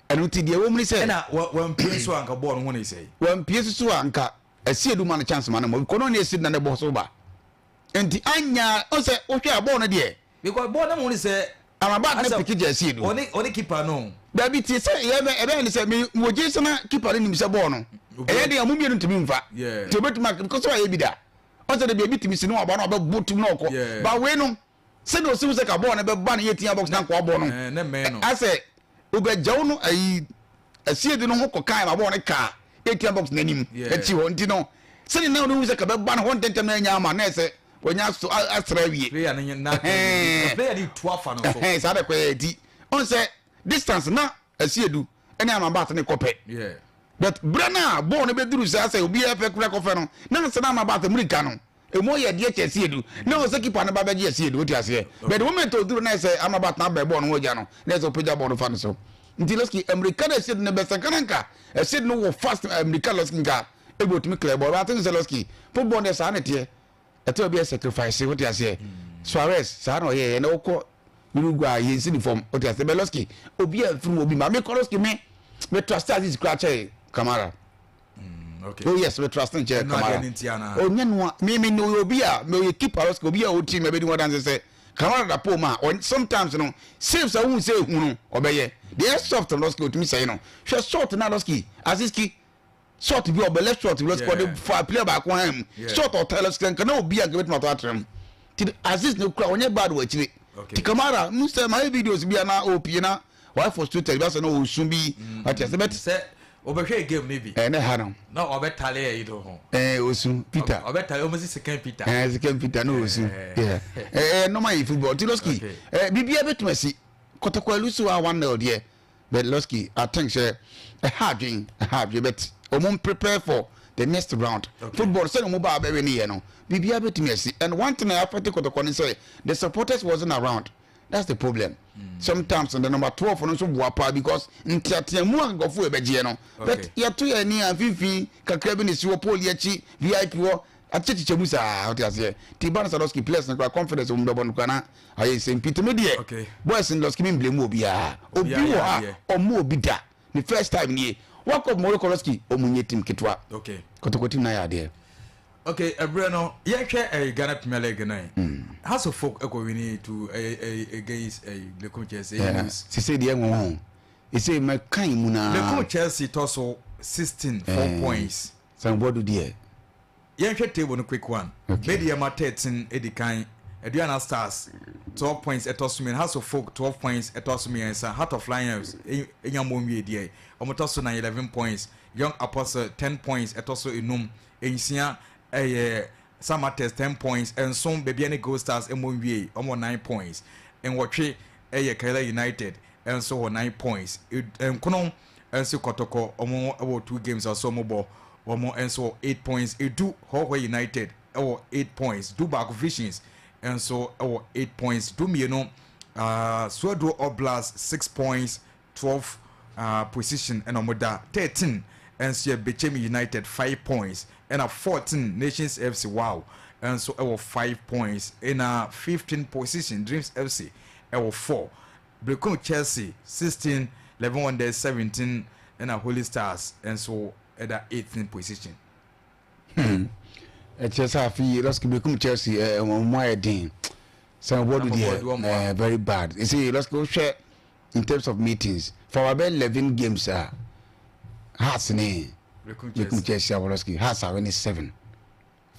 ɛno nti deɛ ɛwɔ mu ne sɛ ɛna wampie nso anka bɔɔl no ho ne sɛ wampie nso so anka ɛsi edu ma no chance ma no mɔ kɔnɔ ne esi na ne bɔ so ba nti anya ɔsɛ wohwɛ a bɔɔl no deɛ. Because bɔɔl no mu ne sɛ. Amrabat ne piki gye Asiedu. Ɔne ɔne keeper no. Dabi tie sɛ yɛ bɛ ɛbɛyɛ ne sɛ me wɔ gye sɛ na keeper no nim sɛ bɔɔl no ɛyɛ den a mo mmienu ntumi nfa nti obetumi a because ɔyɛ bi da ɔsɛ de baabi tumi si no ɔba no ɔbɛbɔ tum na ɔkɔ ba wei no sɛdeɛ ɔsi sɛ ka bɔɔl no bɛba no yɛ tia box na nkɔ abɔ no asɛ wobɛgyaw no ayi Asiedu no ho kɔ kan ma bɔɔl no kaa yɛ tia box n'anim akyi hɔ nti no sɛdeɛ na ɔno sɛ ka bɛba no hɔ ntɛntɛm na anya ama na ɛsɛ wɔnya so asra awie player no na player no tu afa no so saa de kɔyɛ ti ɔn sɛ distance na Asiedu ɛne Amrabat ne kɔpɛ but berɛ no a bɔɔl no bɛduru saa sɛ obiara pɛ kura kɔfɛ no na sɛ na Amrabat mmirika no ɛmu yɛ deɛ kyɛ Asiedu na ɔsɛ keeper no ba bɛgye Asiedu, wote aseɛ? But the moment ɔduru na ɛsɛ Amrabat na abɛn bɔɔl no ho agya no na ɛsɛ ɔpagya bɔɔl no fa no so nti lɔski mmirika na Asiedu no bɛsɛ nka na nka Asiedu no wɔ fast mmirika lɔski nka ebi otumi clear bɔɔl but I think sɛ lɔski football deɛ saa na ɛteɛ. Ɛtɔ bi a sacrifice, wote aseɛ. Suarez saa na ɔyɛɛ na ɔkɔ Uruguay yɛn si ne fam, wote aseɛ. Beloski obi a firi obi ma me Koloski me me trust Aziz kura kyɛ Kamara. Okay. Oh yes, me trust nkyɛ Kamara. Onye no me me no obi a me oyɛ keeper Losky obi a oti me bedi wɔdan sɛ Kamara da pole ma sometimes no saves a wohu sɛ ehu no ɔbɛyɛ. Deɛ soft Losky otumi sɛe no. Hwɛ short na Losky Aziz ki shot bi ɔbɛ left shot bi ɔde fa player baako han mu shot ɔtɛ left nka na obi a nka betuma atɔ atena mu ti Aziz ne kura ɔnyɛ bad wɔ akyire ti Kamara mu sɛ maa yɛ videos bi a na ɔpie na wayɛ frustrated bi asɛ na ɔsu bi ɔte ase bɛt sɛ ɔbɛhwɛ game ne bi ɛɛ ne ha no na ɔbɛtale ɛyi do ho ɛɛ osu Peter ɔbɛtale ɔmo si second Peter ɛɛ second Peter na osu ɛɛ ɛɛ normal yi football ti lɔski ɛɛ biribiara bɛtuma si Kɔtɔkɔ ɛlusu a 1-0 deɛ. But Losky, I think sɛ ɛha adwen, ɛha adwen but wɔn prepare for the next round. Okay. Football sɛ wɔn ba abɛwe ne yɛ no, biribiara bɛtumi asi. And one thing I affect Kotoko ne sɛ the supporters wasn't around. That's the problem. Sometimes the number 12 no nso boa paa because nteateamu a nkurɔfoɔ ɛbɛgyeɛ no. But yɛto yɛn ani a mfimfini kakra bi na esi hɔ pole akyi VIP hɔ akyekyekye mu saa wote aseɛ. Ti ba no Sadowski players no koraa confidence wɔn bɛbɔ no koraa na Ayɛ nsɛm pii tumi deɛ. Okay. Boys no lɔski mi blame obiara. Obi wɔ ha ɔmo obi da. Ne first time nie. Wakɔ Morocco lɔski ɔmo nye team ketewa. Okay. Kotoko team na yɛ adeɛ. Okay, ɛbrɛ no yɛhwɛ ɛyɛ Ghana Premier League no yi. House of Folk ɛkɔ wini to ɛyɛ ɛyɛ against ɛyɛ Berekum Chelsea. Yeah. Sise deɛ ɛnwɔn ho. Sise mɛ kan mu naa. Berekum Chelsea tɔ so 16 4 points. Sanbɔdu deɛ. Yɛnhwɛ table no quick one. Okay. Medeama 13 edi kan, Aduana Stars 12 points ɛtɔ so mmienu, Hearts of Oak 12 points ɛtɔ so mmiɛnsa, Heart of Lions enya mmɔ nwie deɛ, wɔn tɔ so nan 11 points, Young Apostle 10 points ɛtɔ so enum, nsia ɛyɛ Samatex 10 points, nson Bibiani Gold Stars mmɔ nwie, wɔn wɔ 9 points, nwɔtwe ɛyɛ Karela United nso wɔ 9 points, nkono nso Kɔtɔkɔ wɔn wɔ 2 games a so wɔn bɔ. Wɔn nso wɔ 8 points. Edu, Hohoe United wɔ 8 points. Du baako, Visions nso wɔ 8 points. Du mmienu, Suaduro Oblast 6 points, 12 position ɛna wɔn da. 13 nso yɛ Bechem United 5 points. Ɛna 14 Nations FC wow nso wɔ 5 points. Ɛna 15 position Dreams FC wɔ 4. Berekum Chelsea 16, Eleven Wonders 17 ɛna Holy Stars nso ɛda 18 position. Ɛkyerɛ sɛ afe yi Lɔski Berekum Chelsea ɛ wɔn mu ayɛ den. Sɛ wɔbɔ do deɛ ɛɛ very bad. Ɛsɛ Lɔski wohwɛ in terms of meetings for about 11 games a Hearts ne Berekum Chelsea awɔ Lɔski Hearts awɛ ne 7.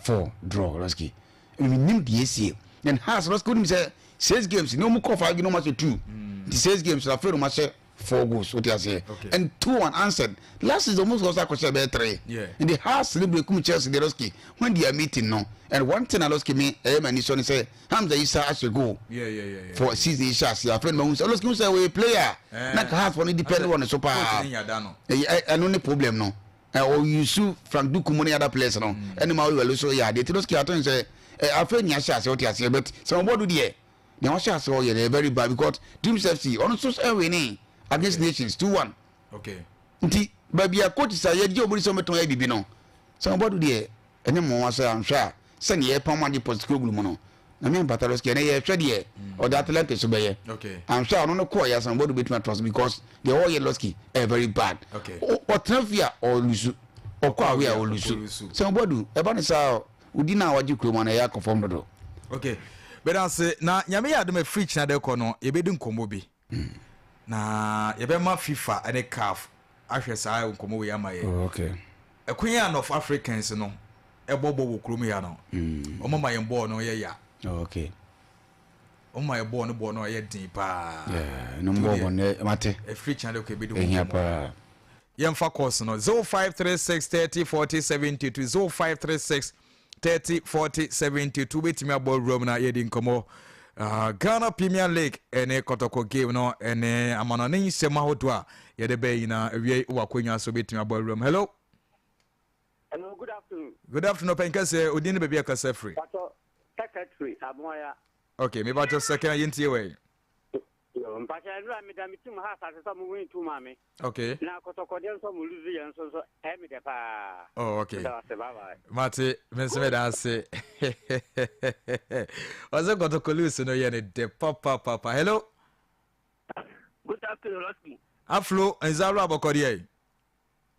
4 draw Lɔski menim deɛ esie and Hearts Lɔski wonim sɛ 6 games ne ɔmu kɔ 5 bi na ɔmu ahyɛ 2 nti 6 games na afei na ɔmu ahyɛ 4 goals wote aseɛ and 2 unanswered last season ɔmu sɔ akɔhyɛ bɛyɛ 3 nti Hearts ne Berekum Chelsea deɛ Lɔski when they are meeting no and one thing na Lɔski me ɛyɛ m'ani sɔ ne sɛ Hamza Isa ahyɛ goal for season yi hyɛ aseɛ afei na mahu sɛ Lɔski hu sɛ ɔyɛ player na nka Hearts fɔ no depend wɔ ne so paa ɛno ne problem no. Ɔ use Frank Duku mu ne other players no ɛne ma Oyewale so yɛ adeɛ ti no skia ato sɛ afei nea ahyɛ aseɛ ɔte aseɛ but sɛ ɔbɔ do deɛ nea ɔhyɛ aseɛ ɔyɛ no very bad because Dreams FC ɔno nso ɛwene against Nations 2-1. Okay. Nti baabi a coaches a yɛgye ɔmo di sɛ ɔmo bɛtɔn ayɛ biribi no sɛ ɔbɔ do deɛ ɛnyɛ mmoa sɛ anhwɛ a sɛnea yɛpam ade Postecoglou mu no na me ampata Losky ɛnɛ yɛhwɛ deɛ ɔde Atalanta so bɛyɛ anhwɛ a ɔno no kɔɔ yɛ asan bɔdo bɛtumi atoa so because deɛ ɔyɛ Losky ɛyɛ very bad. Ɔtena fie a ɔlusu, ɔkɔ awe a ɔlusu. Sɛ ɔbɔdo ɛba no saa odi no a wagye kurom ano ɛyɛ akɔ fam dodo. Okay. Bɛda ase na Nyame yɛ adom a firi kyena de kɔ no yɛbɛdi nkɔmmɔ bi na yɛbɛma FIFA ne CAF ahwɛ saa nkɔmmɔ wei ama yɛ. Oh, okay. Ɛkwan a North Africans no ɛbɔ bɔ wɔ kurom ha no, wɔn ma yɛn bɔɔl no yɛ ya. Oh, okay. Wɔn ma yɛ bɔɔl no bɔɔl no yɛ den paa. Yeah, no bɔɔl bɔ ne mate. Ɛfiri kyena de kɔ yɛbɛdi ho Ehia nkɔmmɔ. paa. Yɛmfa course no 0536 30 40 72 0536 30 40 72 wobɛtumi abɔ awuram na yɛdi nkɔmmɔ uh, Ghana Premier League ɛne Kɔtɔkɔ game no ɛne amanɔne nsɛm ahodoɔ a yɛde bɛɛ nyinaa awiei wɔ akonnwa so wobɛtumi abɔ awuram. Hello. Hello, good afternoon. Good afternoon, ɔpɛn kɛseɛ odin ne baabi a kasa firi. Pastor Secretary Aboya. Okay, mebatɔ second yɛntie wɔ yi. Mpakyɛ nnura meda me tum ha asase sɛ mo win tu ma me. Okay. Na kɔtɔkɔdeɛ nso mo lose yɛn nso nso ɛyɛ me dɛ paa. Oh, okay. Meda ase, bye bye. Mate, me nso meda ase. Ɔsɛ kɔtɔkɔ lose no yɛ ne dɛ papapapa. Hello. Good afternoon, Losky. Aflo, nzawuro abɔkɔdeɛ yi.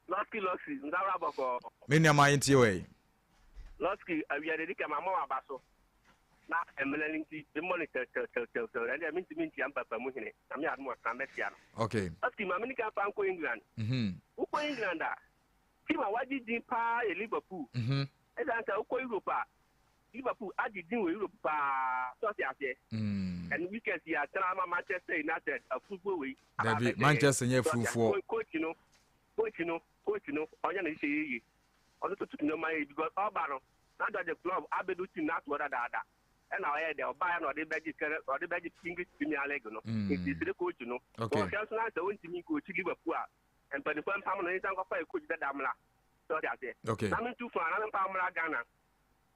Losky, Losky, nzawuro abɔkɔ. Me nua maa yɛntie wɔ yi. Losky, awia de di kama mɔ waba so. Na mmerɛ no nti, memmɔ no kyɛwkyɛwkyɛwkyɛw, ɛndeɛ mentumi ntia mpapa mu hene, na me adom ɔtena mɛtia no. Okay. Losky, ma mene kan fa nkɔ England. Mm-hmm. Wokɔ England a, team a wagye din paa yɛ Liverpool. Mm-hmm. Ɛsiane sɛ wokɔ Europe a, Liverpool agye din wɔ Europe paa, sɛ ɔte aseɛ. Mm. Ɛno weekend yi atena ama Manchester United afurufuo wei. aba Dabi, abɛsɛe yɛn. Manchester nyɛ Sɛ ɔte aseɛ. afurufoɔ. Coach no, coach no, coach no, ɔnyɛ ne nhyehyɛeɛ yie. Ɔno nso tutu nneɛma yie because ɔba no, na George Klopp abɛdu team no atoɔ dadaada. Ɛna ɔyɛ dɛ, ɔbaeɛ na ɔde bɛgye kɛrɛ, ɔde bɛgye English Premier League no. Nti sere coach no. Okay. Ɔhwɛ nso na sɛ ɔntumi nkɔɔkyi Liverpool a, mpanimfoɔ mpam no, ne nsa nkɔfa yɛ coach dada mmra. Sɛ ɔte aseɛ. Okay. Na mentu fa, na mempa mmra Ghana.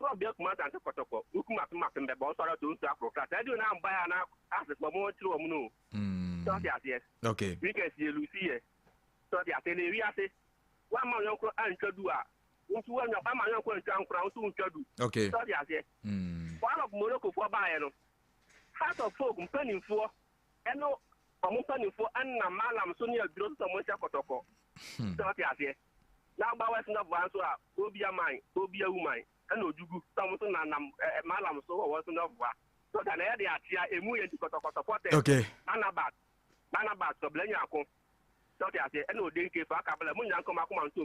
Sɛ ɔbea kuma asante kɔtɔkɔ, wokum apem apem bɛbɔ, ɔsɔre ɔtɔ nsu akoro kra. Saa deɛ na amba yɛ na asese wɔn kyerɛ wɔn no. Sɛ ɔte aseɛ. Okay. Weekend yɛ lusi yɛ. Sɛ ɔte aseɛ na ewi ase. Wamma yɔnko antwa du a, wo nso woanya, wamma yɔnko antwa nkora, wo nso wontwa du. Okay. Sɛ ɔte aseɛ. One of Morocco foɔ baayɛ no, Heart of Folk mpanimfoɔ ɛne wɔn mpanimfoɔ ɛnam malam so ne aduro so sɛ wɔn nhyɛ kɔtɔkɔ. Sɛ ɔte aseɛ. Na ɔba West North nso a, obi aman, obi awuman, ɛna odugu, sɛ wɔn nso nanam ɛ malam so wɔ West North hɔ. So da na yɛde atea emu yɛ nti kɔtɔkɔtɔ pɔtɛ. Okay. Barnabas, Barnabas, Kɔbla Nyako. Sɛ ɔte aseɛ, ɛna Odenke fa akabla mu nya nkɔm akoma ntom.